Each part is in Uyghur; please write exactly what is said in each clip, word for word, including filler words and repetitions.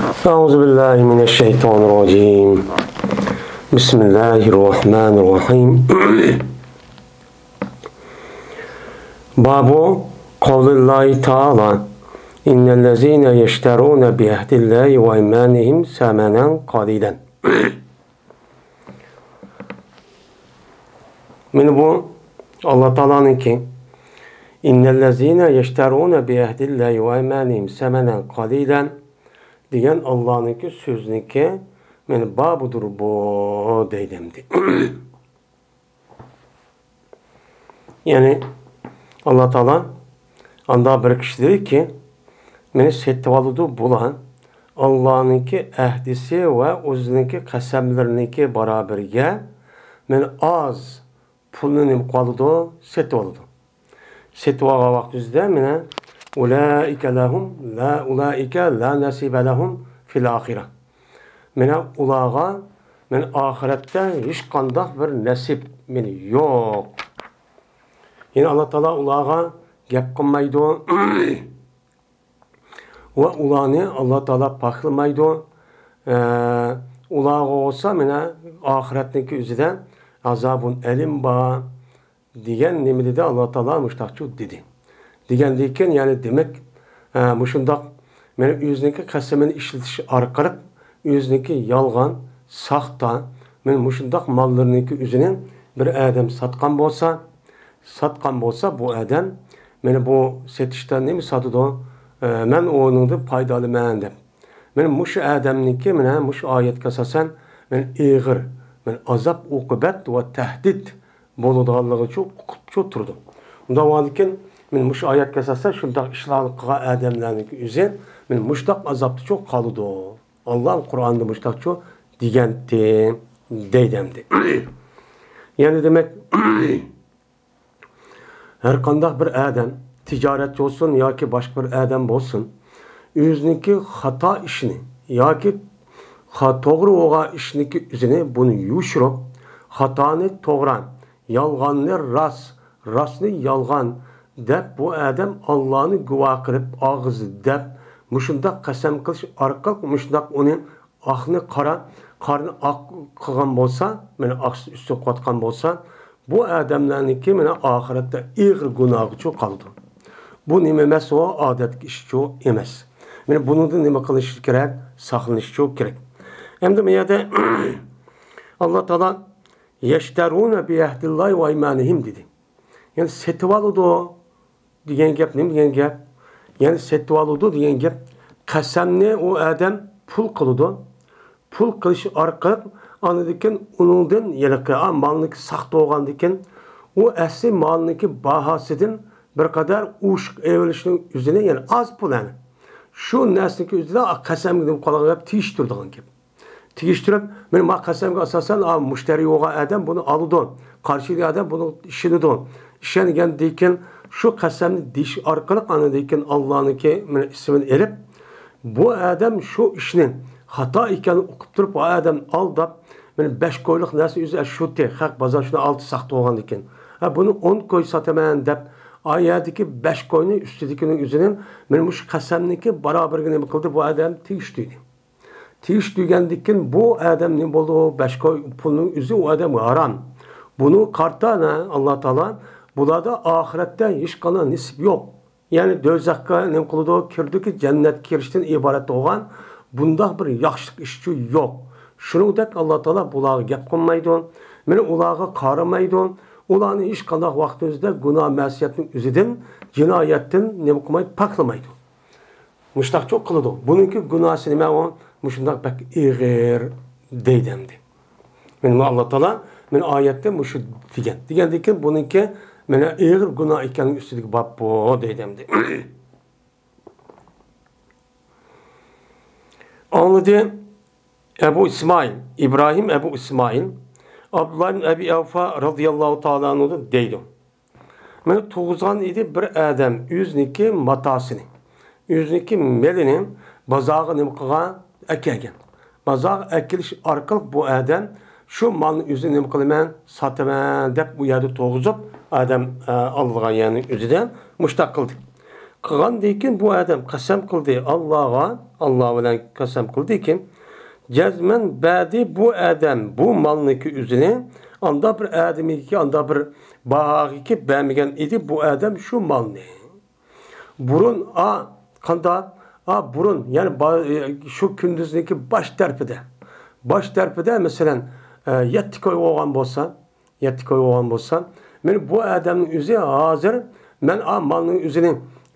أعوذ بالله من الشيطان الرجيم. بسم الله الرحمن الرحيم. باب قول الله تعالى: إن الذين يشترون بعهد الله وأيمانهم ثمنا قليلا. مانا بۇ ئاللا تائالانىڭكى «إن الذين يشترون بعهد الله وأيمانهم ثمنا قليلا» دېگەن ئاللانىڭكى سۆزىنىڭكى مانا بابىدۇر بۇ دەيدۇ ئەمدى. يەنى ئاللا تائالا ئاندا بىر كىشىلىرىكى مېنى سېتىۋالىدۇ بۇلار، ئاللانىڭكى ئەھدىسى ۋە ئۆزىنىڭكى قەسەملىرىنىڭكى بارابىرىگە مېنى ئاز پۇلنى نېمە قىلىدۇ، سېتىۋالىدۇ. سېتىۋالغان ۋاقتىمىزدا مېنى «أولئك لهم لا، أولئك لا نصيب لهم في الآخرة». مانا ئۇلارغا مانا ئاخىرەتتە ھېچقانداق بىر نەسىپ مانا يوق. يەنى ئاللا تائالا ئۇلارغا گەپ قىلمايدۇ ۋە ئۇلارنى ئاللا تائالا پاكلىمايدۇ. ئە، ئۇلارغا بولسا مانا ئاخىرەتنىڭكى ئۆزىدە ئازابۇن ئەلىم بار. دېگەن نېمە دېدى؟ ئاللا تائالا مۇشۇنداقچۇ دېدى. دېگەندىن كېيىن، يەنى دېمەك، ئە، مۇشۇنداق مانا ئۆزىنىڭكى قەسىمىنى ئىشلىتىش ئارقىلىق ئۆزىنىڭكى يالغان، ساختا، مانا مۇشۇنداق ماللىرىنىڭكى ئۆزىنى بىر ئادەم ساتقان بولسا، ساتقان بولسا بۇ ئادەم، مانا بۇ سېتىشتا نېمە ساتىدۇ؟ ئە، مەن ئۇنىڭدىن پايدا ئالىمەن دەپ. مانا مۇشۇ ئادەمنىڭكى مانا مۇشۇ ئايەتكە ئاساسەن مانا ئېغىر، مانا ئازاب ئوقۇبەت ۋە تەھدىت بولىدىغانلىقىچۇ ئۇقۇپچۇ تۇرىدۇ. ئۇنداق بولغاندىكىن، مانا مۇشۇ ئايەتكە ئاساسەن شۇنداق ئىشلارنى قىلغان ئادەملەرنىڭكى ئۆزى مانا مۇشۇنداق ئازابتىچۇ قالىدۇ. ئاللا قۇرئاندا مۇشۇنداقچۇ دېگەنتى دەيدۇ ئەمدى. يەنى دېمەك، ھەرقانداق بىر ئادەم، تىجارەتچى بولسۇن ياكى باشقا بىر ئادەم بولسۇن، ئۆزىنىڭكى خاتا ئىشىنى ياكى خا-، توغرا بولغان ئىشنىڭكى ئۆزىنى بۇنى يوشۇرۇپ، خاتانى توغرا، يالغاننى راست، راستنى يالغان دەپ، بۇ ئادەم ئاللانى گۇۋاھ قىلىپ، ئاغزى دەپ، مۇشۇنداق قەسەم قىلىش ئارقىلىق مۇشۇنداق ئۇنى ئاقنى قارا، قارىنى ئاق قىلغان بولسا، مانا ئاقسىز ئۈستىگە قويۇۋاتقان بولسا، بۇ ئادەملەرنىڭكى مانا ئاخىرەتتە ئېغىر گۇناھىچۇ قالىدۇ. بۇ نېمە ئەمەس، ئۇ ئادەتتىكى ئىشچۇ ئەمەس. مانا بۇنىڭدىن نېمە قىلىش كېرەك؟ ساقلىنىشچۇ كېرەك. ئەمدى بۇ يەردە ئاللا تائالا «يشترون بعهد الله وأيمانهم» دېدى. يەنى سېتىۋالىدۇ دېگەن گەپ نېمە دېگەن گەپ؟ يەنى سېتىۋالىدۇ دېگەن گەپ، قەسەمنى ئۇ ئادەم پۇل قىلىدۇ. پۇل قىلىش ئارقىلىق ئاندىن كېيىن ئۇنىڭدىن ھېلىقى، ئا، مالنىڭكى ساختا بولغاندىن كېيىن ئۇ ئەسلى مالنىڭكى باھاسىدىن بىر قەدەر ئوشۇق ئېلىۋېلىشنىڭ ئۆزىنى، يەنى ئاز پۇل، يەنى شۇ نەرسىنىڭكى ئۆزىدە، ئا، قەسەمگە نېمە قىلغان گەپ؟ تېگىشتۈرىدىغان گەپ. تېگىشتۈرۈپ، مانا ما قەسەمگە ئاساسەن، ئا، مۇشتەرى بولغان ئادەم بۇنى ئالىدۇ، قارشى ئادەم بۇنى ئىشىنىدۇ. ئىشەنگەندىن كېيىن شۇ قەسەمنى دېيىش ئارقىلىق ئاندىن كېيىن ئاللانىڭكى مانا ئىسمىنى ئېلىپ، بۇ ئادەم شۇ ئىشنى خاتا ئىكەنلىكىنى ئۇقۇپ تۇرۇپ، بۇ ئادەم ئالداپ، مانا بەش كويلۇق نەرسە ئۆزى شۇتى، خەق بازار شۇنى ئالتە ساختا بولغاندىن كېيىن، ھە، بۇنى ئون كوي ساتىمەن دەپ، ئا يەردىكى بەش كوينى ئۈستىدىكىنىڭ ئۆزىنى مانا مۇشۇ قەسەمنىڭكى باراۋىرىگە نېمە قىلدى؟ بۇ ئادەم تېگىشتۈردى. تېگىشتۈرگەندىن كېيىن بۇ ئادەم نېمە بولدى؟ بەش كوي پۇلنىڭ ئۆزى ئۇ ئادەمگە ھارام. بۇنى قارىتا، ئاللا تائالا بۇلاردا ئاخىرەتتە ھېچقانداق نېسىپ يوق. يەنى دوزاخقا نېمە قىلىدۇ؟ كىرىدۇكى، جەننەتكە كىرىشتىن ئىبارەت بولغان بۇنداق بىر ياخشىلىق ئىشچۇ يوق. شۇنىڭدەك ئاللا تائالا بۇلارغا گەپ قىلمايدۇ. مانا ئۇلارغا قارىمايدۇ. ئۇلارنى ھېچقانداق ۋاقىت ئۆزىدە گۇناھ مەسىيەتنىڭ ئۆزىدىن، جىنايەتتىن نېمە قىلمايدۇ؟ پاكلىمايدۇ. مۇشتاقچۇ قىلىدۇ. بۇنىڭكى گۇناھسى نېمە ئۇ؟ مۇشۇنداق بەك ئېغىر دەيدۇ ئەمدى. مانا ئاللا تائالا مانا ئايەتتە مۇشۇ دېگەن. دېگەندىن كېيىن بۇنىڭكى مانا ئېغىر گۇناھ ئىكەنلىكى ئۈستىدىكى باب بۇ دەيدۇ ئەمدى. ئاڭلىدى ئەبۇ ئىسمائىل، ئىبراھىم ئەبۇ ئىسمائىل، ئابدۇللا ئىبن ئەبى ئەۋفا رازىياللاھۇ تائالا ئەنھۇدىن دەيدۇ. مانا تۇغۇزغان ئىدى بىر ئادەم ئۆزىنىڭكى ماتاسىنى، ئۆزىنىڭكى مېلىنى بازارغا نېمە قىلغان؟ ئەكەلگەن. بازارغا ئەكېلىش ئارقىلىق بۇ ئادەم شۇ مالنى ئۆزى نېمە قىلىمەن؟ ساتىمەن دەپ ئۇ يەردە تۇغۇزۇپ، ئادەم، ئە، ئالىدىغان يەرنىڭ ئۆزىدە مۇشتاق قىلدى. قىلغاندىن كېيىن بۇ ئادەم قەسەم قىلدى ئاللاغا، ئاللا بىلەن قەسەم قىلدىكىن، جەزمەن بەردى بۇ ئادەم بۇ مالنىكى ئۆزىنى، ئاندا بىر ئادەمگە، ئاندا بىر باھاغىكى بەرمىگەن ئىدى بۇ ئادەم شۇ مالنى. بۇرۇن، ئا، قاندا، ئا، بۇرۇن، يەنى با-، شۇ كۈندۈزنىڭكى باش تەرىپىدە، باش تەرىپىدە، مەسىلەن، ئە، يەتتە كوي بولغان بولسا، يەتتە كوي بولغان بولسا، مانا بۇ ئادەمنىڭ ئۆزى ھازىر، مەن ئا مالنىڭ ئۆزىنى،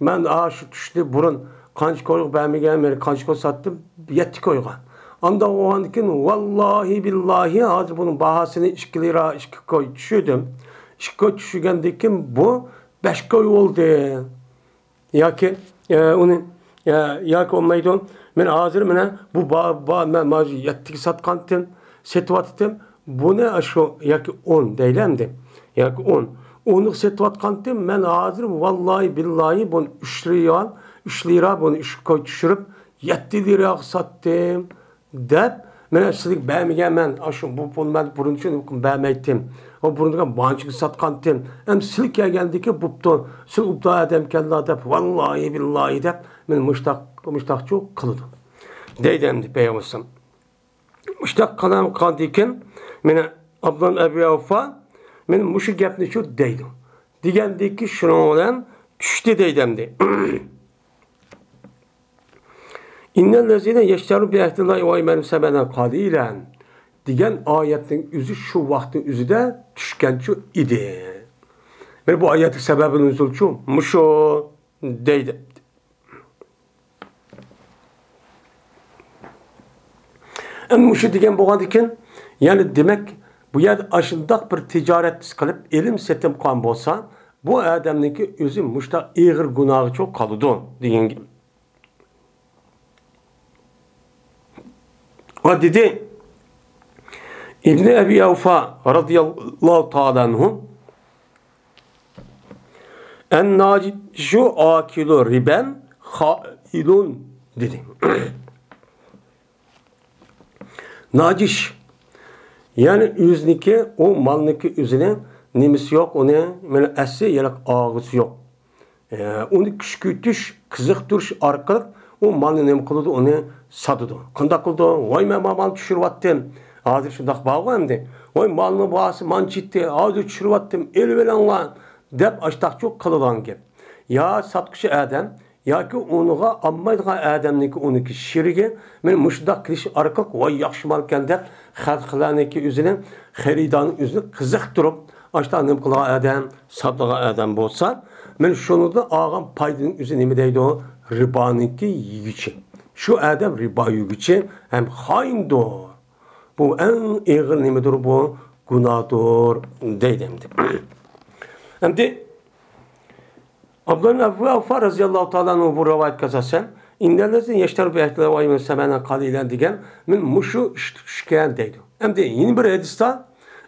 مەن ئا شۇ چۈشتىن بۇرۇن قانچە كويغا بەرمىگەن، مانا قانچە كوي ساتتىم، يەتتە كويغا. ئانداق بولغاندىكىن، ۋاللاھى بىللاھى، ھازىر بۇنىڭ باھاسىنى ئىككى لىرا، ئىككى كوي چۈشۈردۈم. ئىككى كوي چۈشۈرگەندىكىن بۇ بەش كوي بولدى. ياكى، ئە، ئۇنى، ئە، ياكى بولمايدۇ. مەن ھازىر مانا بۇ با-، با-، مەن مانا يەتتىگە ساتقانتىم، سېتىۋاتتىم. بۇنى شۇ ياكى ئون دەيلى ئەمدى. ياكى ئون. ئونغا سېتىۋاتقانتىم. مەن ھازىر ۋاللاھى بىللاھى بۇنى ئۈچ لىرا، ئۈچ لىرا بۇنى ئۈچ كوي چۈشۈرۈپ، يەتتە لىراغا ساتتىم. دەپ، مەن سىلىگە بەرمىگەنمەن، ئاشۇ بۇ پۇلنى مەن بۇرۇنچە بەرمەيتتىم. ئۇ بۇرۇنقى مانچىگە ساتقانتىم. ئەمدى سىل كەلگەندىكى بوپتۇ. سىل ئوبدان ئادەمكەنلا دەپ، ۋاللاھى بىللاھى دەپ، مەن مۇشتاق، مۇشتاقچۇ قىلىدۇ. دەيدۇ ئەمدى پەيغەمبىرىمىز. مۇشتاق قىلغاندىكىن، مانا ئابدۇللا ئەبى ئەۋفا، مانا مۇشۇ گەپنىچۇ دەيدۇ. دېگەندىكى شۇنىڭ بىلەن چۈشتى دەيدۇ ئەمدى. ئىننەللەزىنە يەشتەرۇ بىئەھدىللاھى ۋە ئەيمانىھىم سەمەنەن قەلىلەن دېگەن ئايەتنىڭ ئۆزى شۇ ۋاقىتنىڭ ئۆزىدە چۈشكەنچۇ ئىدى. مانا بۇ ئايەتنىڭ سەۋەبى نۇزۇلچۇ مۇشۇ دەيدۇ. ئەمدى مۇشۇ دېگەن بولغاندىكىن، يەنى دېمەك، بۇ يەردە ئاشۇنداق بىر تىجارەت قىلىپ، ئېلىم سېتىم قىلغان بولسا، بۇ ئادەمنىڭكى ئۆزى مۇشۇنداق ئېغىر گۇناھقىچۇ قالىدۇ دېگەن گەپ. ۋە دېدى، ئىبنى ئەبى ئەۋفا رەزىيەللاھۇ تائالا ئەنھۇ، ئەن ناجىشۇ ئاكىلۇ رىبەن خائىنۇن دېدى. ناجىش، يەنى ئۆزىنىڭكى، ئۇ مالنىڭكى ئۆزىنىڭ نېمىسى يوق، ئۇنى مانا ئەسلى يەنە ئاغىسى يوق. ئە، ئۇنى كۈشكۈرتۈش، قىزىقتۇرۇش ئارقىلىق ئۇ مالنى نېمە قىلىدۇ، ئۇنى ساتىدۇ. قانداق قىلىدۇ؟ ۋاي، مەن مانا مالنى چۈشۈرۈۋەتتىم. ھازىر شۇنداق بارغۇ ئەمدى. ۋاي، مالنىڭ باھاسى مانچە يېتتى، ھازىر چۈشۈرۈۋەتتىم، ئېلىۋېلىڭلار، دەپ ئاشتاقچۇ قىلىدىغان گەپ. يا ساتقۇچى ئادەم، ياكى ئۇنىڭغا ئالمايدىغان ئادەمنىڭكى ئۇنىڭكى شېرىكى، مانا مۇشۇنداق قىلىش ئارقىلىق، ۋاي، ياخشى مالكەن دەپ، خەلقلەرنىڭكى ئۆزىنى، خېرىدارنىڭ ئۆزىنى قىزىقتۇرۇپ، ئاشۇنداق نېمە قىلغان ئادەم، ساتىدىغان ئادەم بولسا، مانا شۇنىڭدىن ئالغان پايدىنىڭ ئۆزى نېمە دەيدۇ؟ رىبانىڭكى يېگۈچى. شۇ ئادەم رىبا يېگۈچى ھەم خائىندۇر. بۇ ئەڭ ئېغىر نېمىدۇر بۇ؟ گۇناھدۇر دەيدۇ ئەمدى. ئەمدى ئابدۇللا ئەبۇ ئەۋفا رەزىيەللاھۇ تائالا ئەنھۇ بۇ رىۋايەتكە ئاساسەن، ئىننەللەزىنە يەشتەرۇ بىئەھدىللاھى ۋە ئەيمانىھىم سەمەنەن قەلىلەن دېگەن، مانا مۇشۇ ئىشتا چۈشكەن دەيدۇ. ئەمدى يەنە بىر ھەدىستە،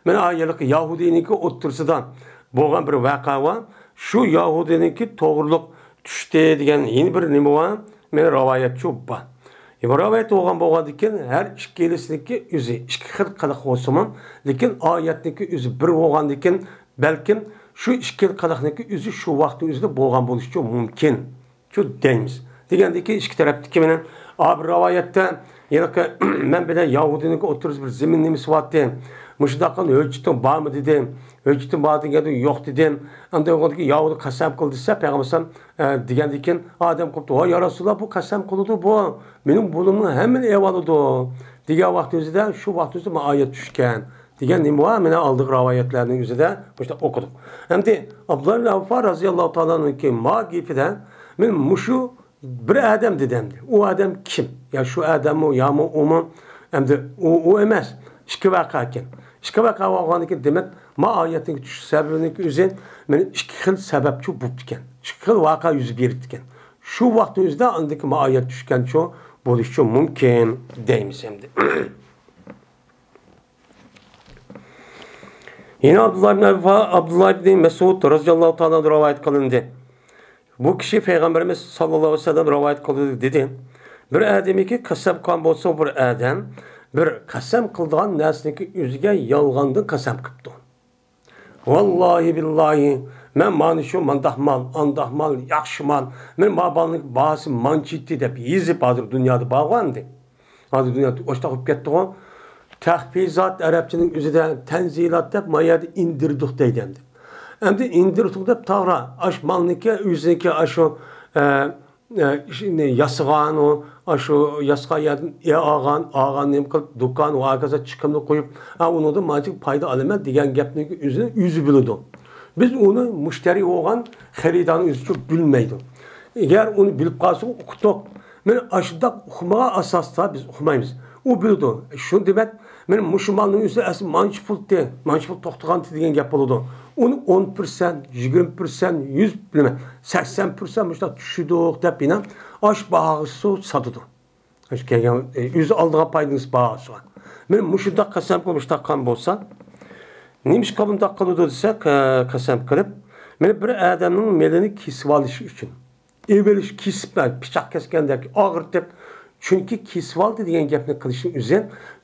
مانا ھېلىقى يەھۇدىينىڭكى ئوتتۇرىسىدا بولغان بىر ۋەقە بار. شۇ يەھۇدىينىڭكى توغرۇلۇق چۈشتى دېگەن يەنە بىر نېمە بار؟ مانا رىۋايەتچۇ بار. بۇ رىۋايەت بولغان بولغاندىكىن، ھەر ئىككىلىسىنىڭكى ئۆزى ئىككى خىل قىلىق بولسىمۇ، لېكىن ئايەتنىڭكى ئۆزى بىر بولغاندىكىن، بەلكىم شۇ ئىككى قىلىقنىڭكى ئۆزى شۇ ۋاقىتنىڭ ئۆزىدە بولغان بولۇشىچۇ مۇمكىن. شۇ دەيمىز. دېگەندىكى ئىككى تەرەپتىكى مانا، ئا، بىر رىۋايەتتە، ھېلىقى، مەن بىلەن يەھۇدىينىڭكى ئوتتۇرىسىدا بىر زېمىن نېمىسى بارتى. مۇشۇنداق قىلغان ھۆججىتىڭ بارمۇ دېدىم. ھۆججىتىڭ بار دېگەندە يوق دېدىم. ئەمدى ئۇنىڭدىكى يەھۇدىي قەسەم قىل دېسە، پەيغەمبەر ئەلەيھىسسالام، ئە، دېگەندىكىن ئادەم قوپتۇ. ۋاي يا رەسۇلاللا، بۇ قەسەم قىلىدۇ بۇ. مېنىڭ پۇلۇمنى ھەممىنى ئېلىۋالىدۇ. دېگەن ۋاقتىمىزدا شۇ ۋاقتىمىزدا مانا ئايەت چۈشكەن. دېگەن نېمە بار؟ مانا ئالدىقى رىۋايەتلەرنىڭ ئۆزىدە مۇشۇنداق ئوقۇدۇق. ئەمدى ئابدۇللا ئىبن ئەبباس رەزىياللاھۇ تائالا ئەنھۇكى ما گېپىدە، مانا مۇشۇ بىر ئادەم دېدى ئەمدى. ئۇ ئادەم كىم؟ يا شۇ ئادەممۇ، يامۇ ئۇمۇ؟ ئەمدى ئۇ، ئۇ ئەمەس. ئىككى ۋەقە ئىكەن. ئىككى ۋەقە بولغاندىكىن، دېمەك، ما ئايەتنىڭ چۈشۈش سەۋەبىنىڭ ئۆزى مانا ئىككى خىل سەۋەبچۇ بوپتىكەن. ئىككى خىل ۋەقە يۈز بېرىپتىكەن. شۇ ۋاقىتنىڭ ئۆزىدە ئاندىكى ما ئايەت چۈشكەنچۇ بولۇشچۇ مۇمكىن دەيمىز ئەمدى. يەنە ئابدۇللا ئىبن ئەببا-، ئابدۇللا ئىبن مەسئۇد رەزىياللاھۇ تائالا ئەنھۇ رىۋايەت قىلىندى. بۇ كىشى پەيغەمبىرىمىز ساللاللاھۇ ئەلەيھى ۋەسەللەم رىۋايەت قىلدى دېدى. بىر ئادەمگە قەسەم قىلغان بولسا، بىر ئادەم بىر قەسەم قىلىدىغان نەرسىنىڭكى ئۆزىگە يالغاندىن قەسەم قىپتۇ. ۋاللاھى بىللاھى، مەن مانا شۇ مانداق مال، ئانداق مال، ياخشى مال، مەن ما بالىنىڭ باھاسى مانچىتى دەپ يېزىپ، ھازىر دۇنيادا بارغۇ ئەمدى. ھازىر دۇنيا ئوشتاق بولۇپ كەتتىغۇ. تەخپىزات ئەرەبچىنىڭ ئۆزىدە تەنزىلات دەپ ما يەردە ئىندىردۇق دەيدۇ ئەمدى. ئەمدى ئىندىردۇق دەپ تاغرا، ئاش مالنىكى، ئۆزىنىكى ئاشۇ، ئە، ئە، ئىشنى ياسىغان، ئۇ، ئاشۇ ياسىغان يەردىن ئالغان، ئالغان نېمە قىلىپ، دۇكان ۋە ھاكازا چىقىمنى قويۇپ، ھە، ئۇنىڭدىن مانچە پايدا ئالىمەن دېگەن گەپنى ئۆزى، ئۆزى بىلىدۇ. بىز ئۇنى مۇشتەرى بولغان خېرىدارنىڭ ئۆزىچۇ بىلمەيدۇ. ئەگەر ئۇنى بىلىپ قالسا، ئۇقتۇق. مانا ئاشۇنداق ئۇقمىغان ئاساستا بىز ئۇقمايمىز. ئۇ بىلىدۇ. شۇنى دېمەك، مانا مۇشۇ مالنىڭ ئۆزى ئەسلى مانچە پۇلتى، مانچە پۇل توختىغانتى دېگەن گەپ بولىدۇ. ئۇنى ئون پىرسەنت، يىگىرمە پىرسەنت، يۈز، بىلمەم، سەكسەن پىرسەنت مۇشۇنداق چۈشۈردۇق دەپ، يەنە ئاش باھاسى ساتىدۇ. ئاشۇ كەلگەن، ئۆزى ئالىدىغان پايدىنىڭ باھاسىغا. مانا مۇشۇنداق قەسەم قىلىپ مۇشۇنداق قىلغان بولسا، نېمىشقا بۇنداق قىلىدۇ دېسە، قە-، قەسەم قىلىپ، مانا بىر ئادەمنىڭ مېلىنى كېسىۋالىش ئۈچۈن. ئېۋىرىش، كېسىپ، پىچاق كەسكەندەك ئاغرىتىپ، چۈنكى كېسىۋالدى دېگەن گەپنى قىلىشنىڭ ئۆزى،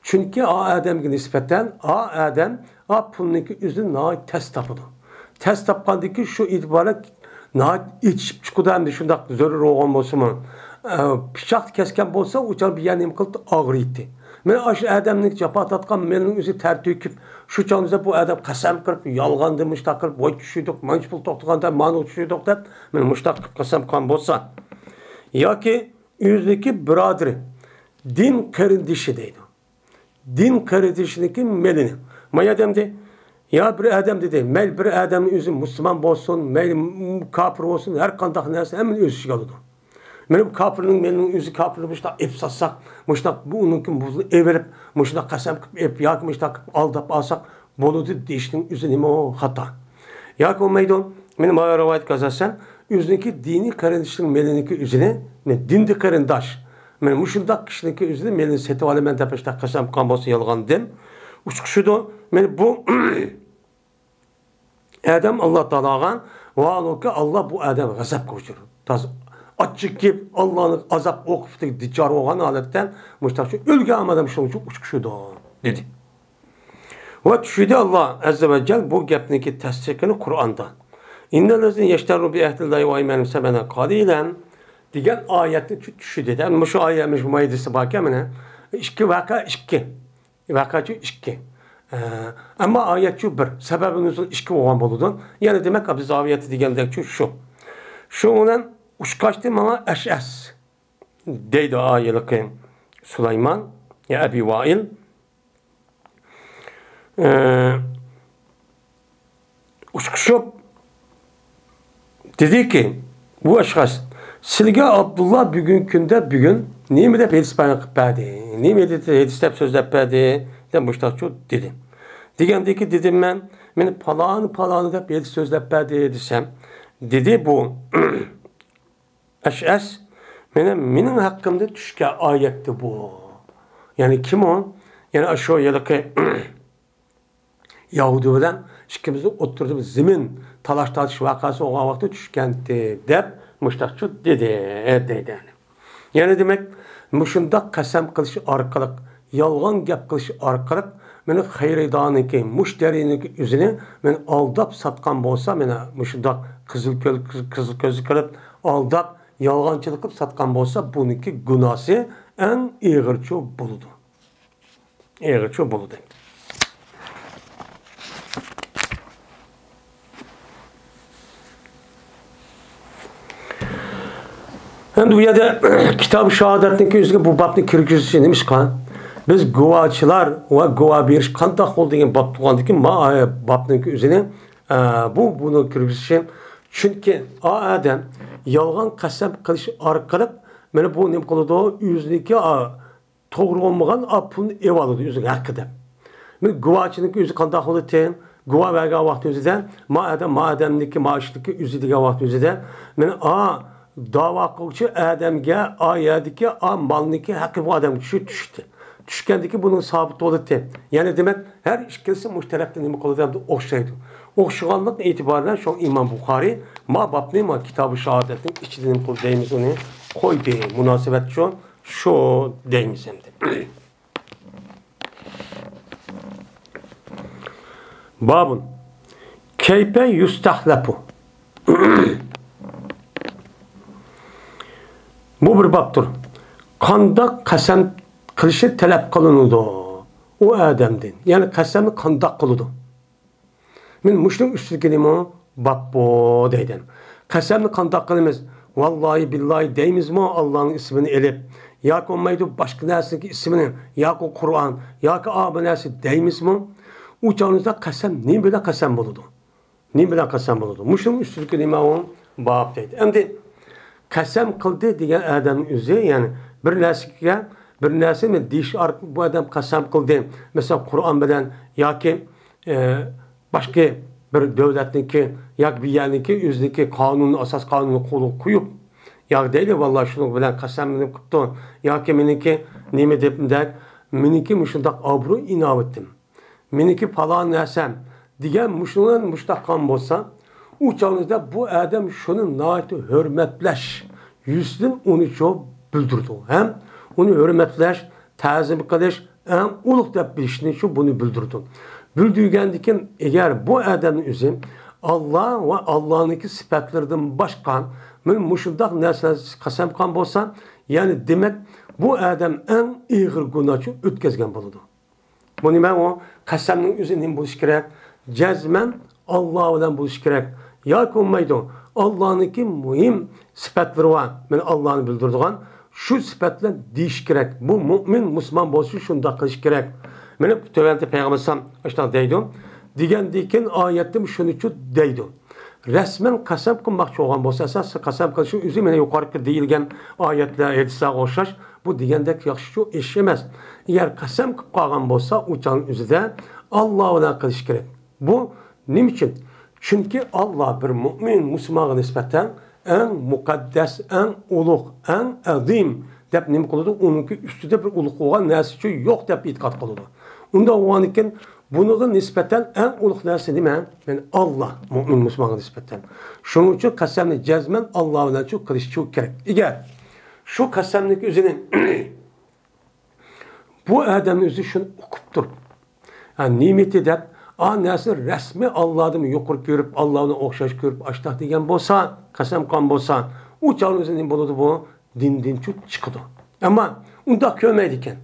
چۈنكى ئا ئادەمگە نىسبەتەن ئا ئادەم ئا پۇلنىڭكى ئۆزىنى ناھايىتى تەس تاپىدۇ. تەس تاپقاندىن كېيىن شۇ ئېتىبارەن ناھايىتى ئېچىشىپ چىقىدۇ، ئەمدى شۇنداق زۆرۈر بولغان بولسىمۇ، ئە، پىچاقتا كەسكەن بولسا، ئۇ چاغ بىر يەر نېمە قىلىدۇ؟ ئاغرىيتتى. مانا ئاشۇ ئادەمنىڭ جاپا تارتقان مېلىنىڭ ئۆزى تەر تۆكۈپ، شۇ چاغدا بۇ ئادەم قەسەم قىلىپ، يالغاندىن مۇشۇنداق قىلىپ، ۋاي چۈشۈردۇق، مانچە پۇل توختىغاندا مانا چۈشۈردۇق دەپ، مانا مۇشۇنداق قىلىپ قەسەم قىلغان بولسا، ياكى ئۆزىنىڭكى بۇرادىرى، دىن قېرىندىشى دەيدۇ. دىن قېرىندىشىنىڭكى مېلىنى. ما ئادەم دېدى، يا بىر ئادەم دېدى، مەيلى بىر ئادەمنىڭ ئۆزى مۇسۇلمان بولسۇن، مەيلى م-، كاپىر بولسۇن، ھەر قانداق نەرسە ھەممىنى ئۆز ئىچىگە ئالىدۇ. مانا بۇ كاپىرنىڭ مېلىنىڭ ئۆزى كاپىرنى مۇشۇنداق ئېلىپ ساتساق، مۇشۇنداق بۇ ئۇنىڭكى مۇزنى ئېۋىرىپ، مۇشۇنداق قەسەم قىلىپ ئېلىپ ياكى مۇشۇنداق قىلىپ ئالداپ ئالساق بولىدۇ دېيىشنىڭ ئۆزى نېمە ئۇ خاتا. ياكى بولمايدۇ، مانا ما رىۋايەتكە ئاساسەن، ئۆزىنىڭكى دىنىي قېرىندىشىنىڭ مېلىنىڭكى ئۆزىنى، مانا دىندىي قېرىنداش، مانا مۇشۇنداق كىشىنىڭكى ئۆزىنى مېلىنى سېتىۋالىمەن دەپ مۇشۇنداق قەسەم قىلغان بولسا يالغاندىن ئۇچقۇشىدۇ. مانا بۇ ئادەم ئاللا تائالاغا ۋاھالۇكى، ئاللا بۇ ئادەم غەزەپكە ئۇچۇر. تازا ئاچچىقىپ، ئاللانىڭ ئازاب ئوقۇبىتىگە دۇچار بولغان ھالەتتە مۇشۇنداق ئۆلگەن ئادەم شۇنىڭ ئۈچۈن ئۇچقۇشىدۇ، دېدى. ۋە چۈشىدە ئاللا ئەززە ۋە جەل بۇ گەپنىڭكى تەستىقىنى قۇرئاندا. ئىننەللەزىنە يەشتەرۇ بىئەھدىللاھى ۋە ئەيمانىھىم سەمەنەن قەلىلەن دېگەن ئايەتنى چۈ-، چۈشىدە. مۇشۇ ئايەت، مۇشۇ مايدىسى باركەن، مانا ئىككى ۋەقە، ئىككى. ۋەقەچۇ ئىككى. ئە، ئەمما ئايەتچۇ بىر. سەۋەبى نۇزۇل ئىككى بولغان بولىدۇ. يەنى دېمەك، بىز ئايەتتە دېگەندەكچۇ شۇ. شۇ بىلەن ئۇچقاچتى ماڭا ئەشئەس دەيدۇ ئايىلىقى سۇلايمان، يا ئەبى ۋائىل. ئە، ئۇچقۇشۇپ دېدىكى، بۇ ئەشخاس، سىلىگە ئابدۇللا بۈگۈنكى كۈندە بۈگۈن نېمە دەپ ھېدىس بايان قىلىپ بەردى؟ نېمە ھېدىس، ھېدىس دەپ سۆزلەپ بەردى؟ دەپ مۇشتاقچۇ دېدى. دېگەندىكى دېدىم مەن، مېنى پالانى، پالانى دەپ ھېدىس سۆزلەپ بەردى دېسەم، دېدى بۇ ئەشئەس، مېنى، مېنىڭ ھەققىمدە چۈشكەن ئايەتتى بۇ. يەنى كىم ئۇ؟ يەنى شۇ ھېلىقى يەھۇدىي بىلەن ئىككىمىزنىڭ ئوتتۇرىسىدا بىر زېمىن تالاش تارتىش ۋەقەسى بولغان ۋاقىتتا چۈشكەنتى دەپ مۇشتاقچۇ دېدى، دەيدۇ. يەنى دېمەك، مۇشۇنداق قەسەم قىلىش ئارقىلىق، يالغان گەپ قىلىش ئارقىلىق مېنى خېرىدارنىڭكى، مۇشتەرىنىڭكى ئۆزىنى مېنى ئالداپ ساتقان بولسا، مېنى مۇشۇنداق قىزىل كۆل-، قىزىل كۆزگە كىرىپ ئالداپ، يالغانچىلىق قىلىپ ساتقان بولسا، بۇنىڭكى گۇناھسى ئەڭ ئېغىرچۇ بولىدۇ. ئېغىرچۇ بولىدۇ. ئەمدى بۇ يەردە كىتاب شاھادەتنىڭكى ئۆزىگە بۇ بابنى كىرگۈزۈشى نېمىشقا؟ بىز گۇۋاچىلار ۋە گۇۋا بېرىش قانداق بولىدۇ دېگەن باب تۇغاندىكى ما-، بابنىڭكى ئۆزىنى، ئە، بۇ، بۇنى كىرگۈزۈشى. چۈنكى ئا ئادەم يالغان قەسەم قىلىش ئارقىلىق مانا بۇ نېمە قىلىدۇ؟ ئۆزىنىڭكى، ئا، توغرا بولمىغان، ئا، پۇلنى ئېۋالىدۇ ئۆزىگە ھەققى دەپ. مانا گۇۋاچىنىڭكى ئۆزى قانداق بولىدۇ؟ گۇۋا بەرگەن ۋاقتى ئۆزىدە، ما ئادەم، ما ئادەمنىڭكى، ما ئىشنىڭكى ئۆزى دېگەن ۋاقتى ئۆزىدە، مانا، ئا، داۋا قىلغۇچى ئادەمگە، ئا يەردىكى، ئا مالنىڭكى ھەققى بۇ ئادەمگە چۈشۈپ چۈشتى. چۈشكەندىكى بۇنىڭ سابىت بولدى. يەنى دېمەك، ھەر ئىككىلىسى مۇشۇ تەرەپتە نېمە قىلىدۇ دەمدۇ ئوخشايدۇ. ئوخشىغانلىق ئېتىبارى بىلەن شۇ ئىمام بۇخارىي ما بابنى، ما كىتابى شاھادەتنىڭ ئىچىدە نېمە قىلدى دەيمىز ئۇنى قويدى. مۇناسىۋەت شۇ، شۇ دەيمىز ئەمدى. بابۇن. كەيپە يۇستەھلەپۇ. بۇ بىر بابتۇر. قانداق قەسەم قىلىشى تەلەپ قىلىنىدۇ ئۇ ئادەمدىن؟ يەنى قەسەمنى قانداق قىلىدۇ؟ مەن مۇشۇنىڭ ئۈستىدىكى نېمە باببۇ دەيدىم. قەسەمنى قانداق قىلىمىز؟ ۋاللاھى بىللاھى دەيمىزمۇ ئاللانىڭ ئىسمىنى ئېلىپ؟ ياكى بولمايدۇ باشقا نەرسىنىڭ ئىسمىنى، ياكى قۇرئان، ياكى ئا بۇ نەرسە دەيمىزمۇ؟ ئۇ چاغىمىزدا قەسەم نېمە بىلەن قەسەم بولىدۇ؟ نېمە بىلەن قەسەم بولىدۇ؟ مۇشۇنىڭ ئۈستىدىكى نېمە ئۇ؟ باب دەيدۇ. ئەمدى قەسەم قىلدى دېگەن ئادەمنىڭ ئۆزى، يەنى بىر نەرسىگە، بىر نەرسىنى دېيىش ئارقىلىق بۇ ئادەم قەسەم قىلدى. مەسىلەن، قۇرئان بىلەن ياكى، ئە، باشقا بىر دۆلەتنىڭكى ياكى بىر يەرنىڭكى ئۆزىنىڭكى قانۇنى، ئاساس قانۇنىنى قولىغا قويۇپ، ياكى دەيلى، ۋاللا شۇنىڭ بىلەن قەسەملىنىپ قىپتۇ، ياكى مېنىڭكى نېمە دەپ مۇنداق، مېنىڭكى مۇشۇنداق ئابرۇي ئىناۋىتىم، مېنىڭكى پالان نەرسەم دېگەن مۇشۇنىڭ بىلەن مۇشۇنداق قىلغان بولسا، ئۇ چاغىمىزدا بۇ ئادەم شۇنى ناھايىتى ھۆرمەتلەش يۈزىسىدىن ئۇنى شۇ بىلدۈرىدۇ ھەم ئۇنى ھۆرمەتلەش، تەزىم قىلىش، ئەڭ ئۇلۇغ دەپ بىلىشنى شۇ بۇنى بىلدۈرىدۇ. بىلدۈرگەندىن كېيىن، ئەگەر بۇ ئادەمنىڭ ئۆزى ئاللا ۋە ئاللانىڭكى سۈپەتلىرىدىن باشقا مانا مۇشۇنداق نەرسىلەر قەسەم قىلغان بولسا، يەنى دېمەك، بۇ ئادەم ئەڭ ئېغىر گۇناھنى ئۆتكۈزگەن بولىدۇ. بۇ نېمە ئۇ؟ قەسەمنىڭ ئۆزى نېمە بولۇشى كېرەك؟ جەزمەن ئاللا بىلەن بولۇشى كېرەك. ياكى بولمايدۇ. ئاللانىڭكى مۇھىم سۈپەتلىرى بار. مانا ئاللانى بىلدۈرىدىغان شۇ سۈپەت بىلەن دېيىشى كېرەك. بۇ مۇئمىن، مۇسۇلمان بولسا شۇنداق قىلىشى كېرەك. مانا تۆۋەندە پەيغەمبەر ئەلەيھىسسالام ئاشۇنداق دەيدۇ. دېگەندىن كېيىن ئايەتتە شۇنىچۇ دەيدۇ. رەسمەن قەسەم قىلماقچى بولغان بولسا، ئەساسەن قەسەم قىلىشنىڭ ئۆزى مانا يۇقىرىقى دېيىلگەن ئايەتلەر، ھەدىسلەرگە ئوخشاش، بۇ دېگەندەك ياخشىچۇ ئىش ئەمەس. ئەگەر قەسەم قىلىپ قالغان بولسا، ئۇ چاغنىڭ ئۆزىدە ئاللا بىلەن قىلىش كېرەك. بۇ نېمە ئۈچۈن؟ چۈنكى ئاللا بىر مۇئمىن، مۇسۇلمانغا نىسبەتەن ئەڭ مۇقەددەس، ئەڭ ئۇلۇغ، ئەڭ ئەزىم دەپ نېمە قىلىدۇ؟ ئۇنىڭكى ئۈستىدە بىر ئۇلۇغ بولغان نەرسىچۇ يوق دەپ ئېتىقاد قىلىدۇ. ئۇنداق بولغاندىكىن، بۇنىڭغا نىسبەتەن ئەڭ ئۇلۇغ نەرسە نېمە؟ يەنى ئاللا، مۇئمىن مۇسۇلمانغا نىسبەتەن. شۇنىڭ ئۈچۈن قەسەمنى جەزمەن ئاللا بىلەن شۇ قىلىشچۇ كېرەك. ئەگەر شۇ قەسەمنىڭ ئۆزىنى بۇ ئادەمنىڭ ئۆزى شۇنى ئۇقۇپ تۇرۇپ، ھە، نىمىتى دەپ، ئا نەرسىنى رەسمىي ئاللادىن يۇقىرى كۆرۈپ، ئاللا بىلەن ئوخشاش كۆرۈپ، ئاشتاق دېگەن بولسا، قەسەم قىلغان بولسا، ئۇ چاغنىڭ ئۆزى نېمە بولىدۇ بۇ؟ دىندىن چۇ-، چىقىدۇ. ئەمما ئۇنداق كۆرمەيدىكەن.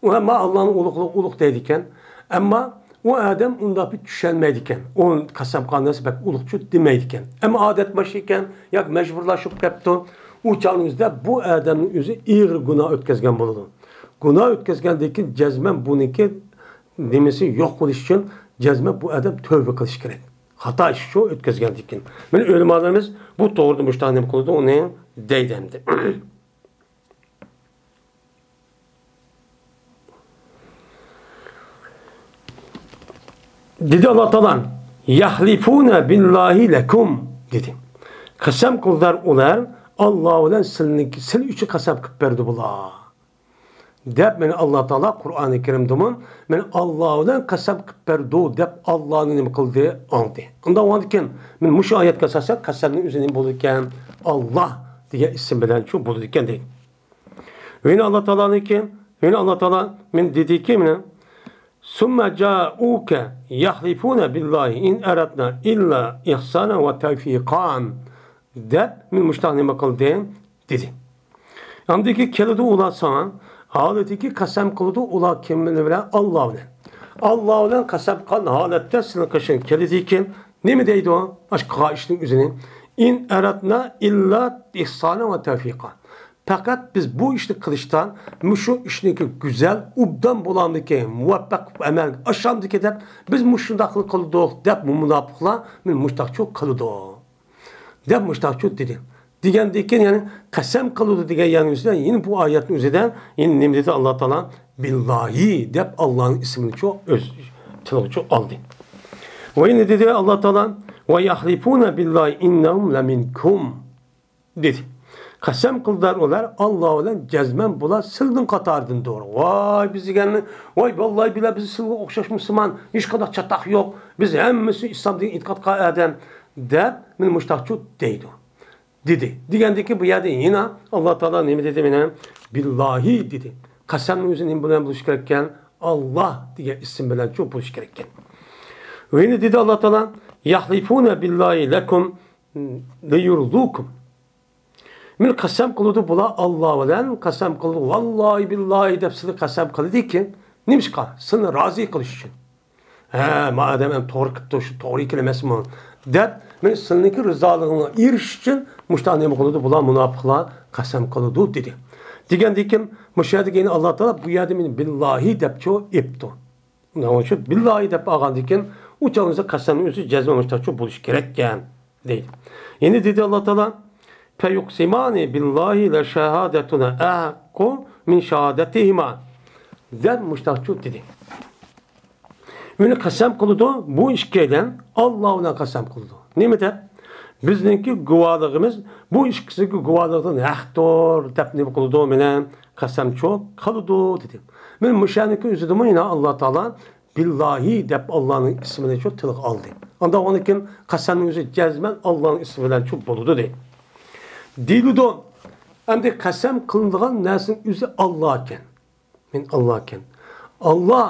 ئۇ ئەمما ئاللانىڭ ئۇلۇغلۇقى ئۇلۇغ دەيدىكەن. ئەمما ئۇ ئادەم ئۇنداق بىر چۈشەنمەيدىكەن. ئۇ قەسەم قىلغان نەرسە بەك ئۇلۇغچۇ دېمەيدىكەن. ئەمما ئادەت باشى ئىكەن، ياكى مەجبۇرلاشىپ كەپتۇ. ئۇ چاغنىڭ ئۆزىدە بۇ ئادەمنىڭ ئۆزى ئېغىر گۇناھ ئۆتكۈزگەن بولىدۇ. گۇناھ ئۆتكۈزگەندىن كېيىن جەزمەن بۇنىڭكى نېمىسى يوق بولۇش ئۈچۈن جەزمەن بۇ ئادەم تۆۋبە قىلىشى كېرەك. خاتا ئىش شۇ ئۆتكۈزگەندىن كېيىن. مانا ئۆلىمالىرىمىز بۇ توغرىدا مۇشۇنداق نېمە قىلىدۇ، ئۇنى دەيدۇ ئەمدى. دېدى ئاللا تائالا، يەھلىفۇنە بىللاھى لەكۇم، دېدى. قەسەم قىلدىلار ئۇلار، ئاللا بىلەن سىلىنىڭكى، سىلى ئۈچۈن قەسەم قىلىپ بەردى بۇلار. دەپ، مانا ئاللا تائالا قۇرئانى كەرىمدىمۇ، مانا ئاللا بىلەن قەسەم قىلىپ بەردى دەپ، ئاللانى نېمە قىلدى؟ ئاڭدى. ئۇنداق بولغاندىكىن، مانا مۇشۇ ئايەتكە ئاساسەن قەسەمنىڭ ئۆزى نېمە بولىدىكەن؟ ئاللا دېگەن ئىسىم بىلەن شۇ بولىدىكەن دەيدۇ. يەنە ئاللا تائالانىڭكى، يەنە ئاللا تائالا مانا دېدىكى، مانا، ثم جاءوك يحلفون بالله إن أردنا إلا إحسانا وتوفيقا دەپ، مانا مۇشۇنداق نېمە قىلدى؟ دېدى. ئاندىن كېيىن كېلىدۇ ئۇلار ساڭا، ھالىتىكى قەسەم قىلىدۇ ئۇلار كىم بىلەن؟ ئاللا بىلەن. ئاللا بىلەن قەسەم قىلغان ھالەتتە سېنىڭ قېشىڭغا كېلىدىكىن، نېمە دەيدۇ؟ ئاشۇ قىلغان ئىشنىڭ ئۆزىنى. إن أردنا إلا إحسانا وتوفيقا. پەقەت بىز بۇ ئىشنى قىلىشتا، مۇشۇ ئىشنىڭكى گۈزەل، ئوبدان بولامدىكى، مۇۋەپپەق قىلىپ ئەمەلگە ئاشامدىكى دەپ، بىز مۇشۇنداقلا قىلدۇق دەپ، مۇناپىقلار مانا مۇشۇنداقچۇ قىلىدۇ. دەپ مۇشۇنداقچۇ دېدى. دېگەندىن كېيىن، يەنى قەسەم قىلىدۇ دېگەن يەرنىڭ ئۆزىدە، يەنە بۇ ئايەتنىڭ ئۆزىدە يەنە نېمە دېدى ئاللا تائالا؟ بىللاھى دەپ ئاللانىڭ ئىسمىنىچۇ ئۆز تىلىغىچۇ ئالدى. ۋە يەنە دېدى ئاللا تائالا، ويحلفون بالله إنهم لمنكم دېدى. قەسەم قىلدىلار ئۇلار، ئاللا بىلەن جەزمەن بۇلار سىلىنىڭ قاتارىدىندۇر. ۋاي بىز دېگەننى، ۋاي ۋاللاھى بىللاھى بىز سىلىگە ئوخشاش مۇسۇلمان، ھېچقانداق چاتاق يوق، بىز ھەممىسى ئىسلام دىنىگە ئېتىقاد قىلغان ئادەم دەپ، مانا مۇشۇنداقچۇ دەيدۇ. دېدى. دېگەندىن كېيىن بۇ يەردە يەنە ئاللا تائالا نېمە دېدى مانا؟ بىللاھى دېدى. قەسەمنىڭ ئۆزى نېمە بىلەن بولۇشى كېرەككەن؟ ئاللا دېگەن ئىسىم بىلەنچۇ بولۇشى كېرەككەن. ۋە يەنە دېدى ئاللا تائالا، يەھلىفۇنە بىللاھى لەكۇم ليرضوكم. مەن قەسەم قىلىدۇ بۇلار ئاللا بىلەن، قەسەم قىلىدۇ، ۋاللاھى بىللاھى دەپ سىلى قەسەم قىلىدىكىن، نېمىشقا؟ سىلىنى رازى قىلىش ئۈچۈن. ھە، ما ئادەم ھەم توغرا قىپتۇ، شۇ توغرا ئىكەن ئەمەسمۇ؟ دەپ، مەن سىلىنىڭكى رىزالىقىڭلارغا ئېرىشىش ئۈچۈن مۇشۇنداق نېمە قىلىدۇ؟ بۇلار مۇناپىقلار قەسەم قىلىدۇ، دېدى. دېگەندىكىن، مۇشۇ يەردىكى يەنە ئاللا تائالا بۇ يەردە مېنى بىللاھى دەپچۇ ئېپتۇ. ئۇنىڭ ئۈچۈن بىللاھى دەپ ئالغاندىكىن، ئۇ چاغدا قەسەمنىڭ ئۆزى جەزمەن مۇشۇنداقچۇ بولۇشى كېرەككەن، دەيدۇ. يەنە دېدى ئاللا تائالا، فيقسمان بالله لشهادتنا أحق من شهادتهما، دەپ مۇشۇنداقچۇ دېدى. مېنى قەسەم قىلىدۇ، بۇ ئىككىيلەن ئاللا بىلەن قەسەم قىلىدۇ. نېمە دەپ؟ بىزنىڭكى گۇۋاھلىقىمىز بۇ ئىككىسىنىڭكى گۇۋاھلىقىدىن ھەقتۇر دەپ نېمە قىلىدۇ؟ مېنى قەسەمچۇ قىلىدۇ، دېدى. مەن مۇشۇنىڭكى ئۆزىدىمۇ يەنە ئاللا تائالا بىللاھى دەپ ئاللانىڭ ئىسمىنى شۇ تىلغا ئالدى. ئانداق بولغاندىكىن قەسەمنىڭ ئۆزى جەزمەن ئاللانىڭ ئىسمى بىلەن شۇ بولىدۇ، دەيدۇ. دېيىلىدۇ. ئەمدى قەسەم قىلىنىدىغان نەرسىنىڭ ئۆزى ئاللا ئىكەن. مەن ئاللا ئىكەن. ئاللا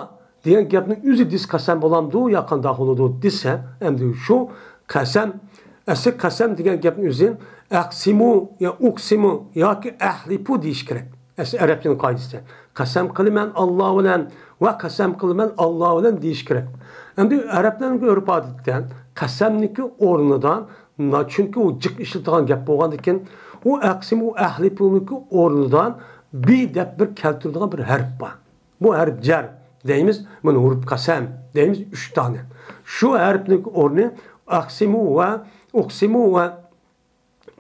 دېگەن گەپنىڭ ئۆزى دېسە قەسەم بولامدۇ يا قانداق بولىدۇ دېسە، ئەمدى شۇ قەسەم، ئەسلى قەسەم دېگەن گەپنىڭ ئۆزى ئەقسىمۇ يا ئۇقسىمۇ ياكى ئەھلىپۇ دېيىش كېرەك. ئەسلى ئەرەب تىلىنىڭ قائىدىسى. قەسەم قىلىمەن ئاللا بىلەن ۋە قەسەم قىلىمەن ئاللا بىلەن دېيىش كېرەك. ئەمدى ئەرەبلەرنىڭ ئۆرپ-ئادىتىدە قەسەمنىڭكى ئورنىدا، چۈنكى ئۇ جىق ئىشلىتىدىغان گەپ بولغاندىكىن، ئۇ ئەقسىم، ئۇ ئەھلىپۇنىڭكى ئورنىدا بى دەپ بىر كەلتۈرىدىغان بىر ھەرپ بار. بۇ ھەرپ جەر دەيمىز، بۇنى ھۇرۇپ قەسەم دەيمىز، ئۈچ دانە. شۇ ھەرپنىڭكى ئورنى ئەقسىمۇ ۋە ئۇقسىمۇ ۋە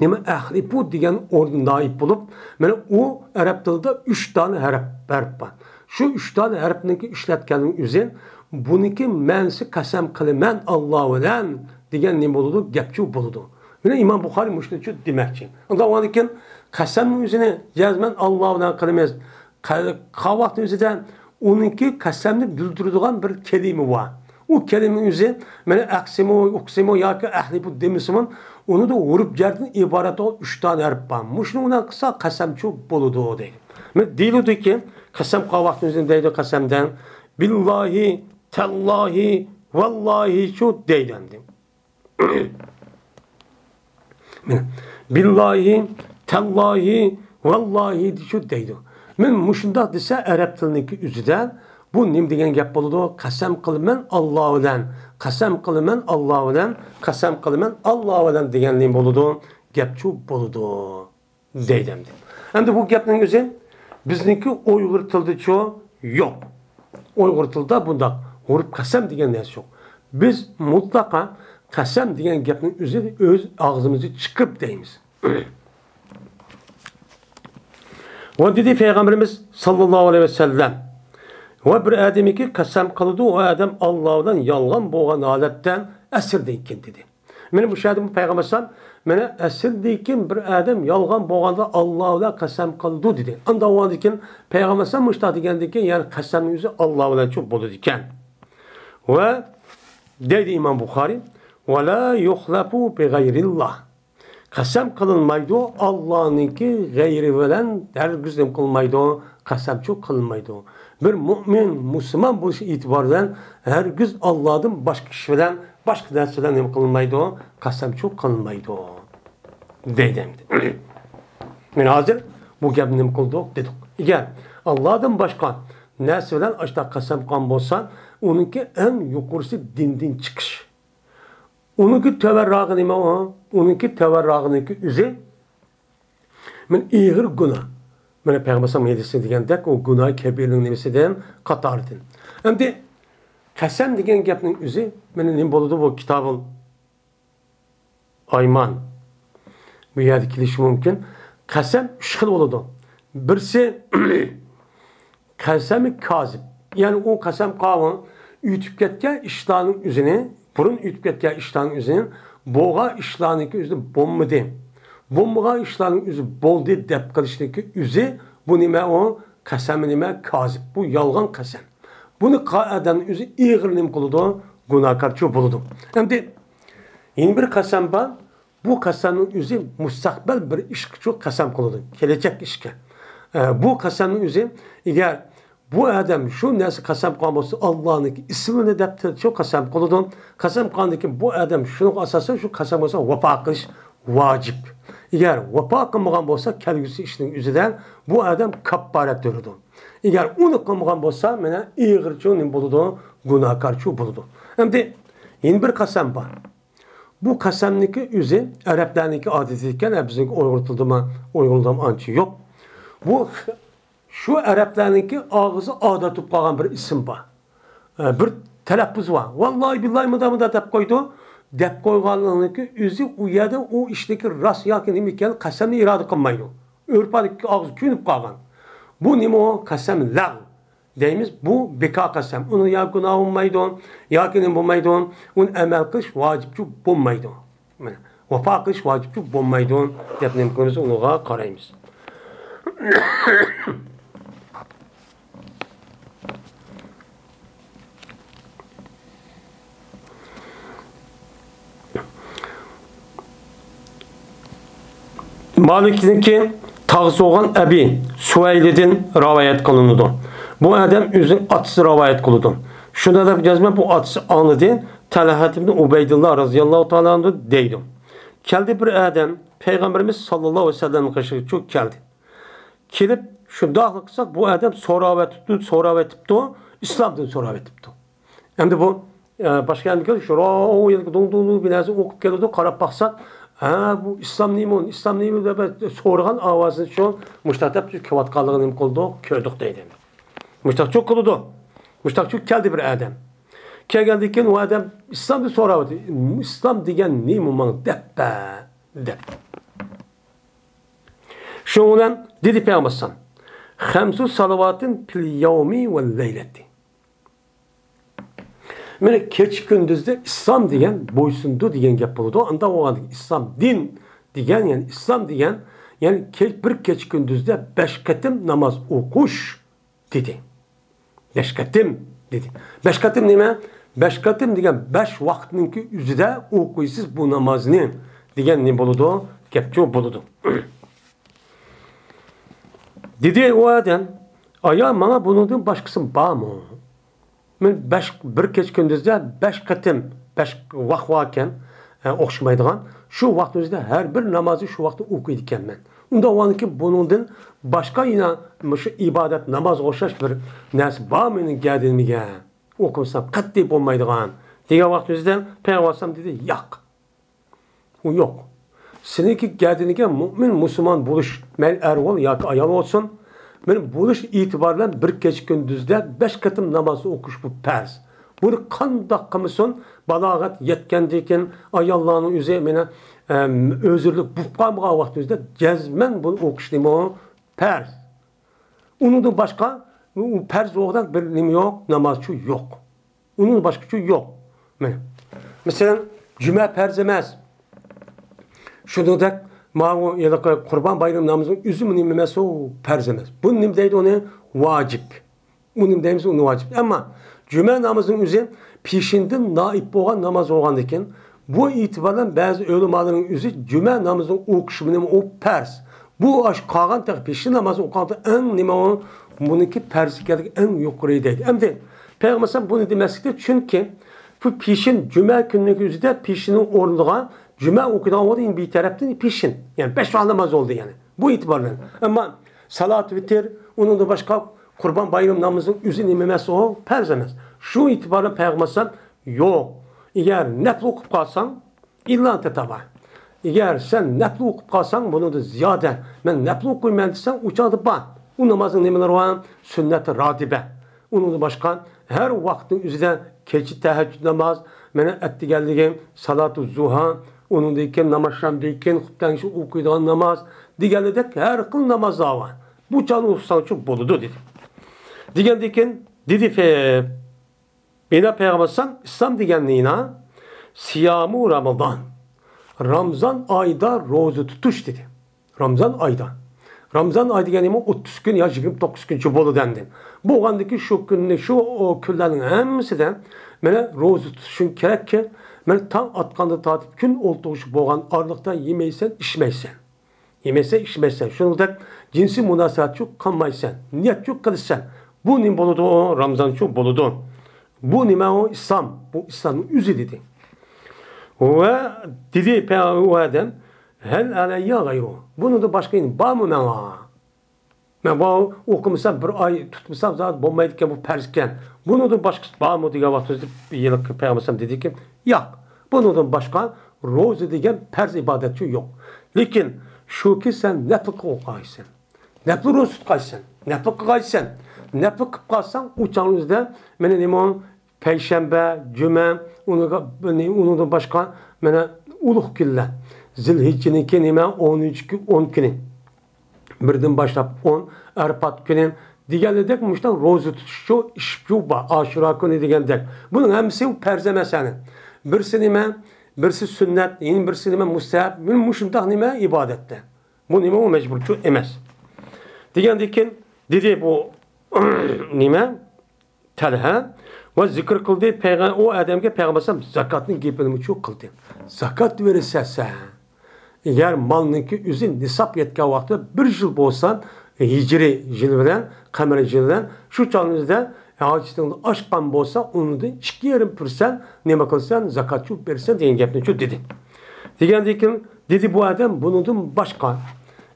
نېمە، ئەھلىپۇ دېگەن ئورنىدا نائىب بولۇپ، مانا ئۇ ئەرەب تىلىدا ئۈچ دانە ھەرپ، ھەرپ بار. شۇ ئۈچ دانە ھەرپنىڭكى ئىشلەتكەننىڭ ئۆزى، بۇنىڭكى مەنىسى قەسەم قىلىمەن ئاللا بىلەن دېگەن نېمە بولىدۇ؟ گەپچۇ بولىدۇ. مانا ئىمام بۇخارىي مۇشۇنىچۇ دېمەكچى. ئۇنداق بولغاندىكىن قەسەمنىڭ ئۆزىنى جەزمەن ئاللا بىلەن قىلىمىز. قا-، قالغان ۋاقىتنىڭ ئۆزىدە ئۇنىڭكى قەسەمنى بىلدۈرىدىغان بىر كەلىمە بار. ئۇ كەلىمىنىڭ ئۆزى، مانا، ئەقسىمۇ، ئۇقسىمۇ ياكى ئەھلىپۇ دېمىسىمۇ، ئۇنىڭدا ھۇرۇپ جەردىن ئىبارەت بولغان ئۈچ دانە ھەرپ بار. مۇشۇنىڭ بىلەن قىلسا قەسەمچۇ بولىدۇ، دەيدۇ. مانا دېيىلىدۇكى، قەسەم قىلغان ۋاقتىمىزدا دەيدۇ قەسەمدە، بىللاھى، تاللاھى، ۋاللاھىچۇ دەيدۇ ئەمدى. مانا، بىللاھى، تاللاھى، ۋاللاھىچۇ دەيدۇ. مانا مۇشۇنداق دېسە، ئەرەب تىلىنىڭكى ئۆزىدە بۇ نېمە دېگەن گەپ بولىدۇ؟ قەسەم قىلىمەن ئاللا بىلەن، قەسەم قىلىمەن ئاللا بىلەن، قەسەم قىلىمەن ئاللا بىلەن دېگەن نېمە بولىدۇ؟ گەپچۇ بولىدۇ. دەيدۇ ئەمدى. ئەمدى بۇ گەپنىڭ ئۆزى بىزنىڭكى ئۇيغۇر تىلىدىچۇ يوق. ئۇيغۇر تىلىدا بۇنداق ھۇرۇپ قەسەم دېگەن نەرسە يوق. بىز مۇتلەقا قەسەم دېگەن گەپنىڭ ئۆزى ئۆز ئاغزىمىزدىن چىقىپ دەيمىز. ۋە دېدى پەيغەمبىرىمىز ساللاللاھۇ ئەلەيھى ۋەسەللەم، ۋە بىر ئادەمكى قەسەم قىلىدۇ، ئۇ ئادەم ئاللا بىلەن يالغان بولغان ھالەتتە ئەسىردىن كېيىن دېدى. مانا مۇشۇ يەردە پەيغەمبەر ئەلەيھىسسالام، مانا ئەسىردىن كېيىن بىر ئادەم يالغان بولغاندا ئاللا بىلەن قەسەم قىلىدۇ دېدى. ئانداق بولغاندىن كېيىن پەيغەمبەر ئەلەيھىسسالام مۇشۇنداق دېگەندىن كېيىن، يەنى قەسەمنىڭ ئۆزى ئاللا بىلەنچۇ بولىدىكەن. ۋە دەيدۇ ئىمام بۇخارىي، ۋە لا يۇخلەفۇ بىغەيرىللا. قەسەم قىلىنمايدۇ، ئاللانىڭكى غەيرى بىلەن ھەرگىز نېمە قىلمايدۇ، قەسەمچۇ قىلىنمايدۇ. بىر مۆمىن، مۇسۇلمان بولۇش ئېتىبارى بىلەن ھەرگىز ئاللادىن باشقا كىشى بىلەن، باشقا نەرسە بىلەن نېمە قىلىنمايدۇ، قەسەمچۇ قىلىنمايدۇ. دەيدۇ ئەمدى. مانا ھازىر بۇ گەپنى نېمە قىلدۇق دېدۇق. ئەگەر ئاللادىن باشقا نەرسە بىلەن ئاشۇنداق قەسەم قىلغان بولسا، ئۇنىڭكى ئەڭ يۇقىرىسى دىندىن چىقىش. ئۇنىڭكى تۆۋەنراقى نېمە ئۇ؟ ئۇنىڭكى تۆۋەنراقىنىڭكى ئۆزى مانا ئېغىر گۇناھ. مانا پەيغەمبەر ئەلەيھىسسالام ھەدىسىدە دېگەندەك، ئۇ گۇناھ كەبىرىنىڭ نېمىسىدىن، قاتارىدىن. ئەمدى قەسەم دېگەن گەپنىڭ ئۆزى، مانا نېمە بولىدۇ بۇ كىتابۇل ئايمان. بۇ يەردە كېلىشى مۇمكىن. قەسەم ئۈچ خىل بولىدۇ. بىرسى قەسەمى كازىب. يەنى ئۇ قەسەم قىلغان ئۆتۈپ كەتكەن ئىشلارنىڭ ئۆزىنى، بۇرۇن ئۆتۈپ كەتكەن ئىشلارنىڭ ئۆزىنى، بولغان ئىشلارنىڭكى ئۆزىنى بولمىدى. بولمىغان ئىشلارنىڭ ئۆزى بولدى دەپ قىلىشنىڭكى ئۆزى، بۇ نېمە ئۇ؟ قەسەمى نېمە؟ كازىب. بۇ يالغان قەسەم. بۇنى قىلغان ئادەمنىڭ ئۆزى ئېغىر نېمە قىلىدۇ؟ گۇناھكارچۇ بولىدۇ. ئەمدى يەنە بىر قەسەم بار. بۇ قەسەمنىڭ ئۆزى مۇستەقبەل بىر ئىشقىچۇ قەسەم قىلىدۇ، كېلەچەك ئىشقا. ئە، بۇ قەسەمنىڭ ئۆزى، ئەگەر بۇ ئادەم شۇ نەرسە قەسەم قىلغان بولسا، ئاللانىڭكى ئىسمىنى دەپ شۇ قەسەم قىلىدۇ. قەسەم قىلغاندىن كېيىن بۇ ئادەم شۇنىڭغا ئاساسەن شۇ قەسەم قىلسا ۋاپا قىلىش ۋاجىپ. ئەگەر ۋاپا قىلمىغان بولسا، كەلگۈسى ئىشنىڭ ئۆزىدە بۇ ئادەم كاپپارەت تۆلىدۇ. ئەگەر ئۇنى قىلمىغان بولسا، مانا ئېغىرچۇ نېمە بولىدۇ؟ گۇناھكارچۇ بولىدۇ. ئەمدى يەنە بىر قەسەم بار. بۇ قەسەمنىڭكى ئۆزى ئەرەبلەرنىڭكى ئادىتى ئىكەن، ھە، بىزنىڭكى ئۇيغۇر تىلىدىمۇ، ئۇيغۇرلىرىمۇ ئانچە يوق. بۇ شۇ ئەرەبلەرنىڭكى ئاغزى ئادەت بولۇپ قالغان بىر ئىسىم بار. ئە، بىر تەلەپپۇز بار. ۋاللاھى بىللاھى مۇنداق، مۇنداق دەپ قويىدۇ. دەپ قويغانلىقىنىڭكى ئۆزى ئۇ يەردە ئۇ ئىشنىڭكى راست ياكى نېمە ئىكەنلىكىنى قەسەمنى ئىرادە قىلمايدۇ. ئۆرپ-ئادەتكە ئاغزى كۆنۈپ قالغان. بۇ نېمە ئۇ؟ قەسەم لەغۋ. دەيمىز، بۇ بىكار قەسەم. ئۇنى يا گۇناھ بولمايدۇ، ياكى نېمە بولمايدۇ، ئۇنى ئەمەل قىلىش ۋاجىپچۇ بولمايدۇ. مانا، ۋاپا قىلىش ۋاجىپچۇ بولمايدۇ، دەپ نېمە قىلىمىز، ئۇنىڭغا قارايمىز. مالىكنىڭكى تاغىسى بولغان ئەبى سۇۋەيلىدىن رىۋايەت قىلىنىدۇ. بۇ ئادەم ئۆزىنىڭ ئاتىسى رىۋايەت قىلىدۇ. شۇنداق دەپ يازماي، بۇ ئاتىسى ئاڭلىدى، تەلھەت ئىبن ئۇبەيدۇللا رازىياللاھۇ تائالا ئەنھۇ دەيدۇ. كەلدى بىر ئادەم پەيغەمبىرىمىز ساللاللاھۇ ئەلەيھى ۋەسەللەمنىڭ قېشىغا كەلدى. كېلىپ، شۇنداقلا قىلساق، بۇ ئادەم سوراۋېتىپتۇ، سوراۋېتىپتۇ، ئىسلامدىن سوراۋېتىپتۇ. ئەمدى بۇ، ئە، باشقا يەردىن كېلىپ، شۇ رو-، يەرگە دۇڭ، دۇڭ، دۇڭ بىر نەرسە ئوقۇپ كېلىدۇ، قاراپ باقساق، ھە، بۇ ئىسلام نېمە، ئىسلام نېمە دەپ سورىغان ئاۋازىنى شۇ مۇشتاق دەپ كېلىۋاتقانلىقىنى نېمە قىلدۇق، كۆردۇق دەيدۇ. مۇشتاقچۇ قىلىدۇ. مۇشتاقچۇ كەلدى بىر ئادەم. كەلگەندىن كېيىن ئۇ ئادەم ئىسلامنى سوراۋاتىدۇ. ئىسلام دېگەن نېمە ماڭا دەپ بەر، دەپ. شۇنىڭ بىلەن دېدى پەيغەمبەر ئەلەيھىسسالام، خەمسۇ سالىۋاتىن پىل يەۋمى ۋەل لەيلەتى. مانا كېچە كۈندۈزدە ئىسلام دېگەن بويسۇنىدۇ دېگەن گەپ بولىدۇ. ئانداق بولغاندىكىن ئىسلام دىن دېگەن، يەنى ئىسلام دېگەن، يەنى كە-، بىر كېچە كۈندۈزدە بەش قېتىم ناماز ئوقۇش دېدى. بەش قېتىم دېدى. بەش قېتىم نېمە؟ بەش قېتىم دېگەن بەش ۋاقىتنىڭكى ئۆزىدە ئوقۇيسىز بۇ نامازنى دېگەن نېمە بولىدۇ؟ گەپچۇ بولىدۇ. دېدى ئۇ ئادەم، ئايا، ماڭا بۇنىڭدىن باشقىسى بارمۇ؟ مەن بەش، بىر كېچە كۈندۈزدە بەش قېتىم، بەش ۋاق باركەن، ئە، ئوخشىمايدىغان. شۇ ۋاقىتنىڭ ئۆزىدە ھەر بىر نامازنى شۇ ۋاقىتتا ئوقۇيدىكەنمەن. ئۇنداق بولغاندىكىن بۇنىڭدىن باشقا يەنە مۇشۇ ئىبادەت نامازغا ئوخشاش بىر نەرسە بارمۇ مېنىڭ گەدىنىمگە؟ ئوقۇمىسام قەتئىي بولمايدىغان، دېگەن ۋاقىتنىڭ ئۆزىدە پەيغەمبەر ئەلەيھىسسالام دېدى، ياق. ئۇ يوق. سېنىڭكى گەدىنىگە مۆمىن مۇسۇلمان بولۇش، مەيلى ئەر بول ياكى ئايال بولسۇن، مانا بولۇش ئېتىبارى بىلەن بىر كېچە كۈندۈزدە بەش قېتىم ناماز ئوقۇش بۇ پەرز. بۇنى قانداق قىلمىسۇن، بالاغەت يەتكەندىن كېيىن ئاياللارنىڭ ئۆزى مانا، ئەم، ئۆزۈرلۈك بولۇپ قالمىغان ۋاقتىمىزدا جەزمەن بۇنى ئوقۇش نېمە؟ پەرز. ئۇنىڭدىن باشقا، ئۇ پەرز بولغۇدەك بىر نېمە يوق، نامازچۇ يوق. ئۇنىڭدىن باشقىچە يوق. مانا. مەسىلەن، جۈمە پەرز ئەمەس. شۇنىڭدەك ماۋۇ ھېلىقى قۇربان بايرىمى نامىزىنىڭ ئۆزىمۇ نېمە ئەمەس، ئۇ پەرز ئەمەس. بۇ نېمە دەيدۇ ئۇنى؟ ۋاجىپ. ئۇ نېمە دەيمىز، ئۇنى ۋاجىپ. ئەمما جۈمە نامىزىنىڭ ئۆزى پېشىندىن نائىب بولغان ناماز بولغاندىكىن، بۇ ئېتىبار بىلەن بەزى ئۆلىمالارنىڭ ئۆزى جۈمە نامىزىنىڭ ئوقۇشى بىلەن ئۇ پەرز. بۇ ئاشۇ قالغان تېخى پېشىن نامازى ئوقۇغاندا ئەڭ نېمە ئۇ؟ بۇنىڭكى پەرز ئىكەنلىكى ئەڭ يۇقىرى دەيدۇ. ئەمدى پەيغەمبەر بۇنى دېمەسلىكتە، چۈنكى بۇ پېشىن جۈمە كۈنىنىڭ ئۆزىدە پېشىننىڭ ئورنىغا جۈمە ئوقۇيدىغان بولدى، بىر تەرەپتىن پېشىن. يەنى بەش ۋاق ناماز بولدى يەنى. بۇ ئېتىبار بىلەن. ئەمما سالات ۋىتىر، ئۇنىڭدىن باشقا قۇربان بايرىمى نامىزىنىڭ ئۆزى نېمە ئەمەس ئۇ؟ پەرز ئەمەس. شۇ ئېتىبار بىلەن پەيغەمبەر يوق. ئەگەر نەپلى ئوقۇپ قالساڭ، ئىللا تەتابا. ئەگەر سەن نەپلى ئوقۇپ قالساڭ، بۇنىڭدا زىيادە. مەن نەپلى ئوقۇيمەن دېسەڭ، ئۇ چاغدا بار. ئۇ نامازنىڭ نېمىلىرى بار؟ سۈننەت راتىبە. ئۇنىڭدىن باشقا ھەر ۋاقىتنىڭ ئۆزىدە كېچە تەھەججۇد ناماز، مانا ئەتىگەنلىكى سالاتۇ زۇھا، ئۇنىڭدىن كېيىن ناماز شامدىن كېيىن خۇپتەڭشى ئوقۇيدىغان ناماز دېگەنلىدەك ھەر خىل نامازلار بار. بۇ چاغنى ئوقۇساڭچۇ بولىدۇ دېدى. دېگەندىن كېيىن دېدى، بىنا پەيغەمبەر ئىسلام دېگەننى ئىنا، سىيامۇ رامىزان. رامىزان ئايدا روزا تۇتۇش دېدى. رامىزان ئايدا. رامىزان ئاي دېگەن نېمە؟ ئوتتۇز كۈن يا يىگىرمە توققۇز كۈنچە بولىدۇ ئەمدى. بولغاندىكىن شۇ كۈننى، شۇ، ئو، كۈنلەرنىڭ ھەممىسىدە مانا روزا تۇتۇشۇڭ كېرەككى، مانا تاڭ ئاتقاندىن تارتىپ كۈن ئولتۇرغۇچە بولغان ئارىلىقتا يېمەيسەن، ئىچمەيسەن. يېمەيسەن، ئىچمەيسەن. شۇنىڭدەك جىنسىي مۇناسىۋەتچۇ قىلمايسەن. نىيەتچۇ قىلىسەن. بۇ نېمە بولىدۇ؟ رامزانچۇ بولىدۇ. بۇ نېمە ئۇ؟ ئىسلام. بۇ ئىسلامنىڭ ئۆزى دېدى. ۋە دېدى پەيغەمبەر ئۇ ئادەم، ھەل ئەلەييە غەيرۇ. بۇنىڭدىن باشقا يەنە بارمۇ ماڭا؟ مەن بۇ ئوقۇمىسام، بىر ئاي تۇتمىسام زادى بولمايدىكەن، بۇ پەرزكەن. بۇنىڭدىن باشقىسى بارمۇ دېگەن ۋاقتىمىزدا ھېلىقى پەيغەمبەر دېدىكى، ياق. بۇنىڭدىن باشقا روزا دېگەن پەرز ئىبادەتچۇ يوق. لېكىن شۇكى سەن نەپلى قىلىپ ئوقۇغايسەن. نەپلى روزا تۇتقايسەن، نەپلى قىلغايسەن. نەپلى قىلىپ قالساڭ، ئۇ چاغنىڭ ئۆزىدە مانا نېمە، پەيشەنبە، جۈمە، ئۇنىڭغا، ئۇنىڭدىن باشقا مانا ئۇلۇغ كۈنلەر. زىلھىججىنىڭكى نېمە، ئونىنچى كۈ-، ئون كۈنى. بىردىن باشلاپ ئون، ئەرپات كۈنى دېگەنلىدەك مۇشۇنداق روزا تۇتۇشچۇ، ئىشچۇ بار، ئاشۇرا كۈنى دېگەندەك. بۇنىڭ ھەممىسى پەرز ئەمەس يەنى. بىرسى نېمە، بىرسى سۈننەت، يەنە بىرسى نېمە، مۇستەھەب. مۇشۇنداق نېمە، ئىبادەتتە. بۇ نېمە، ئۇ مەجبۇرچۇ ئەمەس. دېگەندىن كېيىن دېدى بۇ نېمە، تەلھە ۋە زىكىر قىلدى، پەيغە-، ئۇ ئادەمگە پەيغەمبەر ئەلەيھىسسالام زاكاتنىڭ گېپىنىمۇچۇ قىلدى. زاكات بېرىسەن سەن. ئەگەر مالنىڭكى ئۆزى نىساب يەتكەن ۋاقتىدا بىر يىل بولسا، ھىجرىي يىل بىلەن، قەمەرىي يىل بىلەن، شۇ چاغنىڭ ئۆزىدە ھاجىتىڭنى ئاشقان بولسا، ئۇنىڭدىن ئىككى يېرىم پىرسەنت نېمە قىلىسەن، زاكاتچۇ بېرىسەن دېگەن گەپنىچۇ دېدى. دېگەندىن كېيىن دېدى بۇ ئادەم، بۇنىڭدىن باشقا،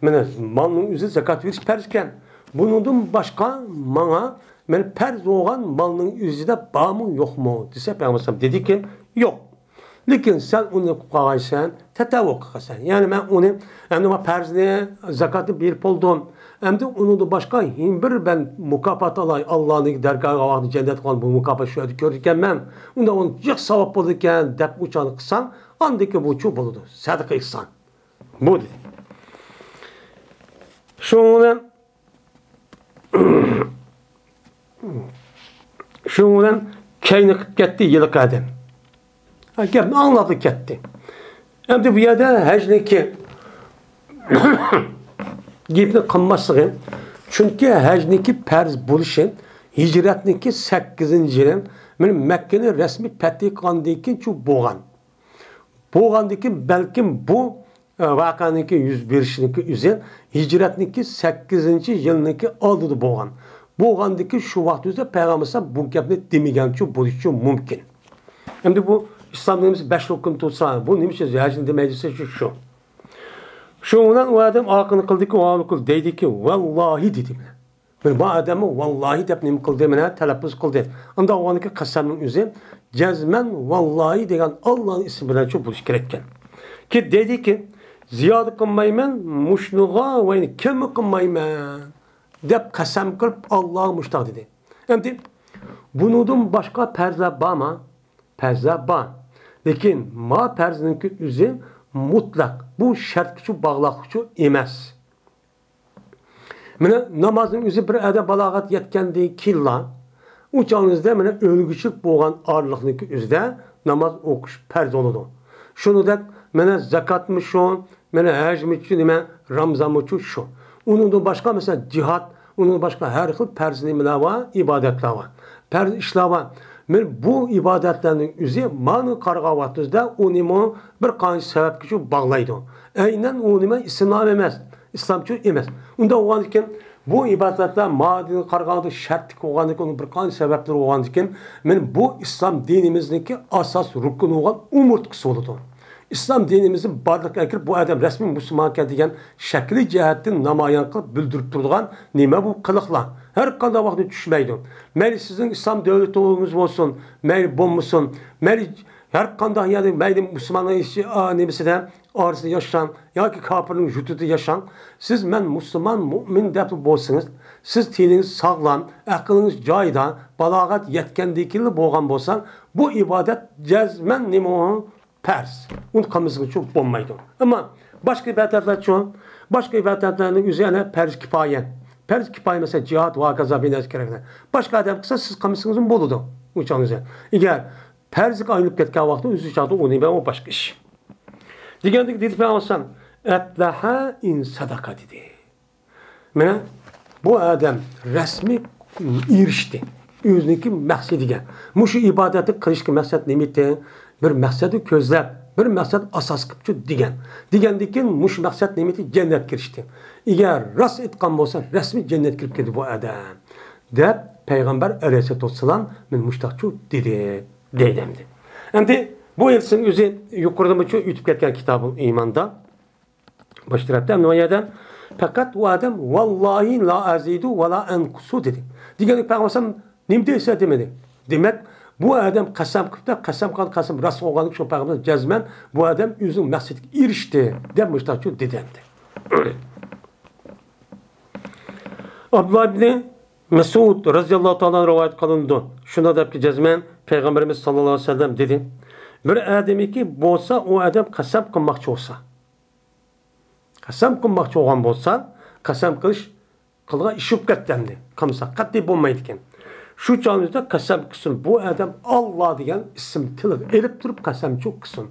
مانا مالنىڭ ئۆزى زاكات بېرىش پەرزكەن. بۇنىڭدىن باشقا ماڭا، مانا پەرز بولغان مالنىڭ ئۆزىدە بارمۇ، يوقمۇ دېسە، پەيغەمبەر ئەلەيھىسسالام دېدىكى، يوق. لېكىن سەن ئۇنى قىلىپ قالغايسەن، تەتەۋۋۇ قىلغايسەن. يەنى مەن ئۇنى، ئەمدى مەن پەرزنى، زاكاتنى بېرىپ بولدۇم. ئەمدى ئۇنىڭدىن باشقا يەنە بىر مەن مۇكاپات ئالاي، ئاللانىڭ دەرگاھىغا ۋاقتى جەننەت قىلغان بۇ مۇكاپات شۇ يەردە كۆرىدىكەنمەن. ئۇندا ئۇنى جىق ساۋاب بولىدىكەن دەپ ئۇچانى قىلساڭ، ئاندىكى بۇچۇ بولىدۇ. سەدىقە ئېھسان. بۇ دېدى. شۇنىڭ بىلەن، شۇنىڭ بىلەن كەينى قىلىپ كەتتى ھېلىقى ئادەم. ھە، گەپنى ئاڭلاپلا كەتتى. ئەمدى بۇ يەردە ھەجنىڭكى گېپىنى قىلماسلىقى، چۈنكى ھەجنىڭكى پەرز بولۇشى ھىجرەتنىڭكى سەككىزىنچى يىلى، مانا مەككىنى رەسمىي پەتھى قىلغاندىن كېيىن شۇ بولغان. بولغاندىن كېيىن بەلكىم بۇ، ئە، ۋەقەنىڭكى يۈز بېرىشىنىڭكى ئۆزى ھىجرەتنىڭكى سەككىزىنچى يىلنىڭكى ئالدىدا بولغان. بولغاندىن كېيىن شۇ ۋاقىت ئۆزىدە پەيغەمبەر ئەلەيھىسسالام بۇ گەپنى دېمىگەنچۇ بولۇشى مۇمكىن. ئەمدى بۇ ئىسلام دىنىمىز بەش رۇكۇن تۇرسا، بۇ نېمە ئۈچۈن ھەجنى دېمەيدۇ دېسە شۇ، شۇ. شۇنىڭ بىلەن ئۇ ئادەم ئارقىنى قىلدىكى، ۋاۋنى قىلدى، دەيدىكى، ۋاللاھى دېدى مانا. بۇ ئادەممۇ ۋاللاھى دەپ نېمە قىلدى؟ مانا تەلەپپۇز قىلدى. ئانداق بولغاندىكىن قەسەمنىڭ ئۆزى جەزمەن ۋاللاھى دېگەن ئاللانىڭ ئىسمى بىلەنچۇ بولۇشى كېرەككەن. كېيىن دەيدىكى، زىيادە قىلمايمەن، مۇشۇنىغا ۋە يەنە كەممۇ قىلمايمەن دەپ قەسەم قىلىپ ئاللاغا مۇشۇنداق دېدى. ئەمدى بۇنىڭدىن باشقا پەرزلەر بارمۇ؟ پەرزلەر بار. لېكىن ما پەرزنىڭكى ئۆزى مۇتلەق، بۇ شەرتكىچۇ باغلاقلىقچۇ ئەمەس. مانا نامازنىڭ ئۆزى بىر ئادەم بالاغەت يەتكەندىن كېيىنلا، ئۇ چاغنىڭىزدا مانا ئۆلگۈچىلىك بولغان ئارىلىقنىڭكى ئۆزىدە ناماز ئوقۇش پەرز بولىدۇ. شۇنىڭدەك مانا زاكاتمۇ شۇ، مانا ھەجمۇ شۇ، نېمە، رامزانمۇ شۇ، شۇ. ئۇنىڭدىن باشقا مەسىلەن جىھاد، ئۇنىڭدىن باشقا ھەر خىل پەرز نېمىلەر بار، ئىبادەتلەر بار. پەرز ئىشلار بار. مانا بۇ ئىبادەتلەرنىڭ ئۆزى مانا قارىغان ۋاقتىمىزدا ئۇنىمۇ بىر قانچە سەۋەبكىچۇ باغلايدۇ. ئەينەن ئۇ نېمە ئىسلام ئەمەس، ئىسلامچۇ ئەمەس. ئۇنداق بولغاندىكىن بۇ ئىبادەتلەر مادىدىن قارىغاندا شەرتلىك بولغاندىكىن، ئۇنىڭ بىر قانچە سەۋەبلىرى بولغاندىكىن، مانا بۇ ئىسلام دىنىمىزنىڭكى ئاساس رۇكنى بولغان ئومۇرتقىسى بولىدۇ. ئىسلام دىنىمىزنى بارلىققا كەلتۈرۈپ، بۇ ئادەم رەسمىي مۇسۇلمانكەن دېگەن شەكلىي جەھەتتىن نامايان قىلىپ بىلدۈرۈپ تۇرىدىغان نېمە بۇ قىلىقلار؟ ھەر قانداق ۋاقىتتا چۈشمەيدۇ. مەيلى سىزنىڭ ئىسلام دۆلىتىڭىز بولسۇن، مەيلى بولمىسۇن، مەيلى ھەر قانداق يەردە، مەيلى مۇسۇلماننىڭ ئىچى، ئا، نېمىسىدە، ئارىسىدا ياشىساڭ ياكى كاپىرنىڭ يۇرتىدا ياشىساڭ، سىز مەن مۇسۇلمان، مۇئمىن دەپ بولسىڭىز، سىز تېنىڭىز ساغلام، ئەقلىڭىز جايىدا، بالاغەت يەتكەندىن كېيىنلا بولغان بولسا، بۇ ئىبادەت جەزمەن نېمە ئۇ؟ پەرز. ئۇنى قىلمىسىڭىزچۇ بولمايدۇ. ئەمما باشقا ئىبادەتلەرچۇ؟ باشقا ئىبادەتلەرنىڭ ئۆزى يەنە پەرز كىپايە. پەرز كىپايە مەسىلەن جىھاد ۋە ھاكازا بىر نەرسە كېرەك. باشقا ئادەم قىلسا سىز قىلمىسىڭىزمۇ بولىدۇ. ئۇ چاغنىڭىزدا. ئەگەر پەرزگە ئايلىنىپ كەتكەن ۋاقىتتا ئۆزى چاغدا ئۇنى بەرمە، ئۇ باشقا ئىش. دېگەندەك دېدى پەيغەمبەر ئەلەيھىسسالام، ئەفلەھە ئىن سەدەقە دېدى. مانا بۇ ئادەم رەسمىي ئېرىشتى ئۆزىنىڭكى مەقسىتىگە. مۇشۇ ئىبادەتنى قىلىشقا مەقسەت نېمىتى؟ بىر مەقسەتنى كۆزلەپ، بىر مەقسەت ئاساس قىلىپچۇ دېگەن. دېگەندىن كېيىن مۇشۇ مەقسەت نېمىتى؟ جەننەتكە كىرىشتى. ئەگەر راست ئېيتقان بولسا، رەسمىي جەننەتكە كىرىپ كەتتى بۇ ئادەم، دەپ پەيغەمبەر ئەلەيھىسسالاتۇ ۋەسسالام مېنى مۇشتاقچۇ دېدى، دەيدۇ ئەمدى. ئەمدى بۇ ھەدىسنىڭ ئۆزى يۇقىرىدا مۇشۇ ئۆتۈپ كەتكەن كىتابۇل ئىماندا باش تەرەپتە، ئەمدى ئۇ يەردە پەقەت ئۇ ئادەم «ۋاللاھى لا ئەزىدۇ ۋە لا ئەنقۇسۇ» دېدى. دېگەندە پەيغەمبەر نېمە دېسە دېمىدى. دېمەك، بۇ ئادەم قەسەم قىلىپتۇ، قەسەم قىلغان قەسەم راست بولغان، شۇ پەيغەمبەر جەزمەن بۇ ئادەم ئۆزىنىڭ مەقسىتىگە ئېرىشتى دەپ مۇشتاقچۇ دېدى ئەمدى. ئابدۇللا ئىبنى مەسئۇد رەزىياللاھۇ تائالا رىۋايەت قىلىنىدۇ. شۇنداق دەپكى جەزمەن پەيغەمبىرىمىز ساللاللاھۇ ئەلەيھى ۋەسەللەم دېدى، بىر ئادەمكى بولسا ئۇ ئادەم قەسەم قىلماقچى بولسا، قەسەم قىلماقچى بولغان بولسا، قەسەم قىلىش قىلغان ئىش بولۇپ كەتتى ئەمدى. قىلمىسا قەتئىي بولمايدىكەن. شۇ چاغدا قەسەم قىلسۇن، بۇ ئادەم ئاللا دېگەن ئىسىم تىلغا ئېلىپ تۇرۇپ قەسەمچۇ قىلسۇن.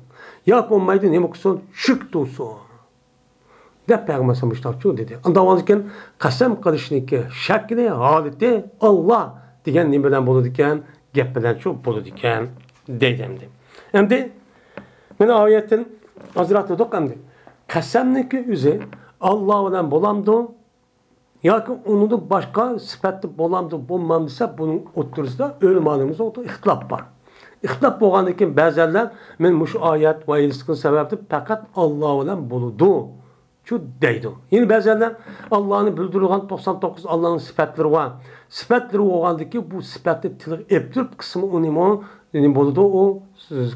ياكى بولمايدۇ، نېمە قىلسۇن؟ شۈك تۇرسۇن. دەپ پەيغەمبەر مۇشتاقچۇ دېدى. ئانداق بولغاندىكىن قەسەم قىلىشنىكى شەكلى، ھالىتى ئاللا دېگەن نېمە بىلەن بولىدىكەن؟ گەپ بىلەنچۇ بولىدىكەن دەيدۇ ئەمدى. ئەمدى مانا ئايەتتىن ئازراق دېدۇق ئەمدى. قەسەمنىكى ئۆزى ئاللا بىلەن بولامدۇ؟ ياكى ئۇنىڭدىن باشقا سۈپەتتە بولامدۇ، بولمامدۇ دېسە، بۇنىڭ ئوتتۇرىسىدا ئۆلىمالىرىمىز ئوتتۇرىدا ئىختىلاپ بار. ئىختىلاپ بولغاندىن كېيىن بەزەنلەر مەن مۇشۇ ئايەت ۋە ھەدىسنىڭ سەۋەبىدىن پەقەت ئاللا بىلەن بولىدۇ، شۇ دەيدۇ. يەنە بەزەنلەر ئاللانى بىلدۈرىدىغان توقسان توققۇز ئاللانىڭ سۈپەتلىرى بار. سۈپەتلىرى بولغاندىكى بۇ سۈپەتنى تىلغا ئېلىپ تۇرۇپ قىسمى ئۇنىمۇ نېمە بولىدۇ، ئۇ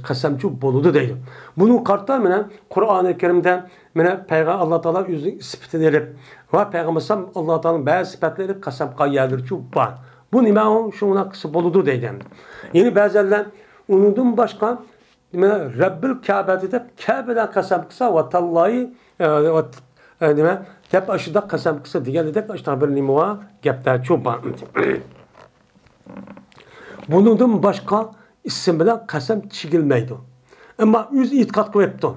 قەسەمچۇ بولىدۇ دەيدۇ. بۇنىڭغا قارىتا مانا قۇرئانى كەرىمدە مانا پەيغەم-، ئاللا تائالا ئۆزىنىڭ سۈپىتىنى ئېلىپ ۋە پەيغەمبەر ئەلەيھىسسالام ئاللا تائالانىڭ بەزى سۈپەتلىرىنى ئېلىپ قەسەم قىلغان يەرلىرىچۇ بار. بۇ نېمە ئۇ؟ شۇ قىلسا بولىدۇ دەيدۇ. يەنە بەزەنلەر ئۇنىڭدىن باشقا نېمە، رەببىل كەبەتى دەپ كەبە بىلەن قەسەم قىلسا، ۋە تاللاھى، ئە، ۋە، ئە، نېمە، دەپ ئاشۇنداق قەسەم قىلسا دېگەندەك ئاشۇنداق بىر نېمە بار، گەپلەرچۇ بار. بۇنىڭدىن باشقا ئىسىم بىلەن قەسەم چېكىلمەيدۇ. ئەمما ئۆزى ئېتىقاد قىلىۋېتىپتۇ.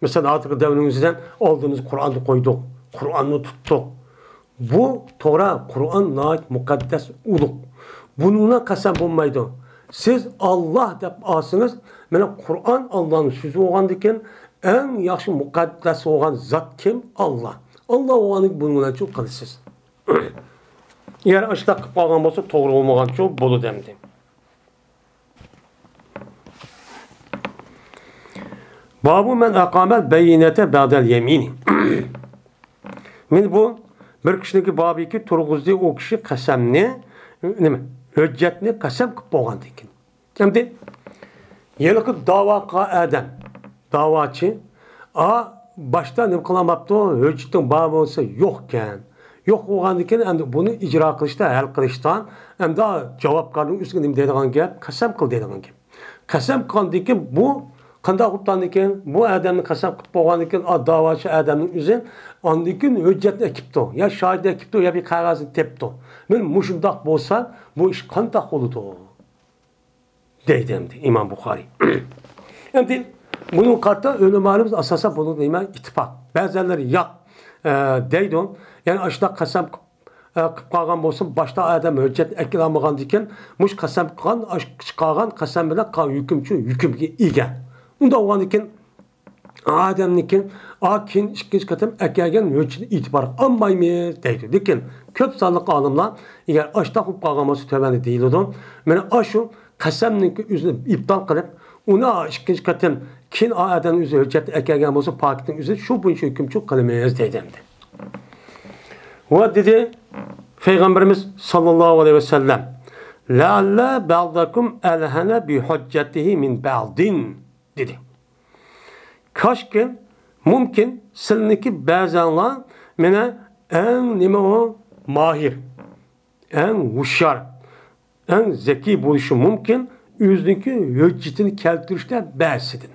مەسىلەن، ھازىرقى دەۋرنىڭ ئۆزىدە ئالدىمىزغا قۇرئاننى قويدۇق، قۇرئاننى تۇتتۇق. بۇ توغرا، قۇرئان ناھايىتى مۇقەددەس، ئۇلۇغ. بۇنىڭغا قەسەم بولمايدۇ. سىز ئاللا دەپ ئالسىڭىز، مانا قۇرئان ئاللانىڭ سۆزى بولغاندىكىن، ئەڭ ياخشى مۇقەددەس بولغان زات كىم؟ ئاللا. ئاللا بولغاندىكىن بۇنىڭ بىلەن شۇ قىلىسىز. ئەگەر ئاشۇنداق قىلىپ قالغان بولسا، توغرا بولمىغانچۇ بولىدۇ ئەمدى. بابۇ مەن ئەقامەل بەييىنەتە بەئدەل يەمىنى. مانا بۇ بىر كىشىنىڭكى بابىكى تۇرغۇزدى ئۇ كىشى قەسەمنى، نېمە، ھۆججەتنى قەسەم قىلىپ بولغاندىن كېيىن. ئەمدى ھېلىقى داۋا قىلغان ئادەم، داۋاچى، ئا، باشتا نېمە قىلالماپتۇ؟ ھۆججىتىڭ بار بولسا يوقكەن. يوق بولغاندىن كېيىن ئەمدى بۇنى ئىجرا قىلىشتا، ھەل قىلىشتا ئەمدى جاۋابكارنىڭ ئۈستىگە نېمە دەيدىغان گەپ؟ قەسەم قىل دەيدىغان گەپ. قەسەم قىلغاندىن كېيىن بۇ قانداق بولۇپتۇ ئاندىن كېيىن؟ بۇ ئادەمنى قەسەم قىلىپ بولغاندىن كېيىن، ئا، داۋاچى ئادەمنىڭ ئۆزى ئاندىن كېيىن ھۆججەتنى ئەكىپتۇ، يا شاھىتنى ئەكىپتۇ، يا بىر قەغەزنى تېپىپتۇ. مانا مۇشۇنداق بولسا، بۇ ئىش قانداق بولىدۇ؟ دەيدۇ ئەمدى ئىمام بۇخارىي. ئەمدى بۇنىڭغا قارىتا ئۆلىمالىرىمىز ئاساسەن بۇنىڭدا نېمە؟ ئىتتىپاق. بەزەنلىرى ياق، ئە، دەيدۇ. يەنى ئاشۇنداق قەسەم قىلىپ، ئە، قىلىپ قالغان بولسا، باشتا ئادەم ھۆججەت ئەكېلەلمىگەندىكىن، مۇشۇ قەسەم قىلغان، ئاش-، چىقارغان قەسەم بىلەن قا-، ھۆكۈمچى ھۆكۈمگە ئىگە. ئۇنداق بولغاندىكىن، ئادەمنىكى، ئا، كېيىن ئىككىنچى قېتىم ئەكەلگەن ھۆججىتىنى ئېتىبارغا ئالمايمىز دەيدۇ. لېكىن كۆپ سانلىق ئالىملار، ئەگەر ئاشۇنداق بولۇپ قالغان بولسا، تۆۋەندە دېيىلىدۇ. مانا ئاشۇ قەسەمنىڭكى ئۆزىنى ئىبتال قىلىپ، ئۇنى ئىككىنچى قېتىم كېيىن ئا ئادەمنىڭ ئۆزى ھۆججەتنى ئەكەلگەن بولسا، پاكىتنىڭ ئۆزى شۇ بويىچە ھۆكۈمچىلىك قىلىمىز دەيدۇ ئەمدى. ۋە دېدى پەيغەمبىرىمىز ساللاللاھۇ ئەلەيھى ۋەسەللەم، لەئەللە بەئدەكۇم ئەلھەنە بىھۆججەتىھى مىن بەئدىن دېدى. كاشكى، مۇمكىن، سىلىنىڭكى بەزەنلەر مانا ئەڭ نېمە ئۇ؟ ماھىر، ئەڭ ھوشيار، ئەڭ زەكىي بولۇشى مۇمكىن ئۆزىنىڭكى ھۆججىتىنى كەلتۈرۈشتە بەزىدىن.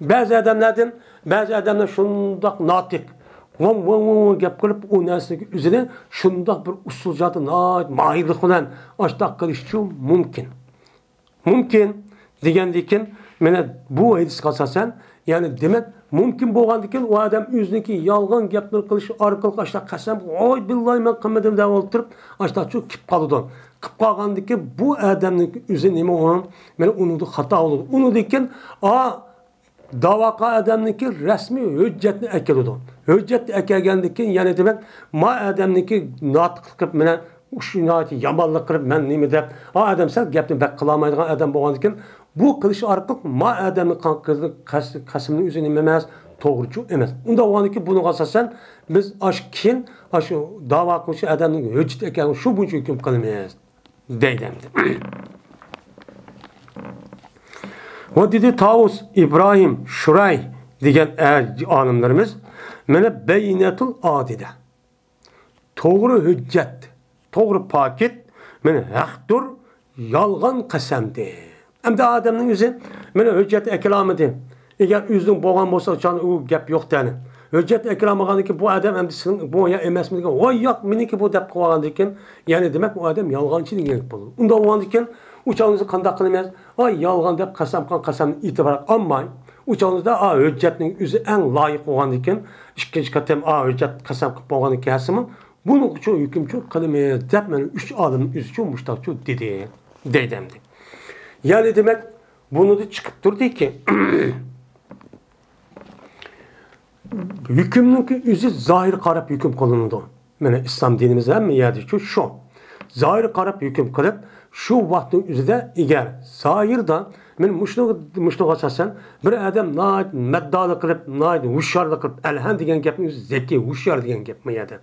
بەزى ئادەملەردىن، بەزى ئادەملەر شۇنداق ناتىق، ۋاڭ، ۋاڭ، ۋاڭ، ۋاڭ گەپ قىلىپ، ئۇ نەرسىگە ئۆزىنى شۇنداق بىر ئۇسسۇل جەھەتتە ناھايىتى ماھىرلىق بىلەن ئاشۇنداق قىلىشىچۇ مۇمكىن. مۇمكىن دېگەندىكىن، مانا بۇ ھەدىسكە ئاساسەن، يەنى دېمەك، مۇمكىن بولغاندىكىن، ئۇ ئادەم ئۆزىنىڭكى يالغان گەپلىرى قىلىش ئارقىلىق ئاشۇنداق قەسەم، ۋاي بىللاھى مەن قىلمىدىم دەپ ئولتۇرۇپ، ئاشۇنداقچۇ كېلىپ قالىدۇ. قىلىپ قالغاندىكىن، بۇ ئادەمنىڭكى ئۆزى نېمە ئۇ؟ مانا ئۇنىڭدا خاتا بولىدۇ. ئۇنىڭدىكىن، ئا، داۋاقا ئادەمنىڭكى رەسمىي ھۆججەتنى ئەكېلىدۇ. ھۆججەتنى ئەكەلگەندىن كېيىن، يەنى دېمەك، ما ئادەمنىڭكى ناتىقلىقى بىلەن ئۇشۇ ناھايىتى يامانلىق قىلىپ، مەن نېمە دەپ، ئا ئادەم سەل گەپنى بەك قىلالمايدىغان ئادەم بولغاندىكىن، بۇ قىلىش ئارقىلىق ما ئادەمنى قان-، قەس-، قەسىمنىڭ ئۆزى نېمە ئەمەس، توغرىچۇ ئەمەس. ئۇنداق بولغاندىكىن، بۇنىڭغا ئاساسەن، بىز ئاشۇ كېيىن، ئاشۇ داۋا قىلغۇچى ئادەمنىڭ ھۆججىتى ئەكەلگەن شۇ بويىچە ھۆكۈم قىلىمىز، دەيدۇ ئەمدى. ۋە دېدى تاۋۇس ئىبراھىم شۇراي دېگەن ئە-، ئالىملىرىمىز، مانا بەينەتۇل ئادىدە. توغرا ھۆججەت، توغرا پاكىت، مانا ھەقتۇر، يالغان قەسەمدىن. ئەمدى ئادەمنىڭ ئۆزى مانا ھۆججەت ئەكېلەلمىدى. ئەگەر ئۆزىنىڭ بولغان بولسا، ئۇچان ئۇ گەپ يوق تەنى. ھۆججەت ئەكېلەلمىگەندىن كېيىن بۇ ئادەم ئەمدى سېنىڭ بۇ يا ئەمەسمىدىكەن، ۋاي ياق، مېنىڭكى بۇ دەپ قىلىۋالغاندىن كېيىن، يەنى دېمەك، ئۇ ئادەم يالغانچى دېگەن گەپ بولىدۇ. ئۇنداق بولغاندىن كېيىن، ئۇ چاغدا قانداق قىلىمىز؟ ئاي، يالغان دەپ قەسەم قىلغان قەسەمنى ئېتىبار ئالماي، ئۇ چاغدا ئا ھۆججەتنىڭ ئۆزى ئەڭ لايىق بولغاندىن كېيىن، ئىككىنچى قېتىم ئا ھۆججەت قەسەم قىلىپ بولغاندىن كېيىن ھەسسىمۇ بۇنىڭغىچۇ ھۆكۈمچۇ قىلىمىز دەپ، مانا ئۈچ ئالىمنىڭ ئۆزىچۇ مۇشتاقچۇ دېدى، دەيدۇ ئەمدى. يەنى دېمەك، بۇنىڭدا چىقىپ تۇردىكى، ھۆكۈمنىڭكى ئۆزى زاھىرغا قاراپ ھۆكۈم قىلىنىدۇ. مانا ئىسلام دىنىمىز ھەممە يەردىچۇ شۇ. زاھىرغا قاراپ ھۆكۈم قىلىپ، شۇ ۋاقىتنىڭ ئۆزىدە ئەگەر زاھىردا مانا مۇشۇنىڭغا، مۇشۇنىڭغا ئاساسەن بىر ئادەم ناھايىتى مەددالىق قىلىپ، ناھايىتى ھوشيارلىق قىلىپ، ئەلھەن دېگەن گەپنىڭ ئۆزى زەكىي، ھوشيار دېگەن گەپ بۇ يەردە.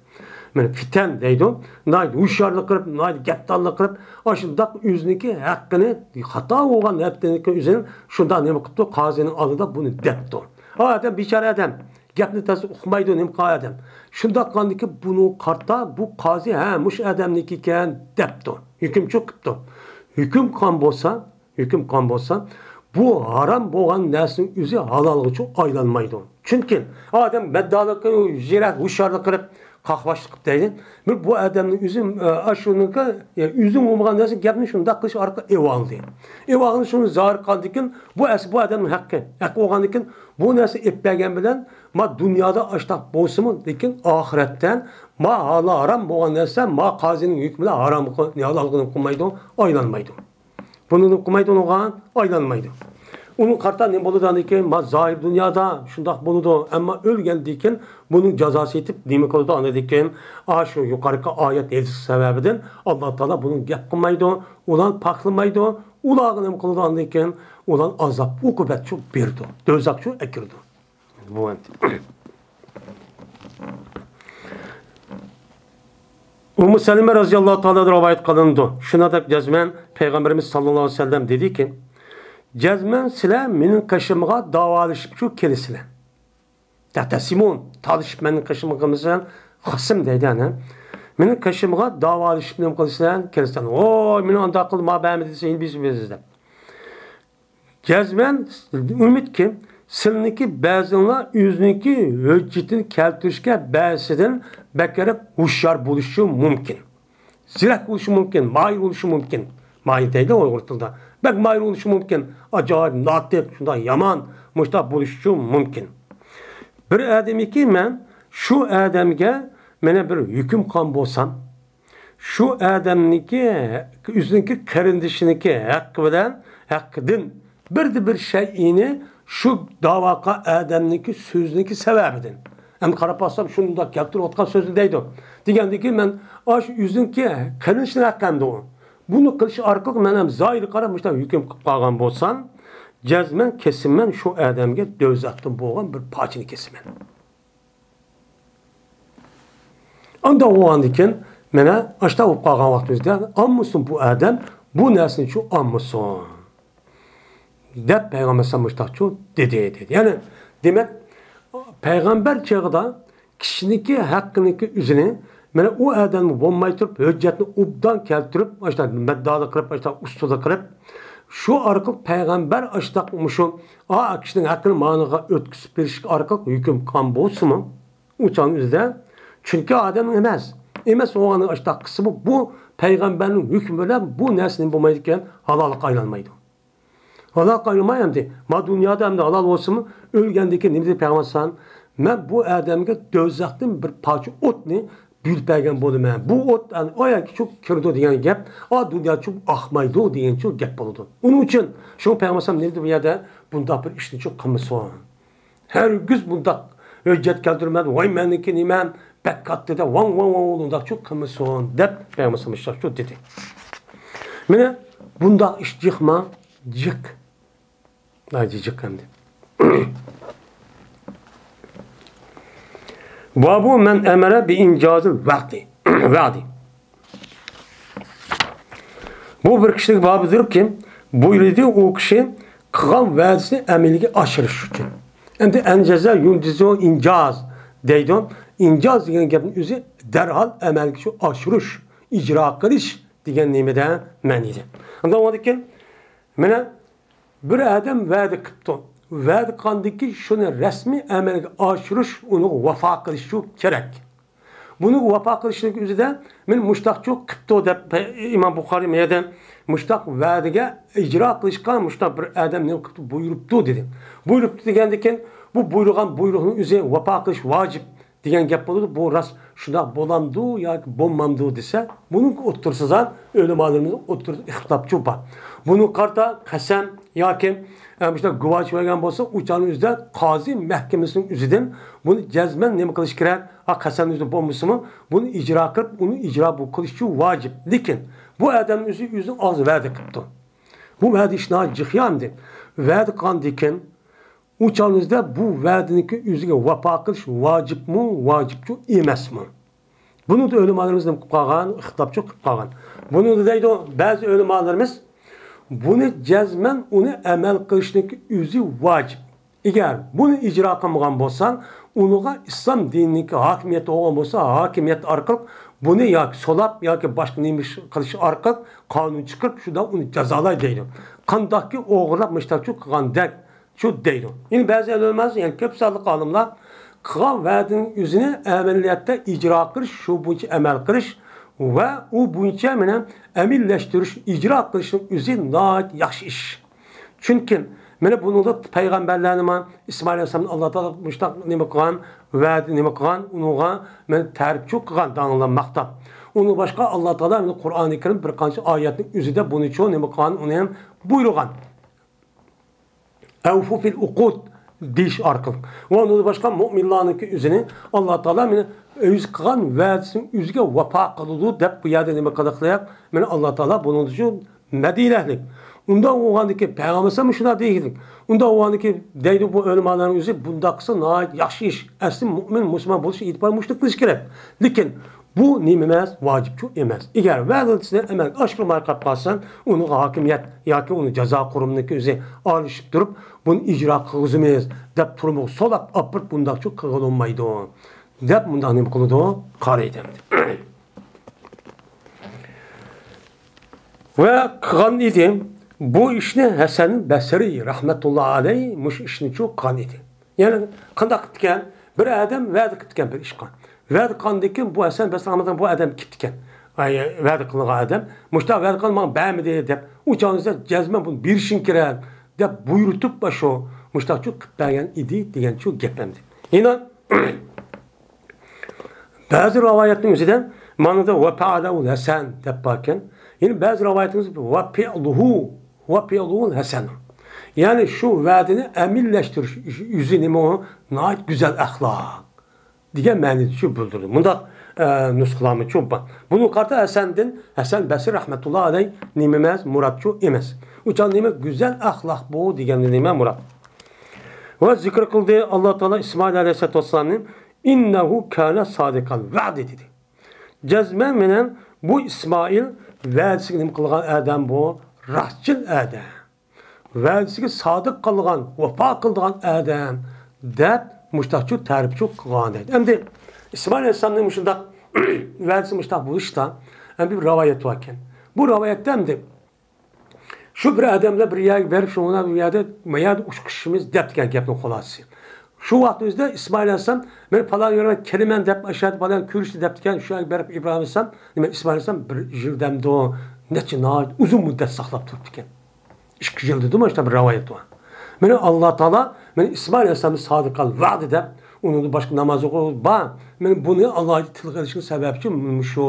مانا پىتەن دەيدۇ، ناھايىتى ھوشيارلىق قىلىپ، ناھايىتى گەپدانلىق قىلىپ، ئاشۇنداق ئۆزىنىڭكى ھەققىنى، خاتا بولغان ھەققىنىڭكى ئۆزىنى شۇنداق نېمە قىپتۇ، قازىنىڭ ئالدىدا بۇنى دەپتۇ. ئا ئادەم بىچارە ئادەم، گەپنى تەس ئۇقمايدۇ نېمە قىلار ئادەم. شۇنداق قىلغاندىكىن بۇنىڭغا قارىتا بۇ قازى، ھە، مۇشۇ ئادەمنىڭكى ئىكەن دەپتۇ. ھۆكۈمچۇ قىپتۇ. ھۆكۈم قىلغان بولسا، ھۆكۈم قىلغان بولسا، بۇ ھارام بولغان نەرسىنىڭ ئۆزى ھالالغىچۇ ئايلانمايدۇ. چۈنكى ئادەم مەددالىق، زېرەك، ھوشيارلىق قىلىپ، قاقباشلىق قىلىپ دەيدۇ. بىر بۇ ئادەمنىڭ ئۆزى، ئە، ئاشۇنىڭكى، ئە، ئۆزى بولمىغان نەرسە گەپنى شۇنداق قىلىش ئارقىلىق ئېلىۋالدى. ئېلىۋالغىنى شۇنى زاھىر قىلغاندىكىن، بۇ ئەسلى بۇ ئادەمنىڭ ھەققى. ھەققى بولغاندىكىن، بۇ نەرسە ئېلىپ بەرگەن بىلەن، ما دۇنيادا ئاشتاق بولسىمۇ، لېكىن ئاخىرەتتە ما ھالال ھارام بولغان نەرسە ما قازىنىڭ ھۆكمى بىلەن ھارام قىل-، ھالال قىلمايدۇ، ئايلانمايدۇ. بۇنى قىلمايدۇ، ئۇنىڭغا ئايلانمايدۇ. ئۇنىڭ قارتا نېمە بولىدۇ؟ ئاندىن كېيىن ما زاھىر دۇنيادا شۇنداق بولىدۇ، ئەمما ئۆلگەندىن كېيىن بۇنىڭ جازاسى يېتىپ نېمە قىلىدۇ؟ ئاندىن كېيىن ئاشۇ يۇقىرىقى ئايەت ھەدىس سەۋەبىدىن ئاللا تائالا بۇنى گەپ قىلمايدۇ، ئۇلارنى پاكلىمايدۇ. ئۇلارغا نېمە قىلىدۇ؟ ئاندىن كېيىن ئۇلار ئازاب، ئوقۇبەتچۇ بېرىدۇ، دوزاخچۇ ئەكىرىدۇ. بۇ ئەمدى. ئۇممۇ سەلىمە رەزىياللاھۇ تائالا رىۋايەت قىلىنىدۇ. شۇنداق دەپ جەزمەن پەيغەمبىرىمىز ساللاللاھۇ ئەلەيھى ۋەسەللەم دېدىكى، جەزمەن سىلەر مېنىڭ قېشىمغا داۋالىشىپچۇ كېلىسىلەر. تەتەسىمۇن، تالىشىپ مېنىڭ قېشىمغا كېلىسىلەر، خىسىم دەيدۇ ئەنە. مېنىڭ قېشىمغا داۋالىشىپ نېمە قىلىسىلەر، كېلىسىلەر. ۋوي، مېنى ئانداق قىلدى، ما بەرمىدى دېسە، يەنە بىز بىز دەپ. جەزمەن ئۈمىدكى، سىلىنىڭكى بەزىڭلار ئۆزىنىڭكى ھۆججىتىنى كەلتۈرۈشكە بەزىسىدىن بەكرەك ھوشيار بولۇشى مۇمكىن. زېرەك بولۇشى مۇمكىن، ماھىر بولۇشى مۇمكىن. ماھىر دەيدۇ ئۇيغۇر تىلىدا. بەك ماھىر بولۇشى مۇمكىن. ئاجايىپ ناتىق، شۇنداق يامان، مۇشۇنداق بولۇشى مۇمكىن. بىر ئادەمكى مەن شۇ ئادەمگە مانا بىر ھۆكۈم قىلغان بولسام، شۇ ئادەمنىڭكى، ئۆزىنىڭكى قېرىندىشىنىڭكى ھەققى بىلەن، ھەققىدىن بىردە بىر شەيئىنى شۇ داۋاكار ئادەمنىڭكى سۆزىنىڭكى سەۋەبىدىن. ئەمدى قاراپ باقسام، شۇنداق كەلتۈرۈۋاتقان سۆزنى دەيدۇ. دېگەندىكىن مەن ئاشۇ ئۆزىنىڭكى قېرىندىشىنىڭ ھەققى ئەمدى ئۇ. بۇنى قىلىش ئارقىلىق مەن ھەم زاھىرغا قاراپ مۇشۇنداق ھۆكۈم قىلىپ قالغان بولسام، جەزمەن كېسىمەن شۇ ئادەمگە دوزاختىن بولغان بىر پاچىنى كېسىمەن. ئانداق بولغاندىكىن، مانا ئاشۇنداق بولۇپ قالغان ۋاقتىمىزدا ئالمىسۇن بۇ ئادەم، بۇ نەرسىنىچۇ ئالمىسۇن، دەپ پەيغەمبەر ئەلەيھىسسالام مۇشۇنداقچۇ دېدى، دېدى. يەنى، دېمەك، پەيغەمبەر چېغىدا كىشىنىڭكى ھەققىنىڭكى ئۆزىنى، مانا ئۇ ئادەمنى بولماي تۇرۇپ، ھۆججەتنى ئوبدان كەلتۈرۈپ، ئاشۇنداق مەددالىق قىلىپ، ئاشۇنداق ئۇستىلىق قىلىپ، شۇ ئارقىلىق پەيغەمبەر ئاشۇنداق مۇشۇ ئا كىشىنىڭ ھەققىنى مانىغا ئۆتكۈزۈپ بېرىش ئارقىلىق ھۆكۈم قىلغان بولسىمۇ، ئۇ چاغنىڭ ئۆزىدە، چۈنكى ئادەمنىڭ ئەمەس، ئەمەس بولغاننىڭ ئاشۇنداق قىلسىمۇ، بۇ پەيغەمبەرنىڭ ھۆكمى بىلەن بۇ نەرسە نېمە بولمايدىكەن، ھالاللىققا ئايلانمايدۇ. ھالاللىققا ئايلانماي ئەمدى. ما دۇنيادا ئەمدى ھالال بولسىمۇ، ئۆلگەندىن كېيىن نېمە دېدى پەيغەمبەر ئەلەيھىسسالام؟ مەن بۇ ئادەمگە دوزاختىن بىر پارچە ئوتنى بۇيرۇپ بەرگەن بولىمەن. بۇ ئوت، ئاياكى چۇ كىرىدۇ دېگەن گەپ، ئا دۇنياچۇ ئاقمايدۇ دېگەنچۇ گەپ بولىدۇ. ئۇنىڭ ئۈچۈن شۇ پەيغەمبەر ئەلەيھىسسالام نېمە دېدى بۇ يەردە؟ بۇنداق بىر ئىشنىچۇ قىلمىسۇن. ھەرگىز بۇنداق ھۆججەت كەلتۈرمەيدۇ، ۋاي مەنىڭكى نېمەم بەك كاتتا دەپ، ۋاڭ ۋاڭ ۋاڭ ئۇنداقچۇ قىلمىسۇن دەپ پەيغەمبەر ئەلەيھىسسالام دېدى. مانا بۇنداق ئىش جىقما جىق. ناھايىتى جىق ئەمدى. بابۇ مەن ئەمەرە بىئىنجازىل ۋەقتى. ۋەدى. بۇ بىر كىشىلىك بابىدۇركى، بۇيرۇدى ئۇ كىشى قىلغان ۋەدىسىنى ئەمەلگە ئاشۇرۇش ئۈچۈن. ئەمدى ئەنجەزە يۇنجىزۇ ئىنجاز دەيدۇ. ئىنجاز دېگەن گەپنىڭ ئۆزى دەرھال ئەمەلگە شۇ ئاشۇرۇش، ئىجرا قىلىش دېگەن نېمىدە مەنىدە. ئەمدى ئۇنىڭدىن كېيىن مانا بىر ئادەم ۋەدە قىپتۇ. ۋەدە قىلغاندىن كېيىن شۇنى رەسمىي ئەمەلگە ئاشۇرۇش، ئۇنىڭغا ۋاپا قىلىش شۇ كېرەك. بۇنىڭغا ۋاپا قىلىشنىڭ ئۆزىدە مانا مۇشتاقچۇ قىپتۇ دەپ ئىمام بۇخارىي ما يەردە مۇشتاق ۋەدىگە ئىجرا قىلىشقا مۇشتاق بىر ئادەم نېمە قىپتۇ، بۇيرۇپتۇ دېدى. بۇيرۇپتۇ دېگەندىن كېيىن بۇ بۇيرۇغان بۇيرۇقنىڭ ئۆزى ۋاپا قىلىش ۋاجىپ دېگەن گەپ بولىدۇ. بۇ راست شۇنداق بولامدۇ ياكى بولمامدۇ دېسە، بۇنىڭ ئوتتۇرىسىدا ئۆلىمالىرىمىز ئوتتۇرىسىدا ئىختىلاپچۇ بار. بۇنىڭغا قارىتا قەسەم ياكى، ئە، مۇشۇنداق گۇۋاھچى بەرگەن بولسا، ئۇ چاغنىڭ ئۆزىدە قازى مەھكىمىسىنىڭ ئۆزىدىن بۇنى جەزمەن نېمە قىلىش كېرەك؟ ھا، قەسەمنىڭ ئۆزى بولمىسىمۇ، بۇنى ئىجرا قىلىپ، ئۇنى ئىجرا بۇ قىلىشچۇ ۋاجىپ. لېكىن بۇ ئادەمنىڭ ئۆزى ئۆزىنىڭ ئاغزى ۋەدە قىپتۇ. بۇ ۋەدە ئىش ناھايىتى جىق ئەمدى. ۋەدە قىلغاندىن كېيىن ئۇ چاغنىڭ ئۆزىدە بۇ ۋەدىنىڭكى ئۆزىگە ۋاپا قىلىش ۋاجىپمۇ، ۋاجىپچۇ ئەمەسمۇ؟ بۇنىڭدا ئۆلىمالىرىمىز نېمە قىلىپ قالغان؟ ئىختىلاپچۇ قىلىپ قالغان. بۇنىڭدا دەيدۇ بەزى ئۆلىمالىرىمىز، بۇنى جەزمەن ئۇنى ئەمەل قىلىشنىڭكى ئۆزى ۋاجىپ. ئەگەر بۇنى ئىجرا قىلمىغان بولساڭ، ئۇنىڭغا ئىسلام دىنىنىڭكى ھاكىمىيىتى بولغان بولسا، ھاكىمىيەت ئارقىلىق بۇنى ياكى سولاپ ياكى باشقا نېمە ئىش قىلىش ئارقىلىق قانۇن چىقىرىپ، شۇنداق ئۇنى جازالاي دەيدۇ. قانداقكى ئوغرىلاپ مۇشتاقچۇ قىلغاندەك. شۇ دەيدۇ. يەنە بەزى ئۆلىمالار، يەنە كۆپ سانلىق ئالىملار قىلغان ۋەدىنىڭ ئۆزىنى ئەمەلىيەتتە ئىجرا قىلىش، شۇ بويىچە ئەمەل قىلىش ۋە ئۇ بويىچە مانا ئەمەلىيلەشتۈرۈش، ئىجرا قىلىشنىڭ ئۆزى ناھايىتى ياخشى ئىش. چۈنكى مانا بۇنىڭدا پەيغەمبەرلەرنىمۇ، ئىسمائىل ئەلەيھىسسالامنى ئاللا تائالا مۇشۇنداق نېمە قىلغان، ۋەدە نېمە قىلغان، ئۇنىڭغا مانا تەرىپچۇ قىلغان داڭلانماقتا. ئۇنىڭ باشقا ئاللا تائالا مانا قۇرئانى كەرىم بىر قانچە ئايەتنىڭ ئۆزىدە بۇنىچۇ نېمە قىلغان، ئۇنى ھەم بۇيرۇغان. ئەۋفۇ فىل ئۇقۇد دېيىش ئارقىلىق ۋە ئۇنىڭدىن باشقا مۇئمىنلارنىڭكى ئۆزىنى ئاللا تائالا مانا ئۆزى قىلغان ۋەدىسىنىڭ ئۆزىگە ۋاپا قىلىدۇ دەپ بۇ يەردە نېمە قىلىقلىق؟ مانا ئاللا تائالا بۇنىڭ ئۈچۈن مەدىنەلىك. ئۇنداق بولغاندىكى پەيغەمبەر ئەلەيھىسسالام شۇنداق دېگەن. ئۇنداق بولغاندىكى دەيدۇ بۇ ئۆلىمالارنىڭ ئۆزى بۇنداق قىلسا ناھايىتى ياخشى ئىش. ئەسلى مۇئمىن، مۇسۇلمان بولۇش ئېتىبارى مۇشۇنى قىلىش كېرەك. لېكىن بۇ نېمە ئەمەس، ۋاجىپچۇ ئەمەس. ئەگەر ۋەدىسىنى ئەمەلگە ئاشۇرماي قاپ قالسا، ئۇنىڭغا ھاكىمىيەت ياكى ئۇنى جازا قۇرۇمىنىڭكى ئۆزى ئارىلىشىپ تۇرۇپ، بۇنى ئىجرا قىلغۇزىمىز دەپ تۈرمىگە سولاپ ئاپىرىپ، بۇنداقچۇ قىلغىلى بولمايدۇ دەپ مۇنداق نېمە قىلىدۇ؟ قارايدۇ ئەمدى. ۋە قىلغان ئىدى. بۇ ئىشنى ھەسەن بەسرى رەھمەتۇللا ئەلەي مۇشۇ ئىشنىچۇ قىلغان ئىدى. يەنى قانداق قىپتىكەن؟ بىر ئادەم ۋەدە قىپتىكەن بىر ئىشقا. ۋەدە قىلغاندىن كېيىن بۇ ھەسەن بەسرى رەھمەتۇللا بۇ ئادەم قىپتىكەن. ئاي، ۋەدە قىلغان ئادەم مۇشۇنداق ۋەدە قىلغان ماڭا بەرمىدى دەپ، ئۇ چاغدا جەزمەن بۇنى بېرىشىڭ كېرەك دەپ بۇيرۇتۇپ، شۇ مۇشۇنداقچۇ قىپ بەرگەن ئىدى دېگەنچۇ گەپ ئەمدى. يەنە بەزى رىۋايەتنىڭ ئۆزىدە ماڭىدا ۋەپەئەلەھۇل ھەسەن دەپ باركەن. يەنە بەزى رىۋايەتنىڭ ئۆزىدە ۋەپىئلۇھۇ، ۋەپىئلۇھۇل ھەسەن. يەنى شۇ ۋەدىنى ئەمەلىيلەشتۈرۈش ئۆزى نېمە ئۇ؟ ناھايىتى گۈزەل ئەخلاق دېگەن مەنىدە شۇ بىلدۈرىدۇ. مۇنداق، ئە، نۇسخىلارمۇ شۇ بار. بۇنىڭغا قارىتا ھەسەندىن، ھەسەن بەسرى رەھمەتۇللا ئەلەي نېمە ئەمەس، مۇرادچۇ ئەمەس. ئۇ چاغ نېمە گۈزەل ئەخلاق بۇ دېگەندە نېمە مۇراد؟ ۋە زىكىر قىلدى، ئاللا تائالا ئىسمائىل ئەلەيھىسسالاتۇ ۋەسسالامنى، «ئىننەھۇ كانە سادىقەل ۋەئدى» دېدى. جەزمەن مېنىڭ بۇ ئىسمائىل ۋەدىسىگە نېمە قىلغان ئادەم بۇ؟ راستچىل ئادەم. ۋەدىسىگە سادىق قالغان، ۋاپا قىلىدىغان ئادەم دەپ مۇشتاقچۇ تەرىپچۇ قىلغان دەيدۇ. ئەمدى ئىسمائىل ئەلەيھىسسالامنىڭ مۇشۇنداق ۋەدىسى مۇشتاق بولۇشتا، ئەمدى بىر رىۋايەت باركەن. بۇ رىۋايەتتە ئەمدى شۇ بىر ئادەملەر بىر يەرگە بېرىپ، شۇ بۇ يەردە، ما يەردە ئۇچرىشىمىز دەپ دېگەن گەپنىڭ خۇلاسىسى. شۇ ۋاقىت ئۆزىدە ئىسمائىل ئەلەيھىسسالام، «مەن پالان يەرگە كېلىمەن» دەپ، ئاشۇ يەردە پالان كۆرۈشتى دەپتىكەن. شۇ يەرگە بېرىپ ئىبراھىم ئەلەيھىسسالام، نېمە، ئىسمائىل ئەلەيھىسسالام بىر يىل دەمدۇ، نەچچە ناھايىتى ئۇزۇن مۇددەت ساقلاپ تۇرۇپتىكەن. ئىككى يىل دېدىمۇ، شۇنداق بىر رىۋايەت بار. مانا ئاللا تائالا، مانا ئىسمائىل ئەلەيھىسسالامنى سادىقەل ۋەئدى دەپ، ئۇنىڭدىن باشقا ناماز ئوقۇغۇز بار. مانا بۇنى ئاللاھقا تىلغا ئېلىشنىڭ سەۋەبى مۇشۇ.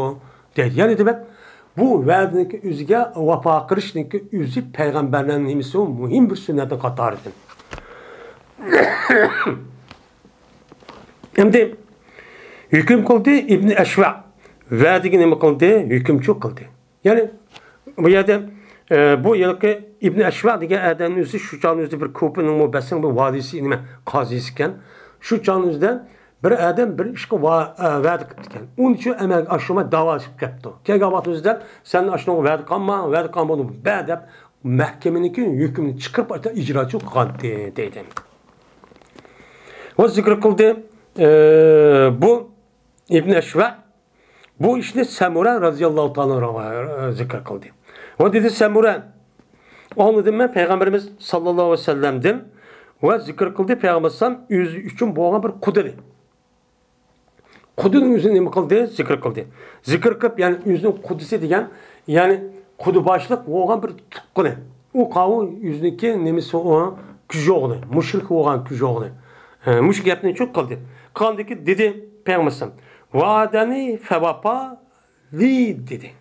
دەيدۇ. يەنى دېمەك، بۇ ۋەدىنىڭكى ئۆزىگە ۋاپا قىلىشنىڭكى ئۆزى پەيغەمبەرلەرنىڭ نېمىسى، مۇھىم بىر سۈننەتنىڭ قاتارىدىن. ئەمدى ھۆكۈم قىلدى ئىبنى ئەشۋە. ۋەدىگە نېمە قىلدى؟ ھۆكۈمچى قىلدى. يەنى بۇ يەردە، ئە، بۇ ھېلىقى ئىبنى ئەشۋە دېگەن ئادەمنىڭ ئۆزى شۇ چاغنىڭ ئۆزىدە بىر كۇپىنىڭمۇ بەسنىڭ بىر ۋالىسى، نېمە، قازىسى ئىكەن. شۇ چاغنىڭ ئۆزىدە بىر ئادەم بىر ئىشقا ۋە-، ئە، ۋەدە قىپتىكەن. ئۇنىڭ ئۈچۈن ئەمەلگە ئاشۇرماي داۋالىشىپ كەپتۇ. كەلگەن ۋاقتىمىزدا سەن ئاشۇنىڭغا ۋەدە قىلما، ۋەدە قىلما بولدۇم، بە دەپ مەھكىمىنىڭكى ھۆكمىنى چىقىرىپ ئايتا ئىجراچى قىلغانتى دەيدۇ. ۋە زىكىر قىلدى. ئە، بۇ ئىبن ئەشۋە بۇ ئىشنى سەمۇرە رەزىياللاھۇ تائالا ئەنھۇ زىكىر قىلدى. ۋە دېدى سەمۇرە، ئاڭلىدىم مەن پەيغەمبىرىمىز ساللاللاھۇ ئەلەيھى ۋەسەللەمدىن ۋە زىكىر قىلدى پەيغەمبەر ئەلەيھىسسالام ئۆزى ئۈچۈن بولغان بىر قۇدىنى. قۇدىنىڭ ئۆزىنى نېمە قىلدى؟ زىكىر قىلدى. زىكىر قىلىپ، يەنى ئۆزىنىڭ قۇدىسى دېگەن، يەنى قۇدى باشلىق بولغان بىر تۇغقىنى. ئۇ قاۋۇ ئۆزىنىڭكى نېمىسى ئۇ كۈجى ئوغلى، مۇشرىك بولغان كۈجى ئوغلى. ئە، مۇشۇ گەپنى شۇ قىلدى. قىلغاندىكىن دېدى پەيغەمبەر ئەلەيھىسسالام، «ۋەئەدەنى فەۋەفا لى» دېدى.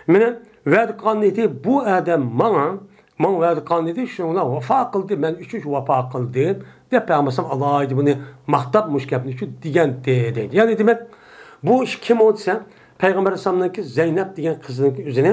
مېنى ۋەدە قىلغان ئىدى بۇ ئادەم ماڭا، ماڭا ۋەدە قىلغان ئىدى، شۇنىڭغا ۋاپا قىلدى، مەن ئۈچۈن ۋاپا قىلدى، دەپ پەيغەمبەر ئەلەيھىسسالام ئالاھىدە بۇنى ماختاپ مۇشۇ گەپنى شۇ دېگەنتى دەيدۇ. يەنى دېمەك، بۇ ئىش كىم ئۇ دېسە، پەيغەمبەر ئەلەيھىسسالامنىڭكى زەينەپ دېگەن قىزىنىڭكى ئۆزىنى.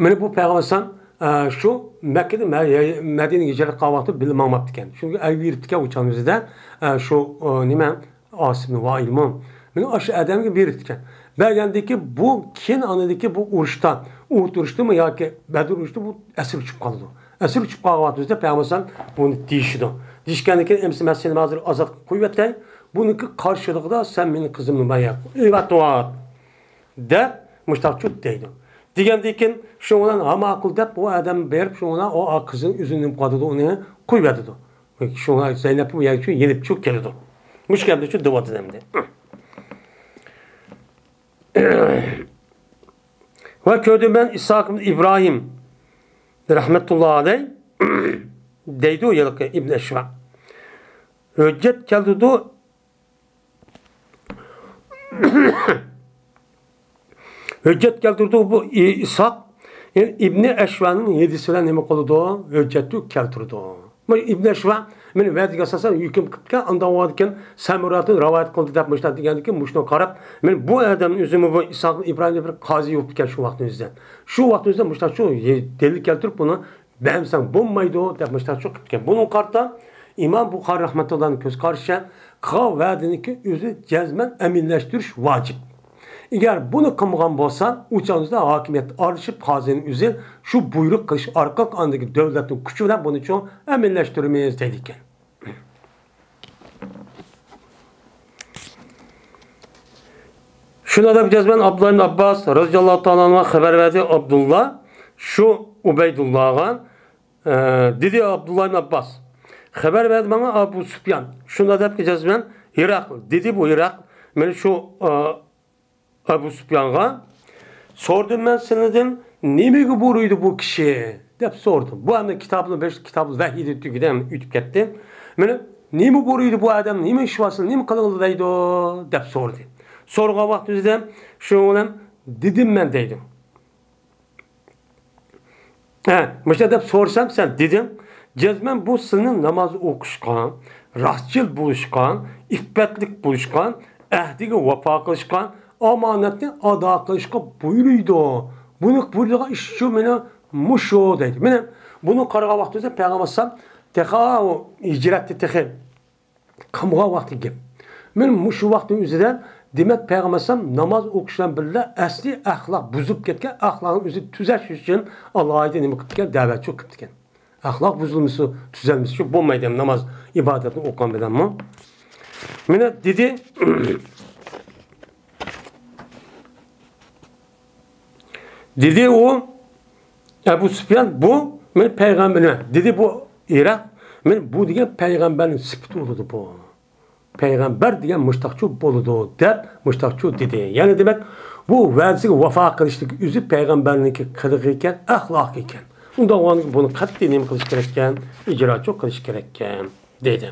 مانا بۇ پەيغەمبەر ئەلەيھىسسالام، ئە، شۇ مەككىدىن مە-، مەدىنىگە ھىجرەت قىلغان ۋاقتىدا بىللە ماڭماپتىكەن. چۈنكى ئەر بېرىپتىكەن ئۇ چاغنىڭ ئۆزىدە، ئە، شۇ، ئە، نېمە، ئاسىبنى ۋائىلمۇ. مانا ئاشۇ ئادەمگە بېرىپتىكەن. بەرگەندىكى بۇ كېيىن ئاندىكى بۇ ئۇرۇشتا، ئۇھۇد ئۇرۇشتىمۇ ياكى بەدر ئۇرۇشتا بۇ ئەسىر چۈشۈپ قالىدۇ. ئەسىر چۈشۈپ قالغان ۋاقتىمىزدا پەيغەمبەر ئەلەيھىسسالام بۇنى دېيىشىدۇ. دېيىشكەندىن كېيىن، ئەمىسە مەن سېنى ھازىر ئازاد قىلىپ قويۇۋەتەي. بۇنىڭكى قارشىلىقىدا سەن مېنىڭ قىزىمنى مايا ئېلىۋەتىۋات. دەپ مۇشتاقچۇ دەيدۇ. دېگەندىن كېيىن شۇنىڭ بىلەن ھە ماقۇل دەپ ئۇ ئادەم بېرىپ شۇنىڭ بىلەن ئۇ قىزنىڭ ئۆزىنى نېمە قىلىۋاتىدۇ، ئۇنى قويۇۋېتىدۇ. شۇڭا زەينەپمۇ يەنە شۇ يېنىپ شۇ كېلىدۇ. مۇشۇ گەپنى شۇ دەۋاتىدۇ ئەمدى. ۋە كۆردۈم مەن ئىسھاق ئىبن ئىبراھىم رەھمەتۇللا ئەلەي دەيدۇ ھېلىقى ئىبن ئەشۋە. ھۆججەت كەلتۈردى. ھۆججەت كەلتۈردى بۇ ئى-، ئىسھاق، يەنى ئىبنى ئەشۋانىڭ ھەدىسى بىلەن نېمە قىلىدۇ؟ ھۆججەتنى كەلتۈرىدۇ. مانا ئىبنى ئەشۋا، مانا ۋەدىگە ئاساسەن ھۆكۈم قىپتىكەن، ئاندىن ئاۋۋالكەن سەمۇراتىن رىۋايەت قىلدى دەپ مۇشۇنداق دېگەندىكىن، مۇشۇنى قاراپ، مانا بۇ ئادەم ئۆزىمۇ بۇ ئىسھاق ئىبراھىم دەپ بىر قازى بولۇپتىكەن شۇ ۋاقىتنىڭ ئۆزىدە. شۇ ۋاقىتنىڭ ئۆزىدە مۇشۇنداق شۇ دەلىل كەلتۈرۈپ بۇنى بەرمىسەڭ بولمايدۇ دەپ مۇشۇنداق چىقىپتىكەن. بۇنىڭغا قارىتا ئىمام بۇخارىي رەھمەتۇللاھنىڭ كۆز قارىشىچە، قىلغان ۋەدىنىڭكى ئۆزى جەزمەن ئەمەلىيلەشتۈرۈش ۋاجىپ. ئەگەر بۇنى قىلمىغان بولسا، ئۇ چاغدا ھاكىمىيەت ئارىلىشىپ، قازىنىڭ ئۆزى شۇ بۇيرۇق قىلىش ئارقىلىق ئاندىكى دۆلەتنىڭ كۈچى بىلەن بۇنى چوڭ ئەمەلىيلەشتۈرىمىز دەيدىكەن. شۇنى دەپ جەزمەن ئابدۇللا ئىبن ئابباس رەزىياللاھۇ تائالا ئەنھۇ خەۋەر بەردى. ئابدۇللا شۇ ئۇبەيدۇللاغا، ئە، دېدى ئابدۇللا ئىبن ئابباس. خەۋەر بەردى ماڭا ئەبۇ سۇپيان. شۇنى دەپ جەزمەن ھېراقل. دېدى بۇ ھېراقل. مانا شۇ، ئە، ئەبۇ سۇپيانغا، سورىدىم مەن سېنىڭدىن، نېمىگە بۇيرۇيدۇ بۇ كىشى؟ دەپ سورىدىم. بۇ ئەمدى كىتابنى بېشى كىتابۇل ۋەھىيدە تۈگىدى، ئەمدى ئۆتۈپ كەتتى. مانا، نېمە بۇيرۇيدۇ بۇ ئادەم؟ نېمە ئىش بار سىلەر؟ نېمە قىلغىلى دەيدۇ؟ دەپ سورىدى. سورىغان ۋاقتىمىزدا شۇنىڭ بىلەن دېدىم مەن دەيدۇ. ھە، مۇشۇنداق دەپ سورىسام، سەن دېدىڭ، جەزمەن بۇ سىلىنى ناماز ئوقۇشقا، راستچىل بولۇشقا، ئىپپەتلىك بولۇشقا، ئەھدىگە ۋاپا قىلىشقا، ئامانەتنى ئادا قىلىشقا بۇيرۇيدۇ. بۇنى بۇيرۇيدىغان ئىش شۇ مېنىڭ مۇشۇ دەيدۇ. مانا بۇنى قارىغان ۋاقتىمىزدا پەيغەمبەر ئەلەيھىسسالام تېخى ھىجرەتتە تېخى قالمىغان ۋاقتى گەپ. مانا مۇشۇ ۋاقىتنىڭ ئۆزىدە، دېمەك، پەيغەمبەر ئەلەيھىسسالام ناماز ئوقۇش بىلەن بىللە ئەسلى ئەخلاق بۇزۇپ كەتكەن ئەخلاقنى ئۆزى تۈزەش ئۈچۈن ئالاھىدە نېمە قىپتىكەن؟ دەۋەتچۇ قىپتىكەن. ئەخلاق بۇزۇلمىسا، تۈزەلمىسە شۇ بولمايدۇ ناماز، ئىبادەتنى ئوقۇغان بىلەنمۇ. مانا دېدى، دېدى ئۇ، ئەبۇ سۇپيان، بۇ مەن پەيغەمبەرنى، دېدى بۇ ئىراق، مەن بۇ دېگەن پەيغەمبەرنىڭ سۈپىتى بولىدۇ بۇ. پەيغەمبەر دېگەن مۇشتاقچۇ بولىدۇ، دەپ مۇشتاقچۇ دېدى. يەنى دېمەك، بۇ ۋەدىسىگە ۋاپا قىلىشلىك ئۆزى پەيغەمبەرنىڭكى قىلىقى ئىكەن، ئەخلاقى ئىكەن. ئۇنداق بولغاندىكىن بۇنى قەتئىي نېمە قىلىش كېرەككەن؟ ئىجراچۇ قىلىش كېرەككەن. دېدى.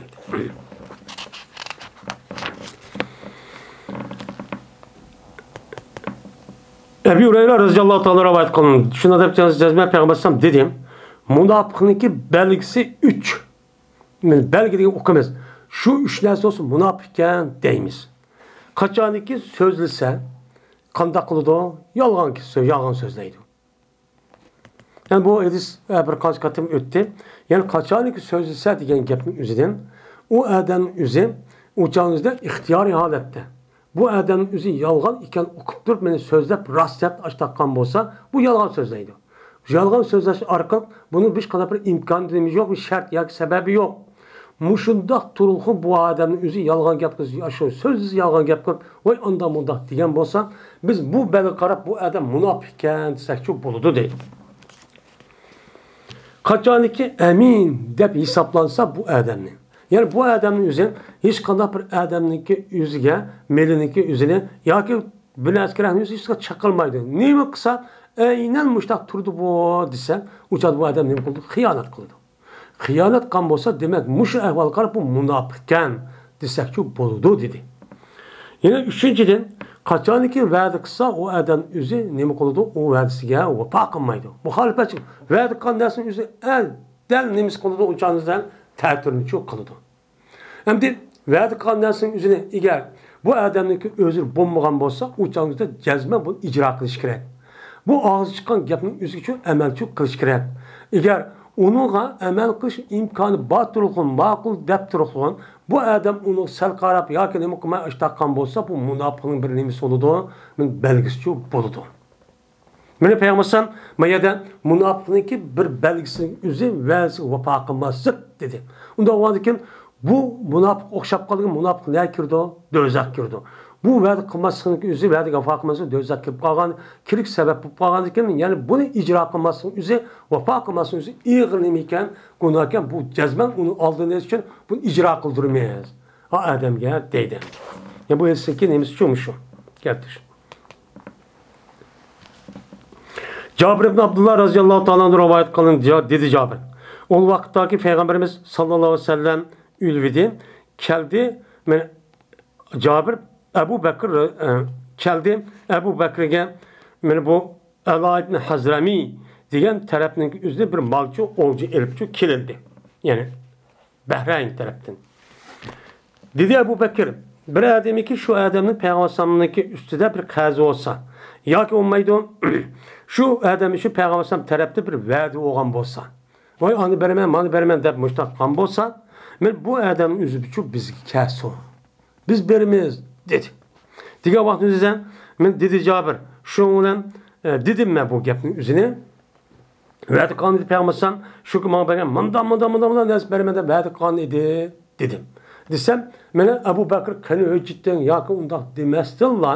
ئەبۇ ھۇرەيرە رەزىياللاھۇ تائالا رىۋايەت قىلىنىدۇ. شۇنداق دەپ جەزمەن پەيغەمبەر ئەلەيھىسسالام دېدى، مۇناپىقنىڭكى بەلگىسى ئۈچ. مانا بەلگە دېگەن ئۇقۇمىز. شۇ ئۈچ نەرسە بولسا مۇناپىق ئىكەن دەيمىز. قاچانكى سۆزلىسە، قانداق قىلىدۇ؟ يالغان سۆ-، يالغان سۆزلەيدۇ. يەنى بۇ ھەدىس، ئە، بىر قانچە قېتىم ئۆتتى. يەنى قاچانكى سۆزلىسە دېگەن گەپنىڭ ئۆزىدىن، ئۇ ئادەم ئۆزى ئۇ چاغنىڭ ئۆزىدە ئىختىيارىي ھالەتتە، بۇ ئادەم ئۆزى يالغان ئىكەن ئۇقۇپ تۇرۇپ، مېنى سۆزلەپ، راست دەپ ئاشتاققان بولسا، بۇ يالغان سۆزلەيدۇ. يالغان سۆزلەش ئارقىلىق بۇنىڭ ھېچقانداق بىر ئىمكانى يوق، بىر شەرت ياكى سەۋەبى يوق. مۇشۇنداق تۇرۇلغۇ بۇ ئادەمنىڭ ئۆزى يالغان گەپ قىلىپ، شۇ سۆزسىز يالغان گەپ قىلىپ، ۋاي ئانداق مۇنداق دېگەن بولسا، بىز بۇ بەلگىگە قاراپ بۇ ئادەم مۇناپىق ئىكەن دېسەكچۇ بولىدۇ دەيدۇ. قاچانكى ئەمىن دەپ ھېسابلانسا بۇ ئادەمنى، يەنى بۇ ئادەمنىڭ ئۆزى ھېچقانداق بىر ئادەمنىڭكى ئۆزىگە، مېلىنىڭكى ئۆزىنى ياكى بىر نەرسە كېرەكنى ئۆزى ھېچ چېقىلمايدۇ. نېمە قىلسا، ئەينەن مۇشۇنداق تۇرىدۇ بۇ دېسە، ئۇ چاغدا بۇ ئادەم نېمە قىلىدۇ؟ خىيانەت قىلىدۇ. خىيانەت قىلغان بولسا، دېمەك، مۇشۇ ئەھۋالغا قاراپ بۇ مۇناپىق ئىكەن دېسەكچۇ بولىدۇ، دېدى. يەنە ئۈچىنچىدىن، قاچانكى ۋەدە قىلسا، ئۇ ئادەم ئۆزى نېمە قىلىدۇ؟ ئۇ ۋەدىسىگە ۋاپا قىلمايدۇ. مۇخالىپەتچى، ۋەدە قىلغان نەرسىنى ئۆزى ئە-، دەل نېمىسى قىلىدۇ؟ ئۇ چاغدا دەل تەتۈرنىچۇ قىلىدۇ. ئەمدى ۋەدە قىلغان نەرسىنىڭ ئۆزىنى ئەگەر بۇ ئادەمنىڭكى ئۆزى بولمىغان بولسا، ئۇ چاغدا جەزمەن بۇنى ئىجرا قىلىش كېرەك. بۇ ئاغزى چىققان گەپنىڭ ئۆزىگىچۇ ئەمەلچۇ قىلىش كېرەك. ئەگەر ئۇنىڭغا ئەمەل قىلىش ئىمكانى بار تۇرۇقلۇق، ماقۇل دەپ تۇرۇقلۇق، بۇ ئادەم ئۇنىڭغا سەل قاراپ ياكى نېمە قىلماي ئاشتاققان بولسا، بۇ مۇناپىقنىڭ بىر نېمىسى بولىدۇ، بىر بەلگىسىچۇ بولىدۇ. مېنى پەيغەمبەر ئەلەيھىسسالام ما يەردە مۇناپىقنىڭكى بىر بەلگىسىنىڭ ئۆزى ۋەدىسىگە ۋاپا قىلماسلىق دېدى. ئۇنداق بولغاندىكىن بۇ مۇناپىق ئوخشاپ قالغان، مۇناپىق نەگە كىرىدۇ؟ دوزاخقا كىرىدۇ. بۇ ۋەدە قىلماسلىقنىڭ ئۆزى، ۋەدىگە ۋاپا قىلماسلىق دوزاخقا كىرىپ قالغان، كىرىش سەۋەب بولۇپ قالغاندىكىن، يەنى بۇنى ئىجرا قىلماسلىقنىڭ ئۆزى، ۋاپا قىلماسلىقنىڭ ئۆزى ئېغىر نېمە ئىكەن، گۇناھ ئىكەن، بۇ جەزمەن ئۇنىڭ ئالدىنى ئېلىش ئۈچۈن بۇنى ئىجرا قىلدۇرىمىز. ھا ئادەمگە دەيدۇ. يا بۇ ھەدىستىكى نېمىسى شۇ، مۇشۇ. كەلتۈرۈش. جابىر ئىبن ئابدۇللا رازىياللاھۇ تائالا ئەنھۇ رىۋايەت قىلىنىدۇ، دېدى جابىر. ئۇ ۋاقىتتاكى پەيغەمبىرىمىز ساللاللاھۇ ئەلەيھى ۋەسەللەم ئۆلۈۋىدى. كەلدى، مەن، جابىر، ئەبۇ بەكر، ئە، كەلدى، ئەبۇ بەكرگە، مەن بۇ ئەلا ئىبن ھەزرەمى دېگەن تەرەپنىڭ ئۆزىدە بىر مالچۇ ئولجا ئېلىپچۇ كېلىندى. يەنى بەھرەين تەرەپتىن. دېدى ئەبۇ بەكىر، بىر ئادەمكى شۇ ئادەمنىڭ پەيغەمبەر ئەلەيھىسسالامنىڭكى ئۈستىدە بىر قەرزى بولسا، ياكى بولمايدۇ، شۇ ئادەم ئۈچۈن پەيغەمبەر ئەلەيھىسسالام تەرەپتە بىر ۋەدە بولغان بولسا، ۋاي ئانى بېرىمەن، مانى بېرىمەن دەپ مۇشۇنداق قىلغان بولسا، مەن بۇ ئادەمنىڭ ئۆزى ئۈچۈن بىزگە كەلسۇن. بىز بېرىمىز، دېدى. دېگەن ۋاقىتنىڭ ئۆزىدە مەن دېدى جابىر، شۇنىڭ بىلەن، ئە، دېدىم مەن بۇ گەپنىڭ ئۆزىنى. ۋەدە قىلغان ئىدى پەيغەمبەر ئەلەيھىسسالام، شۇ كۈن ماڭا بەرگەن مۇنداق، مۇنداق، مۇنداق، مۇنداق نەرسە بېرىمەن دەپ ۋەدە قىلغان ئىدى، دېدىم. دېسەم، مانا ئەبۇ بەكرى قېنى ھۆججىتىڭ ياكى ئۇنداق دېمەستىنلا،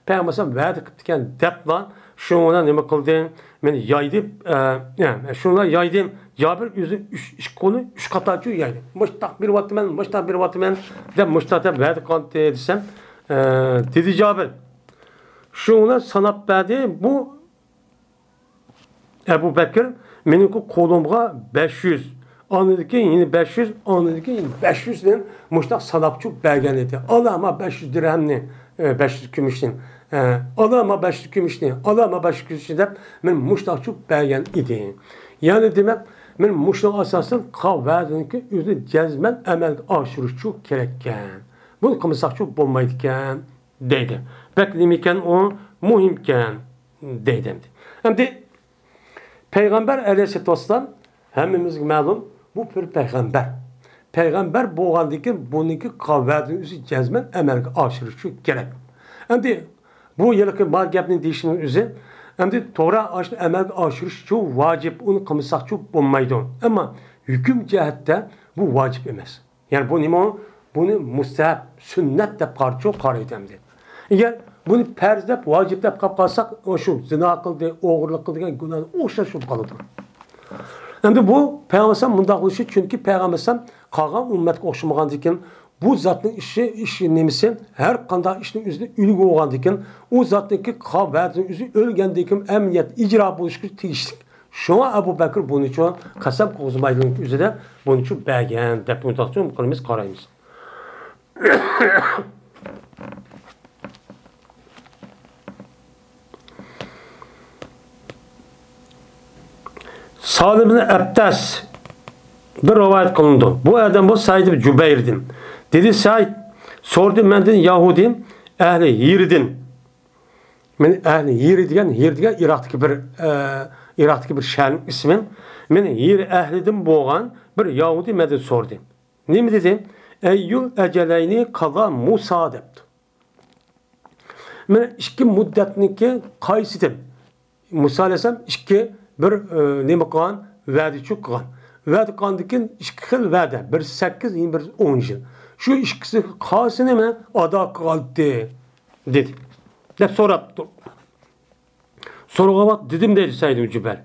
پەيغەمبەر ئەلەيھىسسالام ۋەدە قىپتىكەن دەپلا، شۇنىڭ بىلەن نېمە قىلدى؟ مېنى يايدى، ئە، ئە، شۇنىڭ بىلەن يايدى. جابىر ئۆزى ئۈچ، ئىككى قولى ئۈچ قاتارچۇ يايدى. مۇشتاق بېرىۋاتىمەن، مۇشتاق بېرىۋاتىمەن دەپ، مۇشتاق دەپ ۋەدە قىلاتتى دېسەم، ئە، دېدى جابىر. شۇنىڭ بىلەن ساناپ بەردى. بۇ ئەبۇ بەكىر مېنىڭكى قولۇمغا بەش يۈز، ئاندىن كېيىن يەنە بەش يۈز، ئاندىن كېيىن يەنە بەش يۈز دېگەن مۇشۇنداق ساناپچۇ بەرگەن ئىدى. ئالا ما بەش يۈز دىرھەمنى، ئە، بەش يۈز كۈمۈشنى، ئە، ئالا ما بەش يۈز كۈمۈشنى، ئالا ما بەش يۈز كۈمۈشنى دەپ مېنى مۇشۇنداقچۇ بەرگەن ئىدى. يەنى دېمەك، مەن مۇشۇنىڭغا ئاساسەن قىلغان ۋەدىنىڭكى ئۆزىنى جەزمەن ئەمەلگە ئاشۇرۇشچۇ كېرەككەن. بۇنى قىلمىساقچۇ بولمايدىكەن. دەيدۇ. بەك نېمىكەن ئۇ؟ مۇھىمكەن، دەيدۇ ئەمدى. ئەمدى پەيغەمبەر ئەلەيھىسسالاتۇ ۋەسسالام ھەممىمىزگە مەلۇم، بۇ بىر پەيغەمبەر. پەيغەمبەر بولغاندىكىن بۇنىڭكى قىلغان ۋەدىنى ئۆزى جەزمەن ئەمەلگە ئاشۇرۇشى كېرەك. ئەمدى بۇ ھېلىقى بار گەپنى دېيىشنىڭ ئۆزى، ئەمدى توغرا ئاشۇنى ئەمەلگە ئاشۇرۇشچۇ ۋاجىپ، ئۇنى قىلمىساقچۇ بولمايدۇ. ئەمما ھۆكۈم جەھەتتە بۇ ۋاجىپ ئەمەس. يەنى بۇ نېمە؟ بۇنى مۇستەھەب، سۈننەت دەپ قارىچۇ قارايدۇ ئەمدى. ئەگەر بۇنى پەرز دەپ، ۋاجىپ دەپ قاپ قالساق، ئۇ شۇ زىنا قىلدى، ئوغرىلىق قىلدى دېگەن گۇناھقا ئوخشاش بولۇپ قالىدۇ. ئەمدى بۇ پەيغەمبەر ئەلەيھىسسالام مۇنداق بولۇشى، چۈنكى پەيغەمبەر ئەلەيھىسسالام قالغان ئۈممەتكە ئوخشىمىغاندىكىن، بۇ زاتنىڭ ئىشى، ئىشى نېمىسى، ھەر قانداق ئىشنىڭ ئۆزىدە ئۈلگە بولغاندىكىن، ئۇ زاتنىڭكى قىلغان ۋەدىسىنىڭ ئۆزى ئۆلگەندىكىن ئەمەلىيەتتە ئىجرا بولۇشقا تېگىشلىك. شۇڭا ئەبۇ بەكرى بۇنىچۇ قەسەم قوزغىمايدىغان ئۆزىدە بۇنىچۇ بەرگەن دەپ مۇنداقچۇ قىلىمىز، قارايمىز. سالىم ئىبن ئەبتەس بىر رىۋايەت قىلىنىدۇ. بۇ ئادەم بۇ سەئىد ئىبن جۇبەيردىن. دېدى سەئىد، سورىدى مەندىن يەھۇدىي ئەھلى ھىردىن. مەن ئەھلى ھىر دېگەن، ھىر دېگەن ئىراقتىكى بىر، ئە، ئىراقتىكى بىر شەھەرنىڭ ئىسمى. مەن ھىر ئەھلىدىن بولغان بىر يەھۇدىي مەندىن سورىدى. نېمە دېدى؟ ئەييۇل ئەجەلەينى قازا مۇسا دەپتۇ. مەن ئىككى مۇددەتنىڭكى قايسى دەپ؟ مۇسا ئەلەيھىسسالام ئىككى بىر، ئە، نېمە قىلغان؟ ۋەدىچۇ قىلغان. ۋەدە قىلغاندىن كېيىن ئىككى خىل ۋەدە، بىرسى سەككىز، يەنە بىرسى ئون يىل. شۇ ئىككىسى قايسىنى مەن ئادا قىلغانتى؟ دېدى. دەپ سوراپتۇ. سورىغان ۋاقىت دېدىم دەيدۇ سەئىد ئىبن جۇبەير.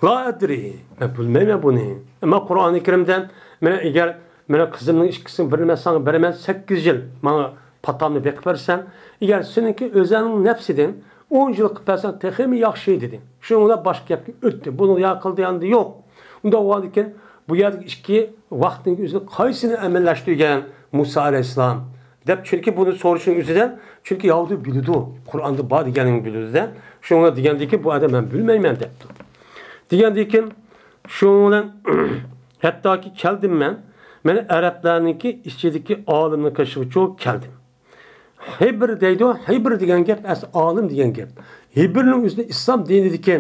لا ئەدرى، مەن بىلمەيمەن بۇنى. ئەمما قۇرئانى كەرىمدە، مانا ئەگەر، مانا قىزىمنىڭ ئىككىسىنىڭ بىرىنى مەن ساڭا بېرىمەن، سەككىز يىل ماڭا پاتامنى بېقىپ بەرسەڭ، ئەگەر سېنىڭكى ئۆزۈڭنىڭ نەپسىدىن ئون يىل قىلىپ بەرسەڭ تېخىمۇ ياخشى دېدى. شۇنىڭ بىلەن باشقا گەپكە ئۆتتى. بۇنى يا قىلدى، يا ئەمدى يوق. ئۇنداق بولغاندىكىن بۇ يەردىكى ئىككى ۋاقىتنىڭ ئۆزىنى قايسىنى ئەمەللەشتۈرگەن مۇسا ئەلەيھىسسالام؟ دەپ، چۈنكى بۇنى سورىشىنىڭ ئۆزىدە، چۈنكى يەھۇدىي بىلىدۇ، قۇرئاندا بار دېگەننى بىلىدۇ-دە. شۇڭا دېگەندىكىن، بۇ ئادەم مەن بىلمەيمەن دەپتۇ. دېگەندىكىن، شۇنىڭ بىلەن ھەتتاكى كەلدىم مەن، مەن ئەرەبلەرنىڭكى ئىچىدىكى ئالىمنى قېشىغىچۇ كەلدىم. ھىبر دەيدۇ، ھىبر دېگەن گەپ ئەسلى ئالىم دېگەن گەپ. ھىبرنىڭ ئۆزىنى ئىسلام دىنىدىكى،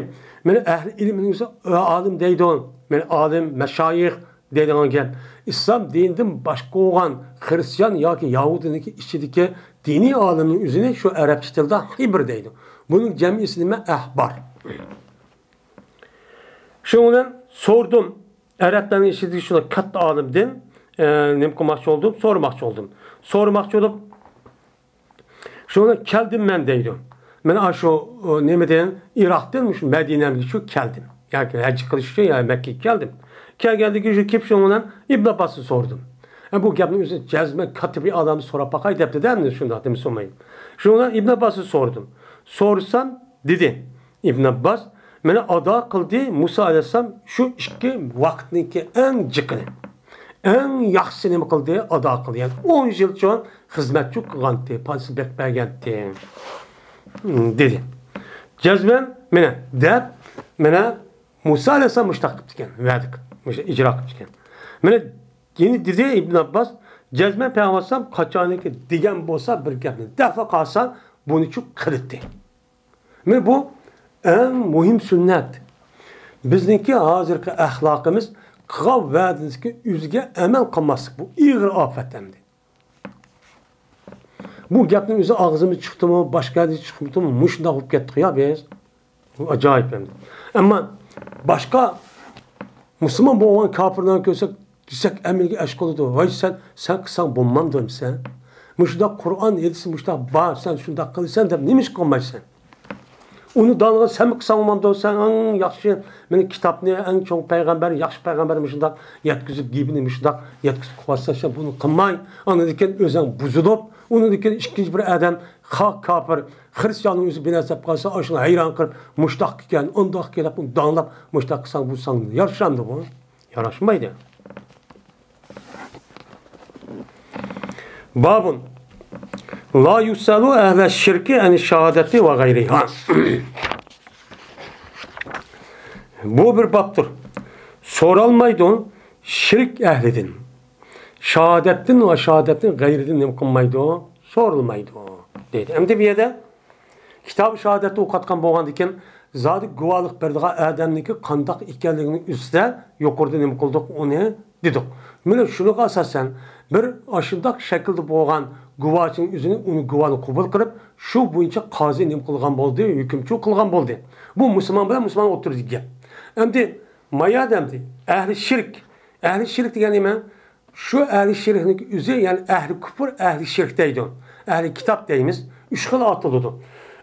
مەن ئەھلى ئىلمنىڭ ئۆزى ئالىم دەيدۇ. مەن ئالىم، مەشايىخ، دەيدىغان گەپ، ئىسلام دىنىدىن باشقا بولغان خرىستىيان ياكى يەھۇدىينىڭكى ئىچىدىكى دىنىي ئالىمنىڭ ئۆزىنى شۇ ئەرەبچە تىلدا ھىبر دەيدۇ. بۇنىڭ جەمئىيسى نېمە؟ ئەھبار. شۇنىڭ بىلەن سورىدىم. ئەرەبلەرنىڭ ئىچىدىكى شۇنداق كاتتا ئالىمدىن، ئە، نېمە قىلماقچى بولدۇم؟ سورىماقچى بولدۇم. سورىماقچى بولۇپ، شۇڭا كەلدىم مەن دەيدۇ. مەن ئاشۇ، ئۇ، نېمىدىن، ئىراقتىن مۇشۇ مەدىنەمگىچۇ كەلدىم. ياكى ھەج قىلىش ئۈچۈن يا مەككىگە كەلدىم. كەلگەندىن كېيىن شۇ كېلىپ شۇنىڭ بىلەن ئىبن ئابباستىن سورىدىم. ئە، بۇ گەپنى ئۆزى جەزمەن كاتتا بىر ئادەمدىن سوراپ باقاي دەپتۇ-دە، ئەمدى شۇنداق دېمە سورىمايمەن. شۇنىڭ بىلەن ئىبن ئابباستىن سورىدىم. سورىسام دېدى ئىبن ئابباس، مانا ئادا قىلدى مۇسا ئەلەيھىسسالام شۇ ئىككى ۋاقىتنىڭكى ئەڭ جىقىنى. ئەڭ ياخشىسى نېمە قىلدى؟ ئادا قىلدى. يەنى ئون يىلچۇ خىزمەتچۇ قىلغانتى، پادىشاھ بېقىپ بەرگەنتى. دېدى. جەزمەن، مانا، دەپ، مانا، مۇسا ئەلەيھىسسالام مۇشۇنداق قىپتىكەن، ۋەدە قىپ، مۇشۇ ئىجرا قىپتىكەن. مانا، يەنە دېدى ئىبن ئابباس، جەزمەن پەيغەمبەر ئەلەيھىسسالام قاچانكى دېگەن بولسا بىر گەپنى، دەپلا قالسا، بۇنىچۇ قىلىتتى. مانا بۇ ئەڭ مۇھىم سۈننەت. بىزنىڭكى ھازىرقى ئەخلاقىمىز قىلغان ۋەدىسىدىكى ئۆزىگە ئەمەل قىلماسلىق، بۇ ئېغىر ئاپەت ئەمدى. بۇ گەپنىڭ ئۆزى ئاغزىمىز چىقتىمۇ، باشقا يەردە چىقمىدىمۇ، مۇشۇنداق بولۇپ كەتتۇق يا بىز. بۇ ئاجايىپ ئەمدى. ئەمما باشقا مۇسۇلمان بولغان كاپىرلارنى كۆرسەك، دېسەك ئەمەلگە ئەش قىلىدۇ. ۋاي سەن، سەن قىلساڭ بولمامدۇ ئەمسە؟ مۇشۇنداق قۇرئان، ھەدىس مۇشۇنداق بار، سەن شۇنداق قىلىسەن دەپ نېمە ئىش قىلمايسەن؟ ئۇنى دانغا سەنمۇ قىلساڭ بولمامدۇ؟ سەن ئەڭ ياخشى مېنىڭ كىتابنى، ئەڭ چوڭ پەيغەمبەر، ياخشى پەيغەمبەر مۇشۇنداق يەتكۈزۈپ، گېپىنى مۇشۇنداق يەتكۈزۈپ قىلىۋاتسا، سەن بۇنى قىلماي، ئاندىن كېيىن ئۆزۈڭ بۇزۇلۇپ، ئۇنىڭدىن كېيىن ئىككىنچى بىر ئادەم خاق كاپىر، خرىستىياننىڭ ئۆزى بىر نەرسە دەپ قالسا، ئاشۇنى ھەيران قىلىپ، مۇشتاق ئىكەن، ئۇنداق ئىكەن دەپ، ئۇنى داڭلاپ، مۇشتاق قىلساڭ، بۇ ساڭا يارىشامدۇ بۇ؟ ياراشمايدۇ. بابۇن. لا يسأل أهل الشرك عن الشهادة وغيرها. بۇ بىر بابتۇر. سورالمايدۇ شىرك ئەھلىدىن. شاھادەتتىن ۋە شاھادەتتىن غەيرىدىن نېمە قىلمايدۇ؟ سورالمايدۇ. دەيدۇ. ئەمدى بۇ يەردە كىتاب شاھادەتتە ئوقۇۋاتقان بولغاندىكىن، زادى گۇۋاھلىق بېرىدىغان ئادەمنىڭكى قانداق ئىكەنلىكىنىڭ ئۈستىدە يۇقىرىدا نېمە قىلدۇق، ئۇنى دېدۇق. مانا شۇنىڭغا ئاساسەن، بىر ئاشۇنداق شەكىلدە بولغان گۇۋاھچىنىڭ ئۆزىنى، ئۇنى گۇۋاھنى قوبۇل قىلىپ، شۇ بويىچە قازى نېمە قىلغان بولدى، ھۆكۈمچى قىلغان بولدى. بۇ مۇسۇلمان بىلەن مۇسۇلمان ئوتتۇرىدىكى گەپ. ئەمدى مايا ئەمدى ئەھلى شىرك. ئەھلى شىرك دېگەن نېمە؟ شۇ ئەھلى شىركنىڭ ئۆزى، يەنى ئەھلى كۇپۇر، ئەھلى شىرك دەيدۇ. ئەھلى كىتاب دەيمىز. ئۈچ خىل ئاتىلىدۇ.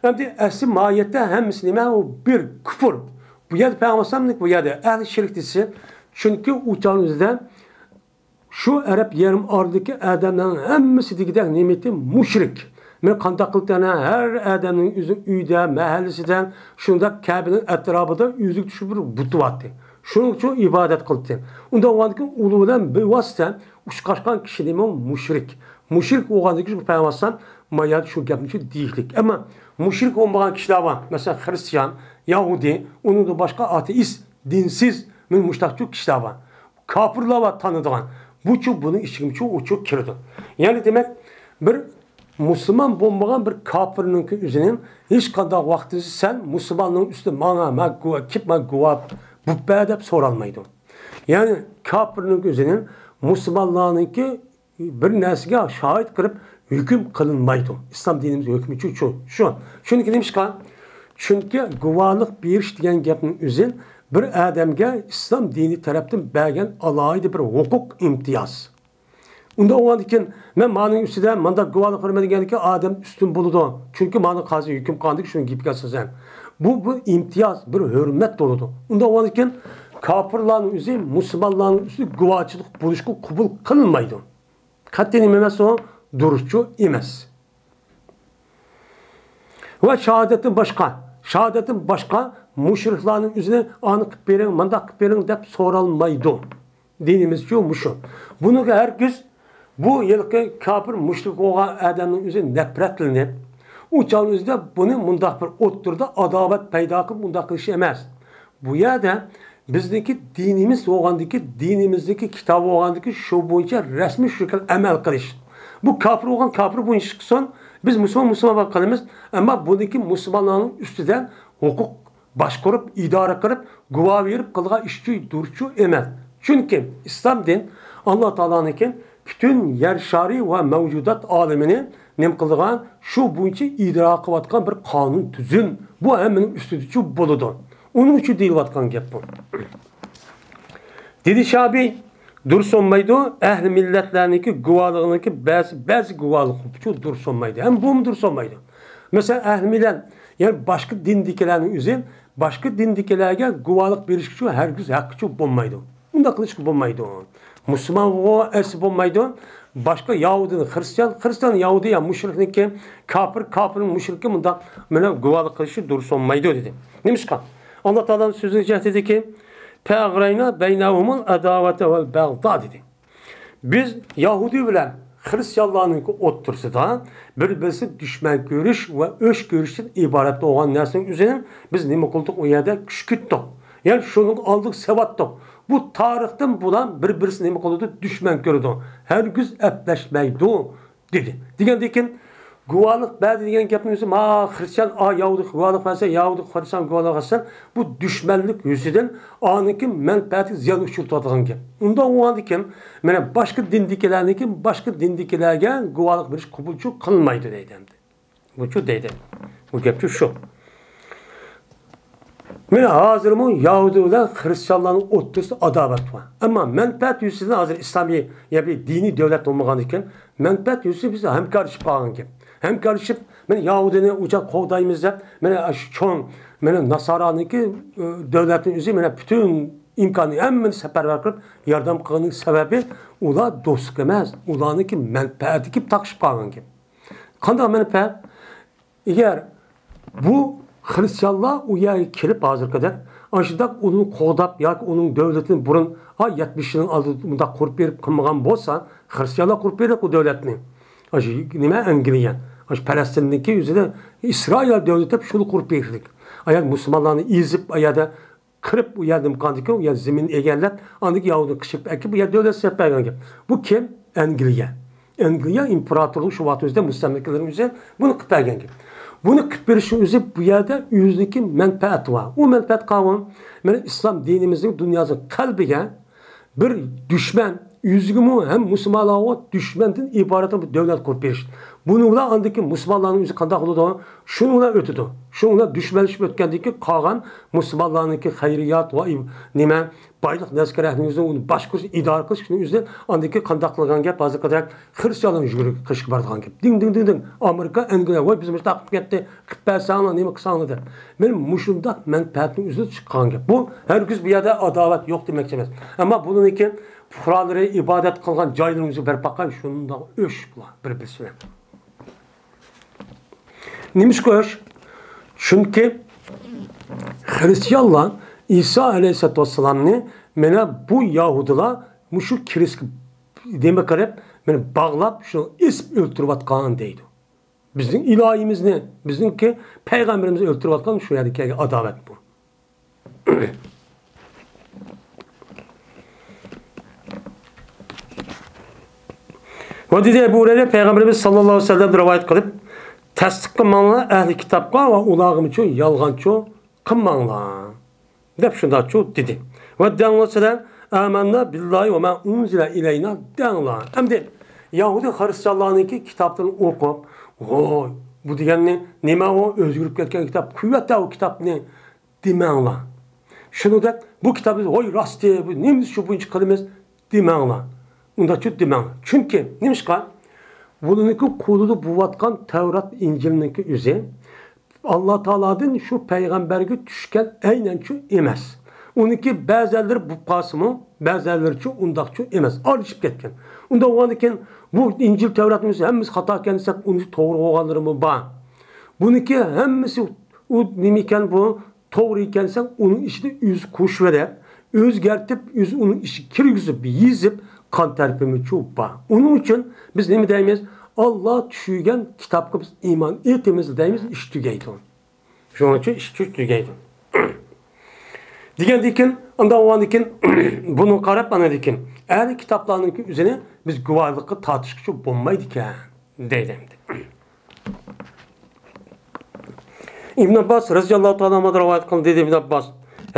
ئەمدى ئەسلى ماھىيەتتە ھەممىسى نېمە؟ ئۇ بىر كۇپۇر. بۇ يەردە پەيغەمبەر ئەلەيھىسسالامنىڭ بۇ يەردە ئەھلى شىرك دېسە، چۈنكى ئۇ چاغنىڭ ئۆزىدە شۇ ئەرەب يېرىم ئارىلىدىكى ئادەملەرنىڭ ھەممىسى دېگۈدەك نېمىتى؟ مۇشرىك. مەن قانداق قىلىپ تەنە ھەر ئادەمنىڭ ئۆزى ئۆيىدە، مەھەللىسىدە شۇنداق كەبىنىڭ ئەتراپىدا ئۆزىگە تۇشۇپ بىر بۇتى بارتى. شۇنىڭ ئۈچۈن ئىبادەت قىلدى. ئۇنداق بولغاندىكىن ئۇلار بىلەن بىۋاسىتە ئۇچراشقان كىشى نېمە؟ مۇشرىك. مۇشرىك بولغاندىكىن شۇ پەيغەمبەر ئەلەيھىسسالام ما يەردە شۇ گەپنى شۇ دېيىشلىك. ئەمما مۇشرىك بولمىغان كىشىلەر بار. مەسىلەن، خرىستىيان، يەھۇدىي، ئۇنىڭدىن باشقا ئاتېئىست، دىنسىز، مانا مۇشۇنداقچۇ كىشىلەر بار. كاپىرلار بار تانىدىغان. بۇچۇ بۇنىڭ ئىچىگىمۇچۇ ئۇچۇ كىرىدۇ. يەنى دېمەك، بىر مۇسۇلمان بولمىغان بىر كاپىرنىڭكى ئۆزىنىڭ ھېچقانداق ۋاقىتتا سەن مۇسۇلماننىڭ ئۈستىدە ماڭا، ماڭا گۇۋا، كېلىپ ماڭا گۇۋا بوپ بەر دەپ سورالمايدۇ. يەنى كاپىرنىڭ ئۆزىنىڭ مۇسۇلمانلارنىڭكى بىر نەرسىگە شاھىت قىلىپ ھۆكۈم قىلىنمايدۇ. ئىسلام دىنىمىز ھۆكمى شۇ، شۇ، شۇ. چۈنكى نېمىشقا؟ چۈنكى گۇۋاھلىق بېرىش دېگەن گەپنىڭ ئۆزى بىر ئادەمگە ئىسلام دىنى تەرەپتىن بەرگەن ئالاھىدە بىر ھوقۇق، ئىمتىياز. ئۇنداق بولغاندىكىن، مەن مانىڭ ئۈستىدە مانداق گۇۋاھلىق بېرىمەن دېگەندىكى ئادەم ئۈستۈن بولىدۇ. چۈنكى مانا قازى ھۆكۈم قىلغاندىكى شۇنىڭ گېپىگە ئاساسەن. بۇ، بۇ ئىمتىياز، بىر ھۆرمەت بولىدۇ. ئۇنداق بولغاندىكىن، كاپىرلارنىڭ ئۆزى مۇسۇلمانلارنىڭ ئۈستىدە گۇۋاھچىلىق بولۇشقا قوبۇل قىلىنمايدۇ. قەتئىي نېمە ئەمەس ئۇ؟ دۇرۇسچۇ ئەمەس. ۋە شاھادەتتىن باشقا، شاھادەتتىن باشقا مۇشرىكلارنىڭ ئۆزىنى ئانى قىلىپ بېرىڭ، مانداق قىلىپ بېرىڭ دەپ سورالمايدۇ. دىنىمىزچۇ مۇشۇ. بۇنىڭغا ھەرگىز بۇ ھېلىقى كاپىر مۇشرىك بولغان ئادەمنىڭ ئۆزى نەپرەتلىنىپ، ئۇ چاغنىڭ ئۆزىدە بۇنى مۇنداق بىر ئوتتۇرىدا ئاداۋەت پەيدا قىلىپ مۇنداق قىلىش ئەمەس. بۇ يەردە بىزنىڭكى دىنىمىز بولغاندىكى، دىنىمىزدىكى كىتاب بولغاندىكى شۇ بويىچە رەسمىي شۇ ئەمەل قىلىش. بۇ كاپىر بولغان كاپىر بويىچە قىلسۇن، بىز مۇسۇلمان مۇسۇلمان قىلىمىز، ئەمما بۇنىڭكى مۇسۇلمانلارنىڭ ئۈستىدە ھوقۇق باشقۇرۇپ، ئىدارە قىلىپ، گۇۋاھ بېرىپ قىلغان ئىشچۇ دۇرچۇ ئەمەس. چۈنكى ئىسلام دىن ئاللا تائالانىڭكى پۈتۈن يەر شارى ۋە مەۋجۇدات ئالىمىنى نېمە قىلىدىغان، شۇ بويىچە ئىدارە قىلىۋاتقان بىر قانۇن تۈزۈم. بۇ ھەممىنىڭ ئۈستىدىچۇ بولىدۇ. ئۇنىڭ ئۈچۈن دېيىلىۋاتقان گەپ بۇ. دېدى شابىي، دۇرۇس بولمايدۇ، ئەھلى مىللەتلەرنىڭكى گۇۋاھلىقىنىڭكى بەزى، بەزى گۇۋاھلىقىچۇ دۇرۇس بولمايدۇ. ھەم بۇمۇ دۇرۇس بولمايدۇ. مەسىلەن، ئەھلى مىللەت، يەنى باشقا دىندىكىلەرنىڭ ئۆزى باشقا دىندىكىلەرگە گۇۋاھلىق بېرىشكىچۇ ھەرگىز ھەققىچۇ بولمايدۇ. ئۇنداق قىلىشقا بولمايدۇ. مۇسۇلمانغۇ ئەسلى بولمايدۇ. باشقا يەھۇدىي، خرىستىيان، خرىستىيان يەھۇدىي يا مۇشرىكنىڭكى، كاپىر، كاپىرنىڭ مۇشرىكى مۇنداق مانا گۇۋاھلىق قىلىشى دۇرۇس بولمايدۇ دېدى. نېمىشقا؟ ئاللا تائالانىڭ سۆزىنىڭ جەھىتىدىكى، فَأَغْرَيْنَا بَيْنَهُمُ الْعَدَاوَةَ وَالْبَغْضَاءَ دېدى. بىز يەھۇدىي بىلەن خرىستىيانلارنىڭكى ئوتتۇرىسىدا بىر-بىرسىنى دۈشمەن كۆرۈش ۋە ئۆچ كۆرۈشتىن ئىبارەت بولغان نەرسىنىڭ ئۆزىنى بىز نېمە قىلدۇق؟ ئۇ يەردە كۈچكۈرتتۇق. يەنى شۇنىڭ ئالدىغا سېلىۋەتتۇق. بۇ تارىختىن بۇلار بىر-بىرسىنى نېمە قىلىدۇ؟ دۈشمەن كۆرىدۇ. ھەرگىز ئەپلەشمەيدۇ. دېدى. دېگەندىن كېيىن، گۇۋاھلىق بەردى دېگەن گەپنىڭ ئۆزى، ما خرىستىيان، ئا، يەھۇدىي گۇۋاھلىق بەرسە، يەھۇدىي خرىستىيان گۇۋاھلىق بەرسە، بۇ دۈشمەنلىك يۈزىدىن ئانىڭكى مەنپەئەتىگە زىيان ئۇچرىتىۋاتىدىغان گەپ. ئۇنداق بولغاندىكىن، مانا باشقا دىندىكىلەرنىڭكى باشقا دىندىكىلەرگە گۇۋاھلىق بېرىش قوبۇلچۇ قىلمايدۇ دەيدۇ ئەمدى. بۇچۇ دەيدۇ. بۇ گەپچۇ شۇ. مانا ھازىرمۇ يەھۇدىي بىلەن خرىستىيانلارنىڭ ئوتتۇرىسىدا ئاداۋەت بار. ئەمما مەنپەئەت يۈزىسىدىن ھازىر ئىسلامىي، يەنى دىنىي دۆلەت بولمىغاندىكىن، مەنپەئەت يۈزىسىدىن بىز ھەمكارلىشىپ قالغان گەپ. ھەمكارلىشىپ، مانا يەھۇدىينى ئۇجا قوغدايمىز دەپ، مانا شۇ چوڭ، مانا ناسارانىڭكى، ئى، دۆلەتنىڭ ئۆزى مانا پۈتۈن ئىمكانى ھەممىنى سەپەرۋەر قىلىپ ياردەم قىلغىنىنىڭ سەۋەبى ئۇلار دوستلۇق ئەمەس، ئۇلارنىڭكى مەنپەئەتى كېلىپ تاقىشىپ قالغان گەپ. قانداق مەنپەئەت؟ ئەگەر بۇ خرىستىيانلار ئۇ يەرگە كېلىپ ھازىرغا قەدەر ئاشۇنداق ئۇنى قوغداپ ياكى ئۇنىڭ دۆلىتىنى بۇرۇن، ئا، يەتمىش يىلنىڭ ئالدىدا مۇنداق قۇرۇپ بېرىپ قىلمىغان بولسا، خرىستىيانلار قۇرۇپ بېرىدۇ ئۇ دۆلەتنى. ئاشۇ نېمە، ئەنگلىيە. ئاشۇ پەلەستىننىڭكى ئۆزىدە ئىسرائىل دۆلىتى دەپ شۇنى قۇرۇپ بېرىدۇ. ئايال مۇسۇلمانلارنى ئېزىپ، ئايالدا قىرىپ، ئۇ يەردىن قاندىكى، ئۇ يەر زېمىننى ئېگەللەپ، ئاندىن كېيىن يەھۇدىينى قىچىپ ئەكىپ، بۇ يەر دۆلەت سېلىپ بەرگەن گەپ. بۇ كىم؟ ئەنگلىيە. ئەنگلىيە ئىمپېراتورلۇق شۇ ۋاقىت ئۆزىدە مۇستەملىكىلەرنىڭ ئۆزى بۇنى قىلىپ بەرگەن گەپ. بۇنى قىلىپ بېرىشنىڭ ئۆزى بۇ يەردە ئۆزىنىڭكى مەنپەئەتى بار. ئۇ مەنپەئەت قاۋۇن، مانا ئىسلام دىنىمىزنىڭ دۇنياسىنىڭ قەلبىگە بىر دۈشمەن، ئۆزىگىمۇ ھەم مۇسۇلمانلارغا دۈشمەندىن ئىبارەت بىر دۆلەت قۇرۇپ بېرىش. بۇنىڭ بىلەن ئاندىكى مۇسۇلمانلارنىڭ ئۆزى قانداق بولىدۇ؟ شۇنىڭ بىلەن ئۆتىدۇ. شۇنىڭ بىلەن دۈشمەنلىشىپ ئۆتكەندىن كېيىن قالغان مۇسۇلمانلارنىڭكى خەيرىيات ۋە ئىب-، نېمە، بايلىق نەرسە كېرەكنىڭ ئۆزىنى ئۇنى باشقۇرۇش، ئىدارە قىلىش، شۇنىڭ ئۆزىدىن ئاندىن كېيىن قانداق قىلغان گەپ، ھازىرقىدەك خرىستىيانلارنىڭ يۈگۈرۈپ قىلىشقا بارىدىغان گەپ. دىڭ، دىڭ، دىڭ، دىڭ. ئامېرىكا، ئەنگلىيە، ۋاي، بىز مۇشۇنداق قىلىپ كەتتى، قىلىپ بەرسەڭلار، نېمە قىلساڭلار دەپ. مانا مۇشۇنداق مەنپەئەتنىڭ ئۆزىدىن چىققان گەپ. بۇ ھەرگىز بۇ يەردە ئاداۋەت يوق دېمەكچى ئەمەس. ئەمما بۇنىڭكى پۇقرالىرى ئىبادەت قىلغان جايلىرىمىزغا بېرىپ باققان شۇنداق ئۆچ بۇلار بىر-بىرسى بىلەن. نېمىشقا ئۆچ؟ چۈنكى خرىستىيانلار ئىسا ئەلەيھىسسالاتۇ ۋەسسالامنى مانا بۇ يەھۇدىيلار مۇشۇ كرېستكە نېمە قىلىپ، مانا باغلاپ، شۇنى ئېسىپ ئۆلتۈرۈۋاتقان دەيدۇ. بىزنىڭ ئىلاھىمىزنى، بىزنىڭكى پەيغەمبىرىمىزنى ئۆلتۈرۈۋاتقان شۇ يەردىكى ئاداۋەت بۇ. ۋە دېدى ئەبۇ ھۇرەيرە، پەيغەمبىرىمىز ساللاللاھۇ ئەلەيھى ۋەسەللەمدىن رىۋايەت قىلىپ، تەستىق قىلماڭلار ئەھلى كىتابقا ۋە ئۇلارغىمۇچۇ يالغانچۇ قىلماڭلار، دەپ شۇنداقچۇ دېدى. ۋە دەڭلار سىلەر، ئامەننا بىللاھى ۋە ما ئۇنزىلە ئىلەينا، دەڭلار. ئەمدى يەھۇدىي خىرىستىيانلارنىڭكى كىتابتىن ئوقۇپ، ۋوي، بۇ دېگەننى نېمە ئۇ، ئۆزگىرىپ كەتكەن كىتاب، قۇيۇۋەتتە ئۇ كىتابنى، دېمەڭلار. شۇنىڭدەك بۇ كىتابنى، ۋاي راستى، بۇ نېمىز شۇ بويىچە قىلىمىز، دېمەڭلار. ئۇنداقچۇ دېمەڭلار. چۈنكى نېمىشقا؟ بۇنىڭكى قولىدا بولۇۋاتقان تەۋرات ئىنجىلنىڭكى ئۆزى ئاللا تائالادىن شۇ پەيغەمبەرگە چۈشكەن ئەينەن شۇ ئەمەس. ئۇنىڭكى بەزەنلىرى بولۇپ قالسىمۇ، بەزەنلىرىچۇ ئۇنداقچۇ ئەمەس. ئارىلىشىپ كەتكەن. ئۇنداق بولغاندىكىن بۇ ئىنجىل تەۋراتنىڭ ئۆزى ھەممىسى خاتا ئىكەن دېسەك، ئۇنىڭ توغرا بولغانلىرىمۇ بار. بۇنىڭكى ھەممىسى ئۇ نېمە ئىكەن بۇ؟ توغرا ئىكەن دېسەڭ، ئۇنىڭ ئىچىدە ئۆزى قوشۇۋېرىپ، ئۆزگەرتىپ، ئۆزى ئۇنىڭ ئىچىگە كىرگۈزۈپ يېزىپ قان تەرىپىمىچۇ بار. ئۇنىڭ ئۈچۈن بىز نېمە دەيمىز؟ ئاللا چۈشۈرگەن كىتابقا بىز ئىمان ئېيتىمىز دەيمىز، ئىش تۈگەيدۇ. شۇنىڭ ئۈچۈن ئىش تۈ-، تۈگەيدۇ. دېگەندىن كېيىن، ئانداق بولغاندىن كېيىن، بۇنى قاراپ، ئاندىن كېيىن ئەھلى كىتابلارنىڭكى ئۆزىنى بىز گۇۋاھلىققا تارتىشقىچۇ بولمايدىكەن، دەيدۇ ئەمدى. ئىبن ئابباس رەزىياللاھۇ تائالا ئەنھۇدىن رىۋايەت قىلىندى، دېدى ئىبن ئابباس،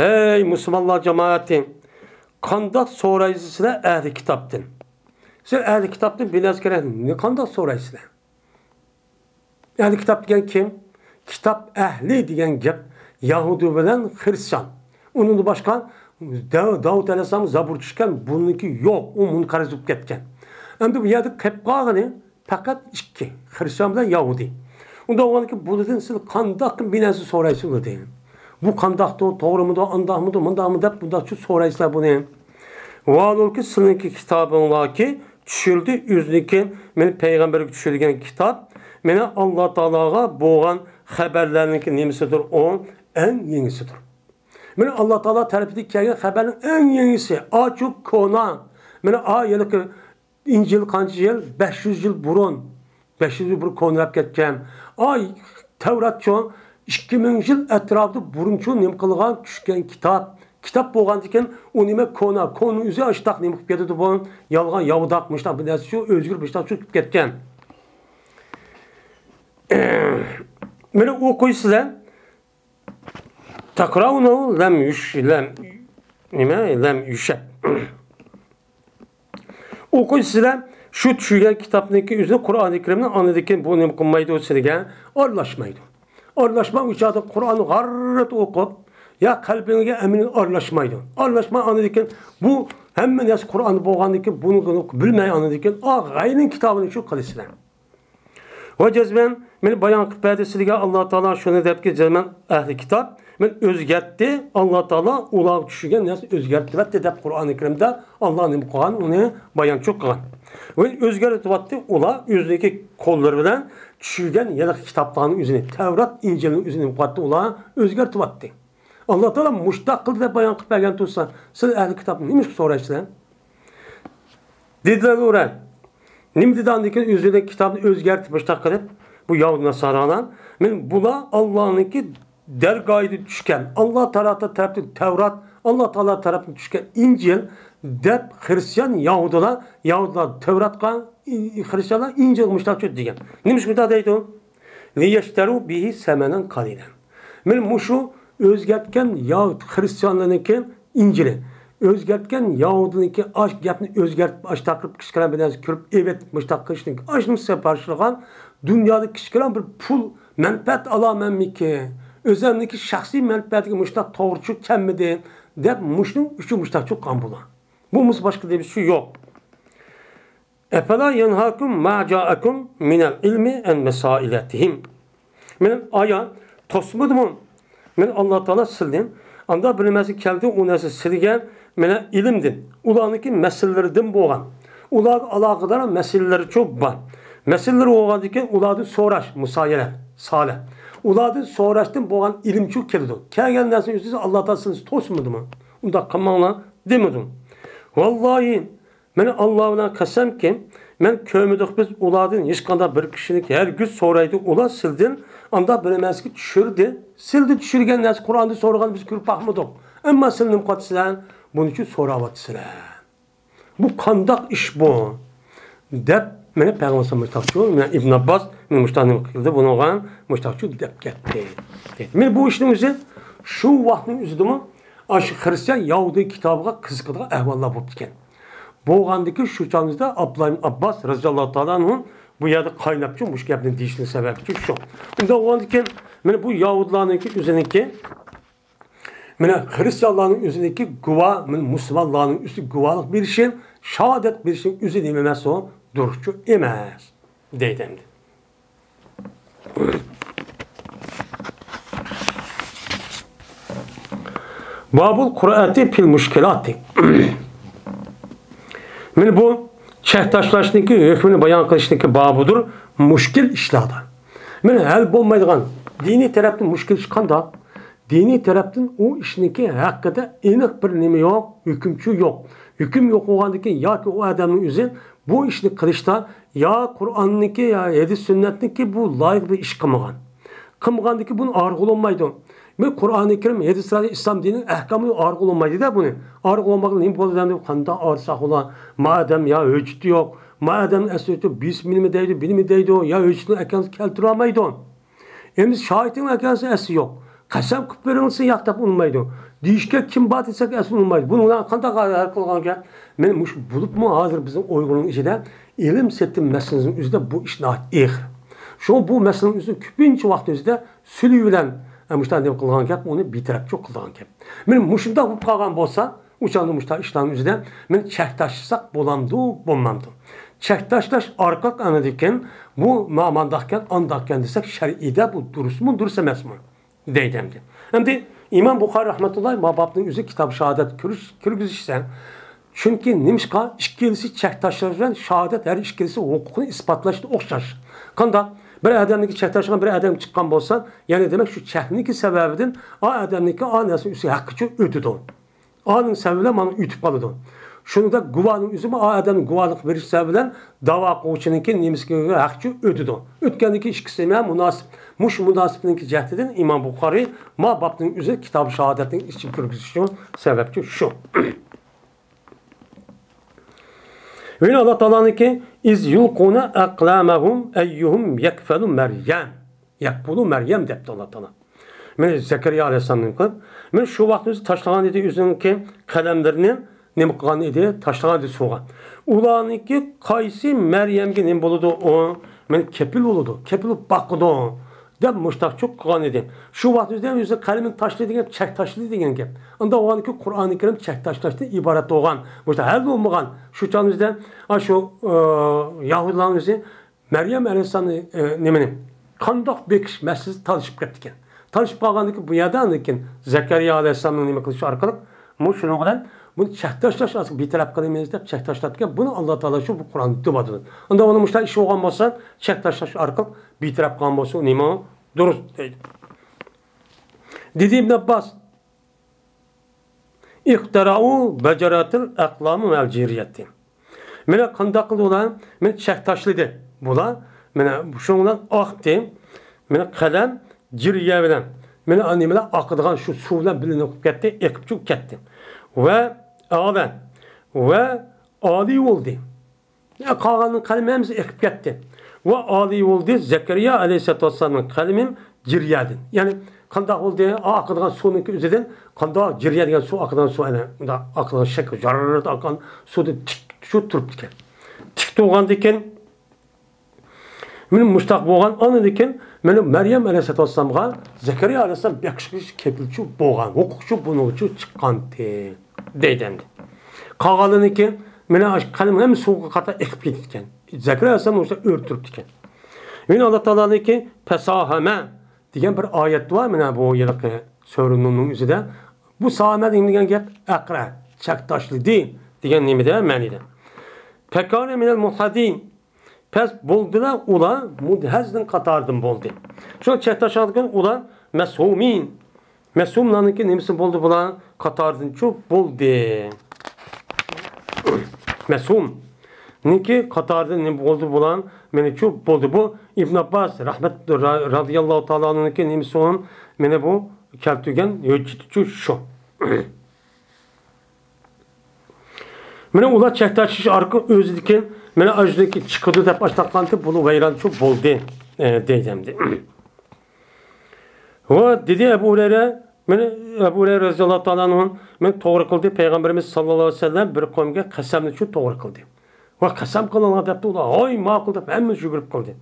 ھەي مۇسۇلمانلار جامائىتى، قانداق سورايسىلەر ئەھلى كىتابتىن؟ سىلەر ئەھلى كىتابتىن بىر نەرسە كېرەك، نە-، قانداق سورايسىلەر؟ ئەھلى كىتاب دېگەن كىم؟ كىتاب ئەھلى دېگەن گەپ يەھۇدىي بىلەن خىرىستىيان. ئۇنىڭدىن باشقا داۋ-، داۋۇت ئەلەيھىسسالام زەبۇر چۈشكەن، بۇنىڭكى يوق، ئۇ مۇنقەرز بولۇپ كەتكەن. ئەمدى بۇ يەردە قېلىپ قالغىنى پەقەت ئىككى، خىرىستىيان بىلەن يەھۇدىي. ئۇنداق بولغاندىكىن بۇنىڭدىن سىلەر قانداق بىر نەرسە سورايسىلەر دېدى. بۇ قانداقتۇ، توغرىمىدۇ، ئانداقمىدۇ، مۇنداقمۇ دەپ بۇنداقچە سورايسىلەر بۇنى. ۋاھالۇكى سىلىڭكى كىتابىڭلاركى چۈشۈردى، ئۆزىنىڭكى، مېنى پەيغەمبەرگە چۈشۈرگەن كىتاب، مېنى ئاللا تائالاغا بولغان خەۋەرلەرنىڭكى نېمىسىدۇر، ئۇ ئەڭ يېڭىسىدۇر. مېنى ئاللا تائالا تەرىپىدىن كەلگەن خەۋەرنىڭ ئەڭ يېڭىسى، ئاچۇ كونا. مېنى ئا ھېلىقى ئىنجىل قانچە يىل؟ بەش يۈز يىل بۇرۇن. بەش يۈز يىل بۇرۇن كونىراپ كەتكەن. ئاي، تەۋراتچۇ، ئىككى مىڭ يىل ئەتراپىدا بۇرۇنچۇ نېمە قىلغان، چۈشكەن كىتاب. كىتاب بولغاندىكىن ئۇ نېمە كونا، كونا ئۆزى ئاشتاق نېمە قىلىپ كېتىدۇ بۇ؟ يالغان ياۋىداق، مۇشتاق بىر نەرسىچۇ، ئۆزگىرىپ مۇشتاقچۇ چىقىپ كەتكەن. مېنى ئوقۇيسىلەر. تەقرەۋنۇ لەم يۈش-، لەم، نېمە؟ لەم يۈشەپ. ئوقۇيسىلەر شۇ چۈشۈرگەن كىتابنىڭكى ئۆزىنى، قۇرئانى كەرىمنى، ئاندىن كېيىن بۇ نېمە قىلمايدۇ، سىلىگە ئارىلاشمايدۇ. ئارىلاشماي ئۇ چاغدا قۇرئاننى غاررىت ئوقۇپ، يا قەلبىڭگە ئەمىلىڭ ئارىلاشمايدۇ. ئارىلاشماي ئاندىن كېيىن بۇ ھەممە نەرسە قۇرئاندا بولغاندىن كېيىن بۇنى بىلمەي ئاندىن كېيىن، ئا، غەيرىنىڭ كىتابىنى شۇ قىلىسىلەر. ۋە جەزمەن، مېنى بايان قىلىپ بەردى سىلىگە ئاللا تائالا شۇنى دەپكى، جەزمەن ئەھلى كىتاب، مېنى ئۆزگەرتتى، ئاللا تائالا ئۇلارغا چۈشۈرگەن نەرسىنى ئۆزگەرتىۋەتتى دەپ قۇرئانى كەرىمدە ئاللا نېمە قىلغان، ئۇنى بايانچۇ قىلغان. ۋە ئۆزگەرتىۋەتتى ئۇلار ئۆزىنىڭكى قوللىرى بىلەن چۈشۈرگەن ھېلىقى كىتابلارنىڭ ئۆزىنى، تەۋرات، ئىنجىلنىڭ ئۆزىنى نېمە قىلىۋەتتى، ئۇلار ئۆزگەرتىۋەتتى. ئاللا تائالا مۇشتاق قىلدى دەپ بايان قىلىپ بەرگەن تۇرسا، سىلەر ئەھلى كىتابتىن نېمىشقا سورايسىلەر؟ دېدىلەر ئۇلار. نېمە دېدى ئاندىن كېيىن ئۆزىنىڭ كىتابىنى ئۆزگەرتىپ مۇشتاق قىلىپ، بۇ يەھۇدىي ناسارالار، مېنى بۇلار ئاللانىڭكى دەرگاھىدا چۈشكەن، ئاللا تائالا تەرەپتىن تەۋرات، ئاللا تائالا تەرەپتىن چۈشكەن ئىنجىل دەپ خىرىستىيان يەھۇدىيلار، يەھۇدىيلار تەۋراتقا، ئى-، خىرىستىيانلار ئىنجىلغا مۇشتاق چۈشتى دېگەن. نېمىشقا مۇنداق دەيدۇ؟ لىيەشتەرۇ بىھى سەمەنەن قەلىلەن. مانا مۇشۇ ئۆزگەرتكەن يا خىرىستىيانلارنىڭكى ئىنجىلى، ئۆزگەرتكەن يەھۇدىينىڭكى ئاش گەپنى ئۆزگەرتىپ، ئاش تاقىرىپ، كىچىككىنە بىر نەرسە كۆرۈپ ئېۋىپ، مۇشتاق قىلىشنىڭ ئاشنىسىغا باشلىغان دۇنيادا كىچىككىنە بىر پۇل مەنپەئەت ئالامەنمىكى، ئۆزەمنىڭكى شەخسىي مەنپەئەتىگە مۇشتاق توغرىچۇ كەلمىدى دەپ، مۇشۇنىڭ ئۈچۈن مۇشتاقچۇ قىلغان بۇلار. بۇ مۇسا باشقا دېمىشى يوق. ئەفەلا يەنھاكۇم ما جائەكۇم مىنەل ئىلمى ئەن مەسائىلەتىھىم. مېنىڭ ئايا توسمىدىمۇ؟ مېنى ئاللا تائالا سىلدىن ئاندا بىر نەرسە كەلدى، ئۇ نەرسە سىلگە مېنە ئىلىمدىن، ئۇلارنىڭكى مەسىلىلىرىدىن بولغان، ئۇلارغا ئالاقىدار مەسىلىلەرچۇ بار. مەسىلىلەر بولغاندىكىن ئۇلاردىن سوراش، مۇسايەلە، سالە. ئۇلاردىن سوراشتىن بولغان ئىلىمچۇ كېلىدۇ. كەلگەن نەرسىنى ئۆزىڭىز ئاللا تائالا سىلنى توسمىدىمۇ؟ ئۇنداق قىلماڭلار دېمىدىم. ۋاللاھى، مەن ئاللا بىلەن قەسەمكى، مەن كۆرمىدۇق بىز ئۇلاردىن ھېچقانداق بىر كىشىنى ھەرگىز سورايدۇ ئۇلار سىلدىن ئاندا بىر نەرسىگە چۈشۈردى. سىلدە چۈشۈرگەن نەرسە قۇرئاندا سورىغان بىز كۆرۈپ باقمىدۇق. ئەمما سىل نېمە قىلىۋاتىسىلەر؟ بۇنىچۇ سوراۋاتىسىلەر. بۇ قانداق ئىش بۇ؟ دەپ مانا پەيغەمبەر مۇشتاقچۇ، مانا ئىبن ئابباس مانا مۇشتاق نېمە قىلدى، بۇنىڭغا مۇشتاقچۇ دەپ كەتتى، دەيدۇ. مانا بۇ ئىشنىڭ ئۆزى شۇ ۋاقىتنىڭ ئۆزىدىمۇ ئاشۇ خرىستىيان يەھۇدىي كىتابىغا قىزىقىدىغان ئەھۋاللار بوپتىكەن. بولغاندىكىن شۇ چاغىمىزدا ئابدۇللا ئىبن ئابباس رەزىياللاھۇ تائالا ئەنھۇ بۇ يەردە قايناپچۇ مۇشۇ گەپنى دېيىشنىڭ سەۋەبىچۇ شۇ. ئۇنداق بولغاندىكىن مانا بۇ يەھۇدىيلارنىڭكى ئۆزىنىڭكى، مانا خرىستىيانلارنىڭ ئۆزىنىڭكى گۇۋاھ، مانا مۇسۇلمانلارنىڭ ئۆزى گۇۋاھلىق بېرىشى، شاھادەت بېرىشنىڭ ئۆزى نېمە ئەمەس ئۇ؟ دۇرۇسچۇ ئەمەس، دەيدۇ ئەمدى. بابۇل قۇرئەتى پىل مۇشكىلاتى. مانا بۇ چەك تاشلاشنىڭكى ھۆكمىنى بايان قىلىشنىڭكى بابىدۇر مۇشكىل ئىشلاردا. مانا ھەل بولمايدىغان، دىنىي تەرەپتىن مۇشكىل ئىش قانداق؟ دىنىي تەرەپتىن ئۇ ئىشنىڭكى ھەققىدە ئېنىق بىر نېمە يوق، ھۆكۈمچۇ يوق. ھۆكۈم يوق بولغاندىن كېيىن ياكى ئۇ ئادەمنىڭ ئۆزى بۇ ئىشنى قىلىشتا يا قۇرئاننىڭكى، يا ھەدىس سۈننەتنىڭكى بۇ لايىق بىر ئىش قىلمىغان. قىلمىغاندىن كېيىن بۇنى ئارىغا بولمايدۇ. بۇ قۇرئانى كەرىم، ھەدىسلەردە ئىسلام دىنىنىڭ ئەھكامى ئارىغا بولمايدۇ-دە بۇنى. ئارىغا بولمىغاندا نېمە بولىدۇ ئەمدى؟ قانداق ئارىساق ئۇلار؟ ما ئادەم يا ھۆججىتى يوق. ما ئادەم ئەسلى بىسمىنىمۇ دەيدۇ، بىنىمۇ دەيدۇ، يا ھۆججىتىنى ئەكەلسە كەلتۈرەلمەيدۇ. ئەمدى شاھىتىڭنى ئەكەلسە ئەسلى يوق. قەسەم قىلىپ بېرىڭسە ياق دەپ ئۇنىمايدۇ. دېيىشكە كىم بار دېسەك ئەسلى ئۇنىمايدۇ. بۇنى بۇلار قانداق ھەل قىلغان گەپ؟ مەن مۇشۇ بولۇپمۇ ھازىر بىزنىڭ ئۇيغۇرنىڭ ئىچىدە ئىلىم سېتىم مەسىلىسىنىڭ ئۆزىدە بۇ ئىش ناھايىتى ئېغىر. شۇڭا بۇ مەسىلىنىڭ ئۆزى كۆپىنچە ۋاقىت ئۆزىدە سۈلۈ بىلەن، ئە، مۇشۇنداق نېمە قىلغان گەپ، ئۇنى بىتەرەپچۇ قىلىدىغان گەپ. مانا مۇشۇنداق بولۇپ قالغان بولسا، ئۇ چاغدا مۇشۇنداق ئىشلارنىڭ ئۆزىدە مانا چەك تاشلىساق بولامدۇ، بولمامدۇ؟ چەك تاشلاش ئارقىلىق ئاندىن كېيىن بۇ مانداقكەن، ئانداقكەن دېسەك، شەرئىيدە بۇ دۇرۇسمۇ، دۇرۇس ئەمەسمۇ؟ دەيدۇ ئەمدى. ئەمدى ئىمام بۇخارىي رەھمەتۇللاھى ما بابنىڭ ئۆزى كىتاب شاھادەت كىرگۈزۈشسە، چۈنكى نېمىشقا ئىككىلىسى چەك تاشلاش بىلەن شاھادەت ھەر ئىككىلىسى ھوقۇقنى ئىسپاتلاشتا ئوخشاش. قانداق؟ بىر ئادەمنىڭكى چەك تاشلىغان بىر ئادەم چىققان بولسا، يەنى دېمەك شۇ چەكنىڭكى سەۋەبىدىن ئا ئادەمنىڭكى ئا نەرسە ئۈستىگە ھەققىچۇ ئۆتىدۇ. ئانىڭ سەۋەبى بىلەن مانا ئۆتۈپ قالىدۇ. شۇنىڭدەك گۇۋاھنىڭ ئۆزىمۇ ئا ئادەمنىڭ گۇۋاھلىق بېرىش سەۋەبى بىلەن داۋا قىلغۇچىنىڭكى نېمىسىگە ھەققىچۇ ئۆتىدۇ. ئۆتكەندىن كېيىن ئىككىسى ھەم مۇناسىپ، مۇشۇ مۇناسىپنىڭكى جەھىتىدىن ئىمام بۇخارىي ما بابنىڭ ئۆزى كىتاب شاھادەتنىڭ ئىچىگە كىرگۈزۈشى سەۋەبچۇ شۇ. يەنە ئاللا تائالانىڭكى، «ئىز يۇلقۇنە ئەقلامەھۇم ئەييۇھۇم يەكفەلۇ مەريەم، يەكفۇلۇ مەريەم» دەپتۇ ئاللا تائالا. مانا زەكەرىيا ئەلەيھىسسالامنى قىلىپ، مانا شۇ ۋاقىت ئۆزى تاشلىغان ئىدى ئۆزىنىڭكى قەلەملىرىنى، نېمە قىلغان ئىدى؟ تاشلىغان ئىدى سۇغا. ئۇلارنىڭكى قايسى مەريەمگە نېمە بولىدۇ؟ ئۇ مانا كېپىل بولىدۇ، كېپىل بولۇپ باقىدۇ، دەپ مۇشتاقچۇ قىلغان ئىدى. شۇ ۋاقىت ئۆزىدە ئۆزى قەلىمىنى تاشلىدى دېگەن گەپ، چەك تاشلىدى دېگەن گەپ. ئۇنداق بولغاندىكىن قۇرئانى كەرىم چەك تاشلاشتىن ئىبارەت بولغان. مۇشۇ ھەل بولمىغان. شۇ چاغنىڭ ئۆزىدە، ئا، شۇ، ئا، يەھۇدىيلارنىڭ ئۆزى مەريەم ئەلەيھىسسالامنى، ئە، نېمىنى، قانداق بېقىش مەسىلىسى تالىشىپ كەتتىكەن. تالىشىپ قالغاندىن كېيىن بۇ يەردە ئاندىن كېيىن زەكەرىيا ئەلەيھىسسالامنىڭ نېمە قىلىشى ئارقىلىق، مۇ-، شۇنىڭ بىلەن بۇنى چەك تاشلاش ئارقىلىق بىتەرەپ قىلىمىز دەپ چەك تاشلاپتىكەن. بۇنى ئاللا تائالا شۇ بۇ قۇرئاندا دەۋاتىدۇ. ئۇنداق بولغاندا مۇشۇنداق ئىش بولغان بولسا، چەك تاشلاش ئارقىلىق بىتەرەپ قىلغان بولسا، ئۇ نېمە دۇرۇس دەيدۇ. دېدى ئىبن ئابباس، ئىختەرەئۇ بەجەرەتىل ئەقلامى ۋەل جىرىيەتى. مانا قانداق قىلدى ئۇلار؟ مانا چەك تاشلىدى بۇلار. مانا شۇنىڭ بىلەن ئاقتى. مانا قەلەم جىرىيە بىلەن، مانا نېمە بىلەن ئاقىدىغان شۇ سۇ بىلەن بىللە قىلىپ كەتتى، ئېقىپ چىقىپ كەتتى. ۋە ئالە ۋە ئالىي بولدى. قالغاننىڭ قەلىمى ھەممىسى ئېقىپ كەتتى. ۋە ئالىي بولدى زەكەرىيا ئەلەيھىسسالاتۇ ۋەسسالامنىڭ قەلىمى جىرىيەدىن. يەنى قانداق بولدى؟ ئا، ئاقىدىغان سۇنىڭكى ئۆزىدىن قانداق جىرىيە دېگەن سۇ ئاقىدىغان سۇ، ئەنە مۇنداق ئاقىدىغان شەكىل، جاررىدە ئاققان سۇدىن تىك شۇ تۇرۇپتىكەن. تىك تۇرغاندىكىن، مانا مۇشتاق بولغان، ئاندىن كېيىن مانا مەريەم ئەلەيھىسسالاتۇ ۋەسسالامغا زەكەرىيا ئەلەيھىسسالام بېقىشقا كېپىلچۇ بولغان، ھوقۇقچۇ بۇنىڭچۇ چىققانتى. دەيدۇ ئەمدى. قالغانلىرىنىڭكى مانا قەلىم ھەممە سۇغا قاتا ئېقىپ كېتىدىكەن. زەكەرىيا ئەلەيھىسسالام ئوشۇ ئۆلتۈرۈپتىكەن. يەنە ئاللا تائالانىڭكى پەساھەمە دېگەن بىر ئايەت بار، مانا بۇ ھېلىقى سۈرە نۇرنىڭ ئۆزىدە. بۇ ساھەمە دېگەن گەپ ئەقرە، چەك تاشلىدى دېگەن نېمىدە، مەنىدە. پەكانە مىنەل مۇھتەدىن. پەس بولدىلا ئۇلار مۇدھەزنىڭ قاتارىدىن بولدى. شۇ چەك تاشلىغاندىكىن ئۇلار مەسھۇمىن. مەسھۇملارنىڭكى نېمىسى بولدى بۇلار؟ قاتارىدىنچۇ بولدى. مەسھۇمنىڭكى قاتارىدىن نېمە بولدى بۇلار؟ مېنىچۇ بولدى. بۇ ئىبن ئابباس رەھمەت، را-، رازىياللاھۇ تائالا ئەنھۇنىڭكى نېمىسى ئۇ؟ مېنى بۇ كەلتۈرگەن ھۆججىتىچۇ شۇ. مانا ئۇلار چەك تاشلىشى ئارقىلىق ئۆزىدىكى، مانا ئۆزىدىكى چىقىدۇ دەپ ئاشتاققانتى، بۇلار ۋەيرانچۇ بولدى، ئە، دەيدۇ ئەمدى. ۋە دېدى ئەبۇ ھۇرەيرە، مانا ئەبۇ ھۇرەيرە رەزىياللاھۇ تائالا ئەنھۇ، مانا توغرا قىلدى، پەيغەمبىرىمىز ساللاللاھۇ ئەلەيھى ۋەسەللەم بىر قومغا قەسەمنى شۇ توغرا قىلدى. ۋە قەسەم قىلىڭلار دەپتۇ، ئۇلار ھاي ماقۇل دەپ ھەممىسى يۈگۈرۈپ قىلدى.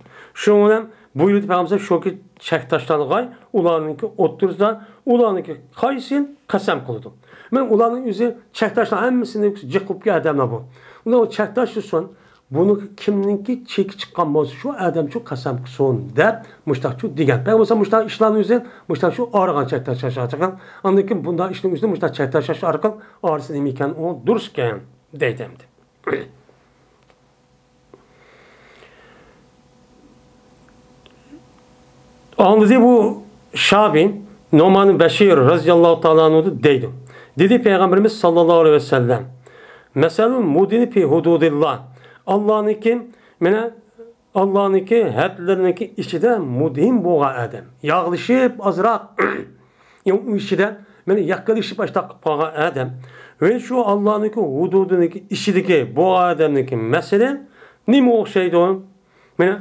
شۇنىڭ بىلەن بۇيرۇدى پەيغەمبەر شۇكى چەك تاشلانغاي، ئۇلارنىڭكى ئوتتۇرىسىدا، ئۇلارنىڭكى قايسى قەسەم قىلىدۇ. مانا ئۇلارنىڭ ئۆزى چەك تاشلان ھەممىسىنى جىق قىلىپ كەلگەن ئادەملەر بۇ. ئۇلار چەك تاشلىسۇن، بۇنىڭ كىمنىڭكى چېكى چىققان بولسا، شۇ ئادەم شۇ قەسەم قىلسۇن دەپ مۇشتاق شۇ دېگەن. پەيغەمبەر مۇشتاق ئىشلارنىڭ ئۆزى مۇشتاق شۇ ئارىغان چەك تاشلاش ئارقىلىق. ئاندىن كېيىن بۇنداق ئىشنىڭ ئۆزىدە مۇشتاق چەك تاشلاش ئارقىلىق ئارىسى نېمە ئىكەن، ئۇ دۇرۇس ئىكەن دەيدۇ ئەمدى. ئاڭلىدى بۇ شابى نومان بەشىر رەزىياللاھۇ تائالا ئەنھۇ دەيدۇ. دېدى پەيغەمبىرىمىز ساللاللاھۇ ئەلەيھى ۋەسەللەم، مەسەلۇل مۇدىنى فى ھۇدۇدىللا. ئاللانىڭكى، مانا، ئاللانىڭكى ھەدلىرىنىڭكى ئىچىدە مۇدھىن بولغان ئادەم. ياغلىشىپ ئازراق، يا ئۇ ئىچىدە، مانا، ياققىلىشىپ ئاشتاق قىلىپ قالغان ئادەم. ۋە شۇ ئاللانىڭكى ھۇدۇدىنىڭكى ئىچىدىكى بۇ ئادەمنىڭكى مەسىلى نېمە ئوخشايدۇ؟ مانا،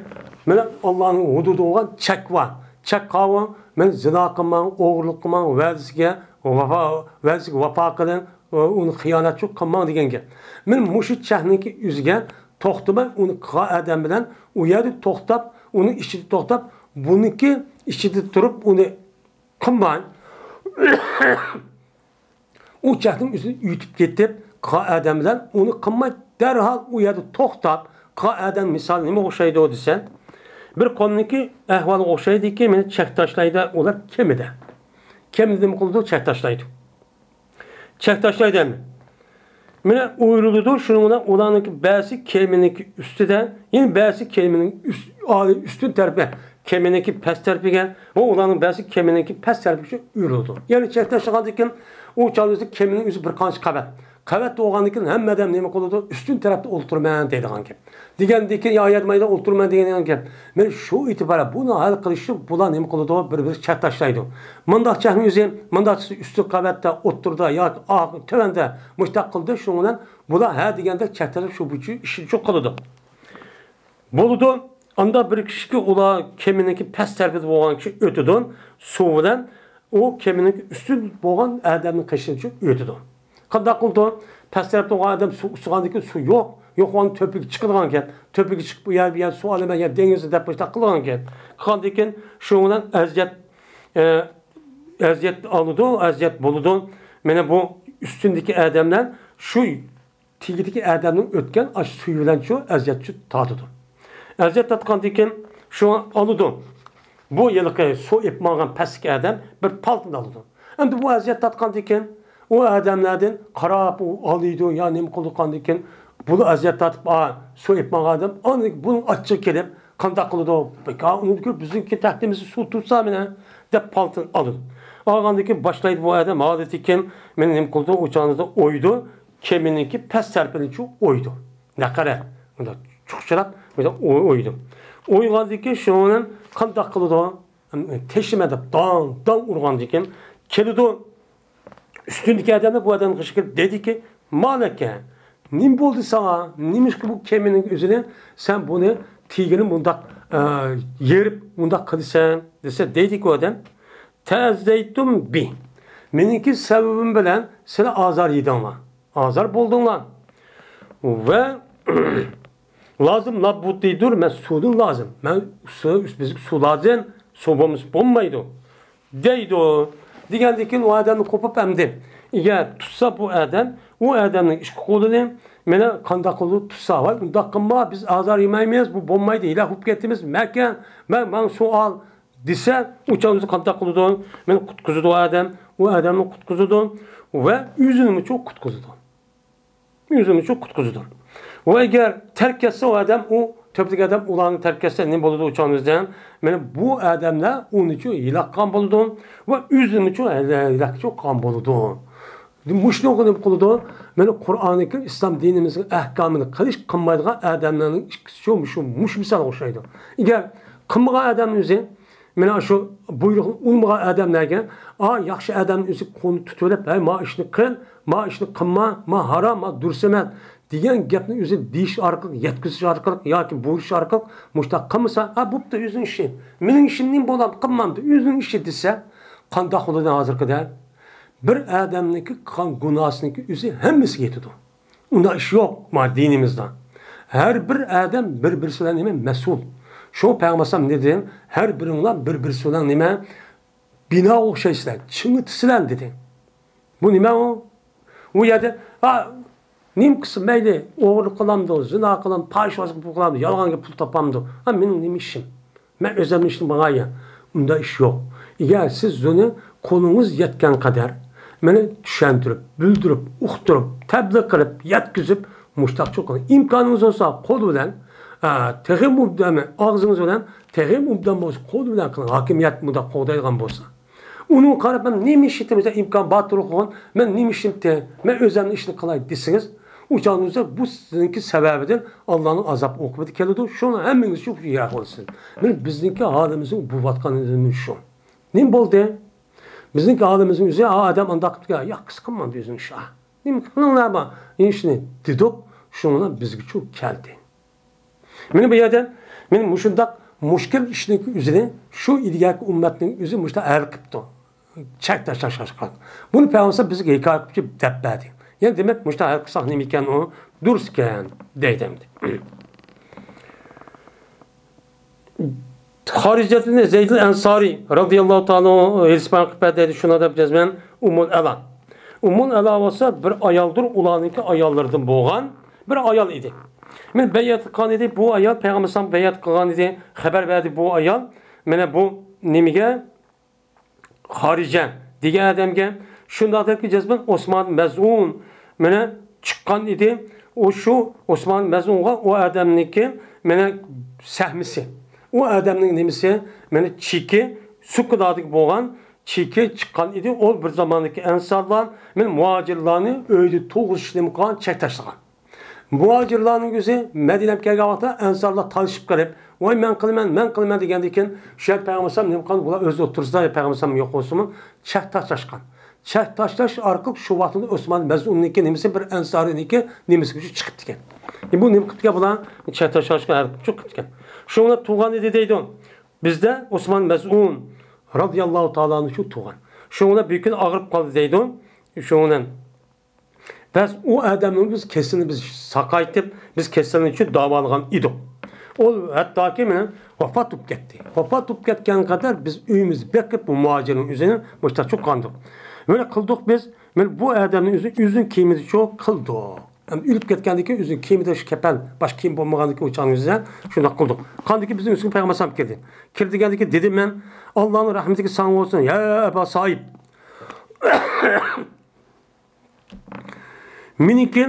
مانا ئاللانىڭ ھۇدۇدى بولغان چەك بار. چەك قاۋۇ، مانا زىنا قىلماڭ، ئوغرىلىق قىلماڭ، ۋەدىسىگە ۋاپا، ۋەدىسىگە ۋاپا قىلىڭ، ئۇنى خىيانەتچىلىك قىلماڭ دېگەن گەپ. مانا مۇشۇ چەكنىڭكى ئۆزىگە توختىماي، ئۇنى قىلغان ئادەم بىلەن ئۇ يەردە توختاپ، ئۇنىڭ ئىچىدە توختاپ، بۇنىڭكى ئىچىدە تۇرۇپ ئۇنى قىلماي، ئۇ چەكنىڭ ئۆزىنى ئۆتۈپ كېتىپ، قىلغان ئادەم بىلەن ئۇنى قىلماي، دەرھال ئۇ يەردە توختاپ، قىلغان ئادەم مىسالى نېمىگە ئوخشايدۇ دېسە، بىر قومنىڭكى ئەھۋالىغا ئوخشايدۇكى، مانا چەك تاشلايدۇ ئۇلار كېمىدە. كېمىدە نېمە قىلىدۇ؟ چەك تاشلايدۇ. چەك تاشلايدۇ ئەمدى. مانا ئويۇلىدۇ، شۇنىڭ بىلەن ئۇلارنىڭكى بەزىسى كېمىنىڭكى ئۈستىدە، يەنە بەزىسى كېمىنىڭ ئۈست، ئالىي، ئۈستۈن تەرىپىگە، كېمىنىڭكى پەس تەرىپىگە، ۋە ئۇلارنىڭ بەزىسى كېمىنىڭكى پەس تەرىپىگە ئۆرۈلىدۇ. يەنى چەك تاشلىغاندىن كېيىن ئۇ چاغدا كېمىنىڭ ئۆزى بىر قانچە قەۋەت. قەۋەت بولغاندىن كېيىن ھەممە ئادەم نېمە قىلىدۇ؟ ئۈستۈن تەرەپتە ئولتۇرىمەن دەيدىغان گەپ. دېگەندىن كېيىن، يا يەر مايدا ئولتۇرىمەن دېگەن گەپ. مانا شۇ ئېتىبارەن بۇنى ھەل قىلىش ئۈچۈن بۇلار نېمە قىلىدۇ؟ بىر-بىرى چەك تاشلايدۇ. مۇنداق چەكنىڭ ئۆزى، مۇنداق ئۈستۈن قەۋەتتە، ئوتتۇرىدا ياكى ئا-، تۆۋەندە مۇشتاق قىلدى. شۇنىڭ بىلەن بۇلار ھە دېگەندەك چەك تاشلاپ شۇ بويىچە ئىشىنى شۇ قىلىدۇ. بولىدۇ. ئاندا بىر كىشىكى ئۇلار كېمىنىڭكى پەس تەرىپىدە بولغان كىشى ئۆتىدۇ. سۇ بىلەن ئۇ كېمىنىڭكى ئۈستىدە بولغان ئادەمنىڭ قېشىدىن چۈشۈپ ئۆتىدۇ. قانداق قىلىدۇ؟ پەس تەرەپتە بولغان ئادەم سۇ ئۇسسىغاندىن كېيىن سۇ يوق. يوق بولغان تۆپىگە چىقىدىغان گەپ. تۆپىگە چىقىپ، بۇ يەر، بۇ يەر سۇ ئالىمەن، يا دېڭىزدا دەپ مۇشۇنداق قىلىدىغان گەپ. قىلغاندىن كېيىن شۇنىڭ بىلەن ئەزىيەت، ئە، ئەزىيەت ئالىدۇ، ئەزىيەت بولىدۇ. مانا بۇ ئۈستۈندىكى ئادەملەر شۇ تېگىدىكى ئادەمنىڭ ئۆتكەن ئاشۇ سۈيى بىلەن شۇ ئەزىيەت شۇ تارتىدۇ. ئەزىيەت تارتقاندىن كېيىن شۇ ئالىدۇ. بۇ ھېلىقى سۇ ئېلىپ ماڭغان پەستىكى ئادەم بىر پالتىنى ئالىدۇ. ئەمدى بۇ ئەزىيەت تارتقاندىن كېيىن ئۇ ئادەملەردىن قاراپ، ئۇ ئالىدۇ يا نېمە قىلىدىغاندىن كېيىن، بۇلا ئەزىيەت تارتىپ، ئا، سۇ ئېلىپ ماڭغان ئادەم، ئاندىن بۇنىڭ ئاچچىقى كېلىپ، قانداق قىلىدۇ؟ بىكار ئۇنى كۆرۈپ، بىزنىڭكى تەختىمىزدە سۇ تۇرسا مانا، دەپ پالتىنى ئالىدۇ. ئالغاندىن كېيىن باشلايدۇ بۇ ئادەم، ھالىتى كېيىن مېنى نېمە قىلىدۇ؟ ئۇ چاغدا ئويىدۇ، كېمىنىڭكى پەس تەرىپىنى شۇ ئويىدۇ. نەقەرە، مۇنداق چۇخچىراپ، مۇنداق ئوي-، ئويىدۇ. ئويغاندىن كېيىن شۇنىڭ بىلەن قانداق قىلىدۇ؟ تېشىمە دەپ داڭ، داڭ ئۇرغاندىن كېيىن كېلىدۇ. ئۈستۈندىكى ئادەملەر بۇ ئادەمگە قېشىپ كېلىپ دېدىكى، مالەكە، نېمە بولدى ساڭا؟ نېمىشقا بۇ كېمىنىڭ ئۆزىنى سەن بۇنى تېگىنى مۇنداق، ئە، يېرىپ مۇنداق قىلىسەن؟ دېسە، دەيدىكى ئۇ ئادەم، تەزەيتۇم بى. مېنىڭكى سەۋەبىم بىلەن سىلەر ئازار يېدىڭلار. ئازار بولدۇڭلار. ۋە لازىم لاببۇتتىدۇر، مەن سۇدىن لازىم. مەن سۇ، بىزگە سۇ لازىم. سۇ بولمىسا بولمايدۇ. دەيدۇ. دېگەندىن كېيىن ئۇ ئادەمنى قوپۇپ ئەمدى. ئەگەر تۇتسا بۇ ئادەم، ئۇ ئادەمنىڭ ئىككى قولىنى مانا قانداق قىلىدۇ تۇتسا، ۋاي ئۇنداق قىلما، بىز ئازار يېمەيمىز، بۇ بولمايدۇ، ھېلاك بولۇپ كەتتىمىز، مەكەن، مەن، ماڭا سۇ ئال دېسە، ئۇ چاغدا قانداق قىلىدۇ؟ مانا قۇتقۇزىدۇ ئۇ ئادەم، ئۇ ئادەمنى قۇتقۇزىدۇ ۋە ئۆزىنىمۇچۇ قۇتقۇزىدۇ. ئۆزىنىچۇ قۇتقۇزىدۇ. ۋە ئەگەر تەرك كەتسە ئۇ ئادەم، ئۇ تۆپىدىكى ئادەم ئۇلارنى تەرك كەتسە نېمە بولىدۇ ئۇ چاغدا؟ مانا بۇ ئادەملەر ئۇنىچۇ ھېلاك قىلغان بولىدۇ ۋە ئۆزىنىچۇ ھېلاكچۇ قىلغان بولىدۇ. مۇشۇنىڭغا نېمە قىلىدۇ؟ مانا قۇرئانى كەرىم ئىسلام دىنىمىزنىڭ ئەھكامىنى قىلىش قىلمايدىغان ئادەملەرنىڭ ئىككىسىچۇ مۇشۇ، مۇشۇ مىسالغا ئوخشايدۇ. ئەگەر قىلمىغان ئادەمنىڭ ئۆزى مانا شۇ بۇيرۇقنى ئۇنىمىغان ئادەملەرگە، ئا، ياخشى ئادەمنىڭ ئۆزى قولىنى تۇتۇۋېلىپ، ھەي، ما ئىشنى قىل، ما ئىشنى قىلما، ما ھارام، ما دۇرۇس ئەمەس، دېگەن گەپنى ئۆزى دېيىش ئارقىلىق، يەتكۈزۈش ئارقىلىق ياكى بۇيرۇش ئارقىلىق مۇشۇنداق قىلمىسا، ھە، بوپتۇ، ئۆزۈڭ ئىشى، مېنىڭ ئىشىم نېمە بولامدۇ، قىلمامدۇ، ئۆزۈڭ ئىشى دېسە، قانداق بولىدۇ ھازىرقىدەك؟ بىر ئادەمنىڭكى قىلغان گۇناھىنىڭكى ئۆزى ھەممىسىگە يېتىدۇ. ئۇنداق ئىش يوق ما دىنىمىزدا. ھەر بىر ئادەم بىر-بىرسى بىلەن نېمە مەسئۇل. شۇڭا پەيغەمبەر ئەلەيھىسسالام نېمە دېگەن؟ ھەر بىرىڭلار بىر-بىرسى بىلەن نېمە؟ بىنا ئوخشايسىلەر، چىڭىتىسىلەر دېدى. بۇ نېمە ئۇ؟ ئۇ يەردە، ھا، نېمە قىلسا مەيلى، ئوغرىلىق قىلامدۇ، زىنا قىلام، پاھىشە قىلامدۇ، يالغان گەپ پۇل تاپامدۇ؟ ھا، مېنىڭ نېمە ئىشىم؟ مەن ئۆزۈمنىڭ ئىشىنى ماڭايا. ئۇنداق ئىش يوق. ئەگەر سىز بۇنى قولىڭىز يەتكەن قەدەر، مېنى چۈشەندۈرۈپ، بىلدۈرۈپ، ئۇقتۇرۇپ، تەبلىغ قىلىپ، يەتكۈزۈپ، مۇشتاق چوقۇم ئىمكانىڭىز بولسا، قول بىلەن، ئا، تېخى مۇبدەمە ئاغزىڭىز بىلەن، تېخى مۇبدەم بولسا، قول بىلەن قىلىڭ. ھاكىمىيەت مۇنداق قوغدايدىغان بولسا. ئۇنىڭغا قاراپ، مەن نېمە ئىش ئېتىمىز، ئىمكان بار تۇرۇپ قالغان، مەن نېمە ئىش ئېتىمتى، مەن ئۆزۈمنىڭ ئىشىنى قىلاي دېسىڭىز، ئۇ چاغنىڭ ئۆزىدە بۇ سىزنىڭكى سەۋەبىدىن ئاللانىڭ ئازاب ئوقۇبىتى كېلىدۇ. شۇڭا ھەممىڭىز شۇ يەر بولسۇن. مانا بىزنىڭكى ھالىمىزنىڭ بولۇۋاتقىنى شۇ. نېمە بولدى؟ بىزنىڭكى ھالىمىزنىڭ ئۆزى، ئا، ئادەم ئانداق قىپتۇ، ياق، قىلمامدۇ ئۆزىنىڭ ئىشى. نېمە قىلىڭلار بار، ئىشنى دېدۇق، شۇڭا بىزگىچۇ كەلدى. مانا بۇ يەردە، مانا مۇشۇنداق مۈشكۈل ئىشنىڭ ئۆزىنى شۇ ئىلگەركى ئۈممەتنىڭ ئۆزى مۇشۇنداق ھەل قىپتۇ. چەك تاشلاش ئاشقان. بۇنى پەيغەمبەر بىزگە ھېكايە قىلىپ دەپ بەردى. يەنى دېمەك، مۇشۇنداق ھەل قىلساق نېمە ئىكەن ئۇ؟ دۇرۇس ئىكەن، دەيدۇ ئەمدى. خارىجەتنى زەيدىل ئەنسارى رەزىياللاھۇ تائالا ئەنھۇ ھېلىسىمان قىلىپ بەردى دەيدۇ، شۇنداق دەپ جەزمەن ئۇممۇل ئەلا. ئۇممۇل ئەلا بولسا بىر ئايالدۇر، ئۇلارنىڭكى ئاياللىرىدىن بولغان بىر ئايال ئىدى. مانا بەيئەت قىلغان ئىدى، بۇ ئايال پەيغەمبەر ئەلەيھىسسالام بەيئەت قىلغان ئىدى، خەۋەر بەردى بۇ ئايال. مانا بۇ نېمىگە؟ خارىجە دېگەن ئادەمگە. شۇنداق دەپكى جەزمەن ئوسمان مەزئۇن مانا چىققان ئىدى. ئۇ شۇ ئوسمان مەزئۇنغا ئۇ ئادەمنىڭكى مانا سەھمىسى، ئۇ ئادەمنىڭ نېمىسى، مانا چېكى، سۇكىدادىكى بولغان چېكى چىققان ئىدى. ئۇ بىر زاماندىكى ئەنسارلار مانا مۇھاجىرلارنى ئۆيدە تۇرغۇزۇش نېمە قىلغان، چەك تاشلىغان. مۇھاجىرلارنىڭ ئۆزى مەدىنەگە كەلگەن ۋاقىتتا ئەنسارلار تالىشىپ قېلىپ، ۋاي، مەن قىلىمەن، مەن قىلىمەن دېگەندىن كېيىن، شۇ يەردە پەيغەمبەر ئەلەيھىسسالام نېمە قىلغان؟ بۇلار ئۆز ئوتتۇرىسىدا، پەيغەمبەر ئەلەيھىسسالام يوق بولسىمۇ، چەك تاشلاشقان. چەك تاشلاش ئارقىلىق شۇ ۋاقىتتا ئوسمان مەزئۇننىڭكى نېمىسى، بىر ئەنسارىنىڭكى نېمىسىگە شۇ چىقىپتىكەن. ئە، بۇ نېمە قىپتىكەن بۇلار؟ چەك تاشلاشقا ھەرىكەت قىپتىكەن. شۇڭا تۇغان ئىدى دەيدۇ. بىزدە ئوسمان مەزئۇن رەزىياللاھۇ تائالا ئەنھۇ شۇ تۇغان. شۇڭا بىر كۈنى ئاغرىپ قالدى دەيدۇ. شۇڭا بەس ئۇ ئادەمنىڭ بىز كېسىلىنى بىز ساقايتىپ، بىز كېسىلىنى ئۈچۈن داۋالىغان ئىدۇق. ئۇ ھەتتاكى مانا ۋاپات بولۇپ كەتتى. ۋاپات بولۇپ كەتكەن قەدەر بىز ئۆيىمىزدە بېقىپ، بۇ مۇھاجىرنىڭ ئۆزىنى مۇشۇنداق چوققاندۇق. مانا قىلدۇق بىز، مانا بۇ ئادەمنىڭ ئۆزى ئۆزىنىڭ كىيىمىدە چوق قىلدۇق. ئەمدى ئۆلۈپ كەتكەندىن كېيىن ئۆزىنىڭ كىيىمىدە شۇ كەپەن، باشقا كىيىم بولمىغاندىن كېيىن ئۇ چاغنىڭ ئۆزىدە شۇنداق قىلدۇق. قاندىكى بىزنىڭ ئۈستىگە پەيغەمبەر ئەلەيھىسسالام كىردى. كىردى دېگەندىن كېيىن دېدىم مەن، ئاللانىڭ رەھمىتى ساڭا بولسۇن، يا ئەبا سائىب. مېنىڭكى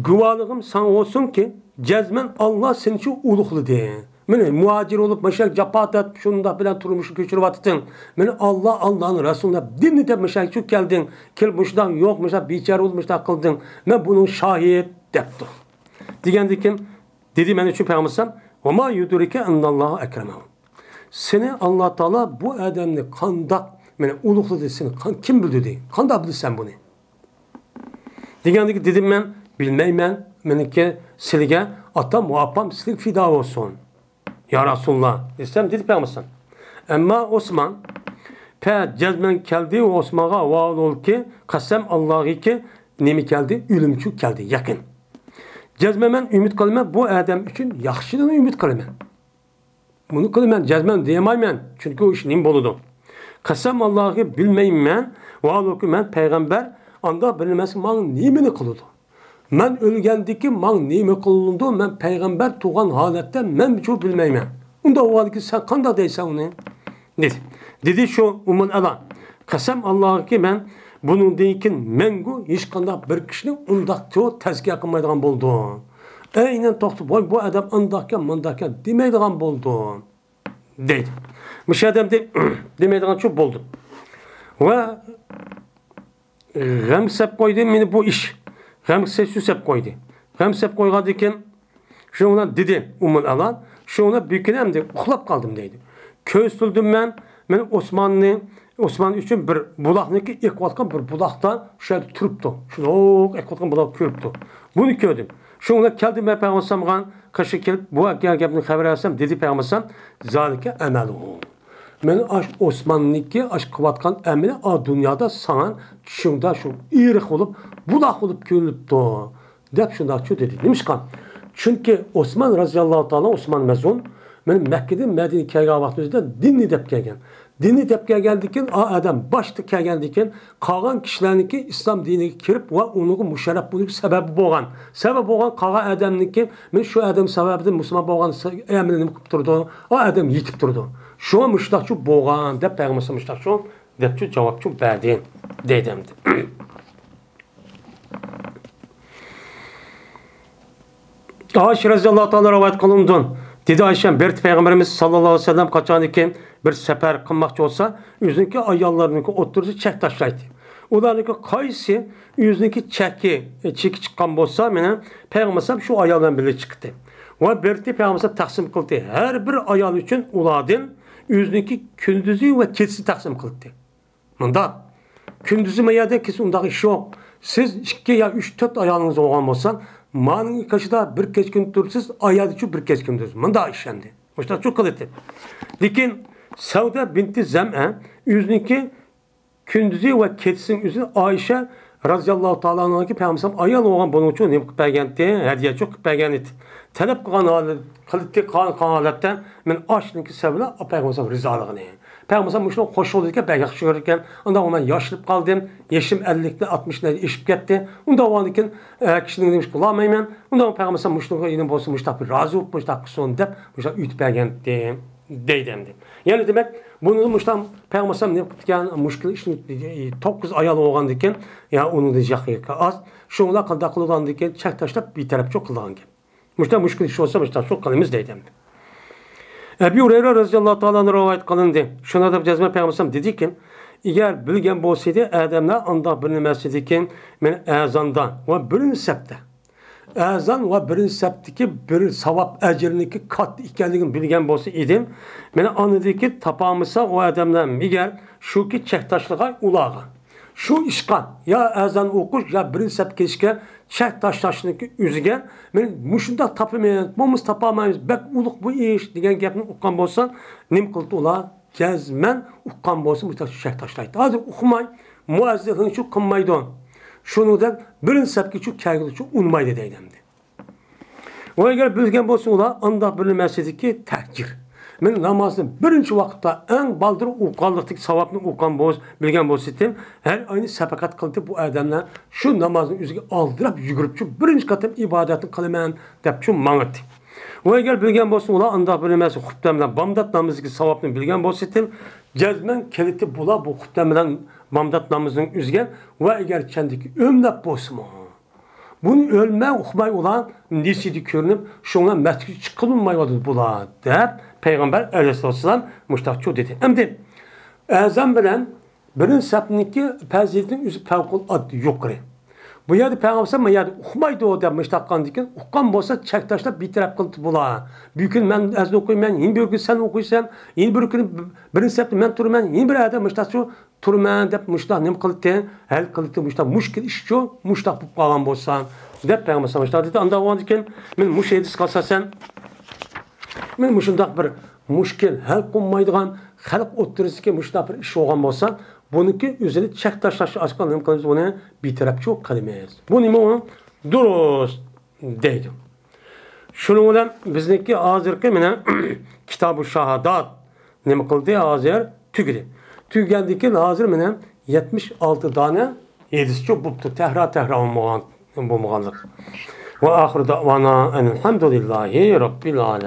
گۇۋاھلىقىم ساڭا بولسۇنكى، جەزمەن ئاللا سېنى شۇ ئۇلۇغلىدى. مانا مۇھاجىر بولۇپ، مۇشۇ جاپا تارتىپ، شۇنداق بىلەن تۇرمۇشنى كۆچۈرۈۋاتىسەن. مانا ئاللا، ئاللانىڭ رەسۇلى دەپ، دىننى دەپ مۇشۇ كەلدىڭ. كېلىپ مۇشۇنداق يوق، مۇشۇنداق بىچارە بولۇپ، مۇشۇنداق قىلدىڭ. مەن بۇنىڭ شاھىت دەپتۇ. دېگەندىن كېيىن دېدى مەن ئۈچۈن پەيغەمبەر ئەلەيھىسسالام، ۋە ما يۇدرىكە ئەنناللاھە ئەكرەمەھۇ. سېنى ئاللا تائالا بۇ ئادەمنى قانداق، مانا، ئۇلۇغلىدى سېنى، قان-، كىم بىلدۈردى؟ قانداق بىلىسەن بۇنى؟ دېگەندىكى دېدىم مەن، بىلمەيمەن، مېنىڭكى سىلىگە ئاتام ۋە ئاپام سىلىگە پىدا بولسۇن. يا رەسۇلاللا، دېسەم، دېدى پەيغەمبەر ئەلەيھىسسالام. ئەمما ئوسمان، پە جەزمەن كەلدى، ئوسمانغا ۋاھالولكى، قەسەم ئاللاغىكى، نېمە كەلدى؟ ئۆلۈمچۇ كەلدى، يېقىن. جەزمەن مەن ئۈمىد قىلىمەن، بۇ ئادەم ئۈچۈن ياخشىدىن ئۈمىد قىلىمەن. بۇنى قىلىمەن، جەزمەن دېيەلمەيمەن، چۈنكى ئۇ ئىش نېمە بولىدۇ؟ قەسەم ئاللاغا بىلمەيمەن، ۋاھالولكى مەن پەيغەمبەر، ئاندا بىلمەسكە ماڭا نېمىنى قىلىدۇ؟ مەن ئۆلگەندىكى ماڭا نېمە قىلىنىدۇ؟ مەن پەيغەمبەر تۇغان ھالەتتە مەنچۇ بىلمەيمەن. ئۇنداق بولغاندىكىن سەن قانداق دەيسەن ئۇنى؟ دېدى. دېدى شۇ ئۇممۇل ئەلا، قەسەم ئاللاغىكى مەن بۇنىڭدىن كېيىن مەڭگۈ ھېچقانداق بىر كىشىنى ئۇنداق تەزكىيە قىلمايدىغان بولدۇم. ئەينەن توختاپ، ۋاي بۇ ئادەم ئانداقكەن، مانداقكەن دېمەيدىغان بولدۇم. دەيدۇ. مۇشۇ ئادەمدە دېمەيدىغان چوق بولدى. ۋە غەم سەپ قويدى مېنى بۇ ئىش. غەم سەپ قويدى. غەم سەپ قويغاندىن كېيىن شۇنىڭ بىلەن دېدى ئۇممۇل ئەلا، شۇنىڭ بىلەن بىر كۈنى ئەمدى ئۇخلاپ قالدىم دەيدۇ. كۆرسىتىلدىم مەن، مەن ئوسماننى ئوسمان ئۈچۈن بىر بۇلاقنىڭكى ئېقىۋاتقان بىر بۇلاقتا شۇ يەردە تۇرۇپتۇ. شۇنداق ئېقىۋاتقان بۇلاق كۆرۈپتۇ. بۇنى كۆردۈم. شۇنىڭ بىلەن كەلدىم مەن پەيغەمبەر ئەلەيھىسسالامغا قېشىغا كېلىپ، بۇ گەپنى خەۋەر ئالسام، دېدى پەيغەمبەر ئەلەيھىسسالام، زالىكە ئەمەلۇھۇ. مانا ئاش ئوسماننىڭكى ئاش قىلىۋاتقان ئەمىلى ئا دۇنيادا ساڭا چۈشۈڭدە شۇ ئېرىق بولۇپ، بۇلاق بولۇپ كۆرۈنۈپتۇ. دەپ شۇنداقچۇ دېدى. نېمىشقا؟ چۈنكى ئوسمان رەزىياللاھۇ تائالا، ئوسمان مەزئۇن، مانا مەككىدىن مەدىنىگە كەلگەن ۋاقتىمىزدا دىننى دەپ كەلگەن. دىننى دەپ كەلگەندىن كېيىن، ئا ئادەم باشتا كەلگەندىن كېيىن، قالغان كىشىلەرنىڭكى ئىسلام دىنىگە كىرىپ ۋە ئۇنىڭغا مۇشەررەپ بولۇشىغا سەۋەب بولغان. سەۋەب بولغان قالغان ئادەمنىڭكى، مانا شۇ ئادەم سەۋەبىدىن مۇسۇلمان بولغان ئەمىلى نېمە قىلىپ تۇرىدۇ؟ ئا ئادەم يېتىپ تۇرىدۇ. شۇڭا مۇشۇنداقچۇ بولغان دەپ پەيغەمبەر مۇشۇنداقچۇ دەپچۇ جاۋابچۇ بەردى، دەيدۇ ئەمدى. ئائىشە رەزىياللاھۇ تائالا رىۋايەت قىلىنىدۇ. دېدى ئائىشەم، بىر پەيغەمبىرىمىز ساللاللاھۇ ئەلەيھى ۋەسەللەم قاچانكى بىر سەپەر قىلماقچى بولسا، ئۆزىنىڭكى ئاياللىرىنىڭكى ئوتتۇرىسىغا چەك تاشلايتتى. ئۇلارنىڭكى قايسى ئۆزىنىڭكى چەكى، چېكى چىققان بولسا، مانا پەيغەمبەر ئەلەيھىسسالام شۇ ئايال بىلەن بىللە چىقتى. ۋە بىرتى پەيغەمبەر ئەلەيھىسسالام تەقسىم قىلدى. ھەر بىر ئايال ئۈچۈن ئۇلاردىن ئۆزىنىڭكى كۈندۈزى ۋە كېچىسى تەقسىم قىلدى. مۇنداق. كۈندۈزى مەيەردە كېسە ئۇنداق ئىش يوق. سىز ئىككى يا ئۈچ، تۆت ئايالىڭىز بولغان بولسا، مانىڭ قېشىدا بىر كېچە كۈندۈز تۇرىسىز، ئايالدىچۇ بىر كېچە كۈندۈز. مۇنداق ئىش ئەمدى. مۇشۇنداقچۇ قىلىتىپ. لېكىن سەۋدە بىنتى زەمئە ئۆزىنىڭكى كۈندۈزى ۋە كېچىسىنىڭ ئۆزىنى ئائىشە رازىياللاھۇ تائالا ئانھاغا پەيغەمبەر ئايال بولغان بۇنىڭ ئۈچۈن نېمە قىلىپ بەرگەنتى؟ ھەدىيەچۇ قىلىپ بەرگەن ئىدى. تەلەپ قىلغان ھالى قىلىتتى، قىلغان ھالەتتە مەن ئاشنىڭكى سەۋلە پەيغەمبەر رىزالىقىنى. پەيغەمبەر مۇشۇنى خوش بولدى ئىكەن، بەك ياخشى كۆرىدىكەن. ئاندىن مەن ياشىنىپ قالدىم. يېشىم ئەللىكتىن ئاتمىشنى ئېشىپ كەتتى. ئۇنداق بولغاندىن كېيىن، ئە، كىشىنىڭ نېمە ئىش قىلالمايمەن. ئۇنداق پەيغەمبەر مۇشۇنىڭغا يېنىم بولسا، مۇشتاق بىر رازى بولۇپ، مۇشتاق قىلسۇن دەپ، مۇشۇنداق ئۆتۈپ بەرگەنتى دەيدۇ ئەمدى. يەنى دېمەك، بۇنى مۇشتاق پەيغەمبەر ئەلەيھىسسالام نېمە قىپتىكەن، مۇشكىل ئىشنى، توققۇز ئايال بولغاندىكىن، يا ئۇنىڭدىن ياقى ئاز. شۇڭلار قانداق قىلىدىغاندىكىن، چەك تاشلاپ بىتەرەپچۇ قىلىدىغانكەن. مۇشتاق مۇشكىل ئىش بولسا، مۇشتاق شۇ قىلىمىز دەيدۇ ئەمدى. ئەبۇ ھۇرەيرە رەزىياللاھۇ تائالا ئانھۇ رىۋايەت قىلىندى. شۇنىڭدا جەزمەن پەيغەمبەر ئەلەيھىسسالام دېدىكى، ئەگەر بىلگەن بولسىدى ئادەملەر ئانداق بىر نېمە ئىدىكىن، مېنى ئەزاندا ۋە بىرىنچى سەپتە ئەزان ۋە بىرىنچى سەپتىكى بىر ساۋاب ئەجرىنىڭكى كاتتا ئىكەنلىكىنى بىلگەن بولسا ئىدىم، مېنى ئاندىكى تاپالمىسا ئۇ ئادەملەر مېگەر شۇكى چەك تاشلىغاي ئۇلارغا. شۇ ئىشقا يا ئەزان ئوقۇش، يا بىرىنچى سەپكە كېلىشكە چەك تاشلاشنىڭكى ئۆزىگە مەن مۇشۇنداق تاپىمەن، بولمىسا تاپالمايمىز، بەك ئۇلۇغ بۇ ئىش دېگەن گەپنى ئۇققان بولسا، نېمە قىلدى ئۇلار؟ جەزمەن ئۇققان بولسا مۇشۇنداق چەك تاشلايتتى. ھازىر ئۇقماي، مۇئەززىنچۇ قىلمايدۇ. شۇنىڭدەك بىرىنچى سەپكىچۇ كەلگۈچۇ ئۇنىمايدۇ دەيدۇ ئەمدى. ۋە ئەگەر بىلگەن بولسا ئۇلار ئانداق بىر نېمە ئىدىكى تەھجىر. مەن نامازنى بىرىنچى ۋاقىتتا ئەڭ بالدۇر ئوقۇغانلىقتىكى ساۋابنى ئوقۇغان بولسا، بىلگەن بولسا ئىدىم، ھەر ئاينى سەپەقەت قىلدى بۇ ئادەملەر شۇ نامازنىڭ ئۆزىگە ئالدىراپ يۈگۈرۈپچۇ بىرىنچى قېتىم ئىبادەتنى قىلىمەن دەپچۇ ماڭىتتى. ۋە ئەگەر بىلگەن بولسا ئۇلار ئانداق بىر نېمە خۇپتەن بىلەن بامدات نامىزىدىكى ساۋابنى بىلگەن بولسا ئىدىم، جەزمەن كېلىتى بۇلار بۇ خۇپتەن بىلەن بامدات نامىزىنىڭ ئۆزىگە ۋە ئەگەر چەندىكى ئۆملەپ بولسىمۇ. بۇنى ئۆلمەي ئۇقماي ئۇلار نېسىدە كۆرۈنۈپ، شۇڭا مەسچىتكە چىققىلى بولمايۋاتىدۇ بۇلار، دەپ پەيغەمبەر ئەلەيھىسسالام مۇشتاقچۇ دېدى. ئەمدى ئەزان بىلەن بىرىنچى سەپنىڭكى پەزىلىتىنىڭ ئۆزى پەۋقۇلئاددە يۇقىرى. بۇ يەردە پەيغەمبەر ما يەردە ئۇقمايدۇ دەپ مۇشتاق قىلغاندىكىن، ئۇققان بولسا چەك تاشلاپ بىتەرەپ قىلىپتۇ بۇلار. بۈگۈن مەن ئەزان ئوقۇيمەن، يەنە بىر كۈن سەن ئوقۇيسەن، يەنە بىر كۈن بىرىنچى سەپتە مەن تۇرىمەن، يەنە بىر ئادەم مۇشتاقچۇ تۇرىمەن دەپ مۇشۇنداق نېمە قىلدى؟ ھەل قىلدى مۇشۇنداق مۈشكۈل ئىشچۇ، مۇشۇنداق بولۇپ قالغان بولسا دەپ پەيغەمبەر مۇشۇنداق دېدى. ئانداق بولغاندىكىن مەن مۇشۇ ھەدىسكە ئاساسەن، مەن مۇشۇنداق بىر مۈشكۈل ھەل قىلمايدىغان خەلق ئوتتۇرىسىدىكى مۇشۇنداق بىر ئىش بولغان بولسا، بۇنىڭكى ئۆزىنى چەك تاشلاش ئاشقا نېمە قىلىمىز؟ بۇنى بىتەرەپچۇ قىلىمىز. بۇ نېمە ئۇ؟ دۇرۇس دەيدۇ. شۇنىڭ بىلەن بىزنىڭكى ھازىرقى مانا كىتابۇ شاھادات نېمە قىلدى؟ ھازىر تۈگىدى. تۈگىگەندىن كېيىن ھازىر مانا يەتمىش ئالتە دانە ھەدىسچۇ بوپتۇ. تەھرا تەھرا بولمىغان، بولمىغانلىق. ۋە ئاخىر دەۋانا ئەنىلھەمدۇلىللاھى رەببىل ئالەمىن.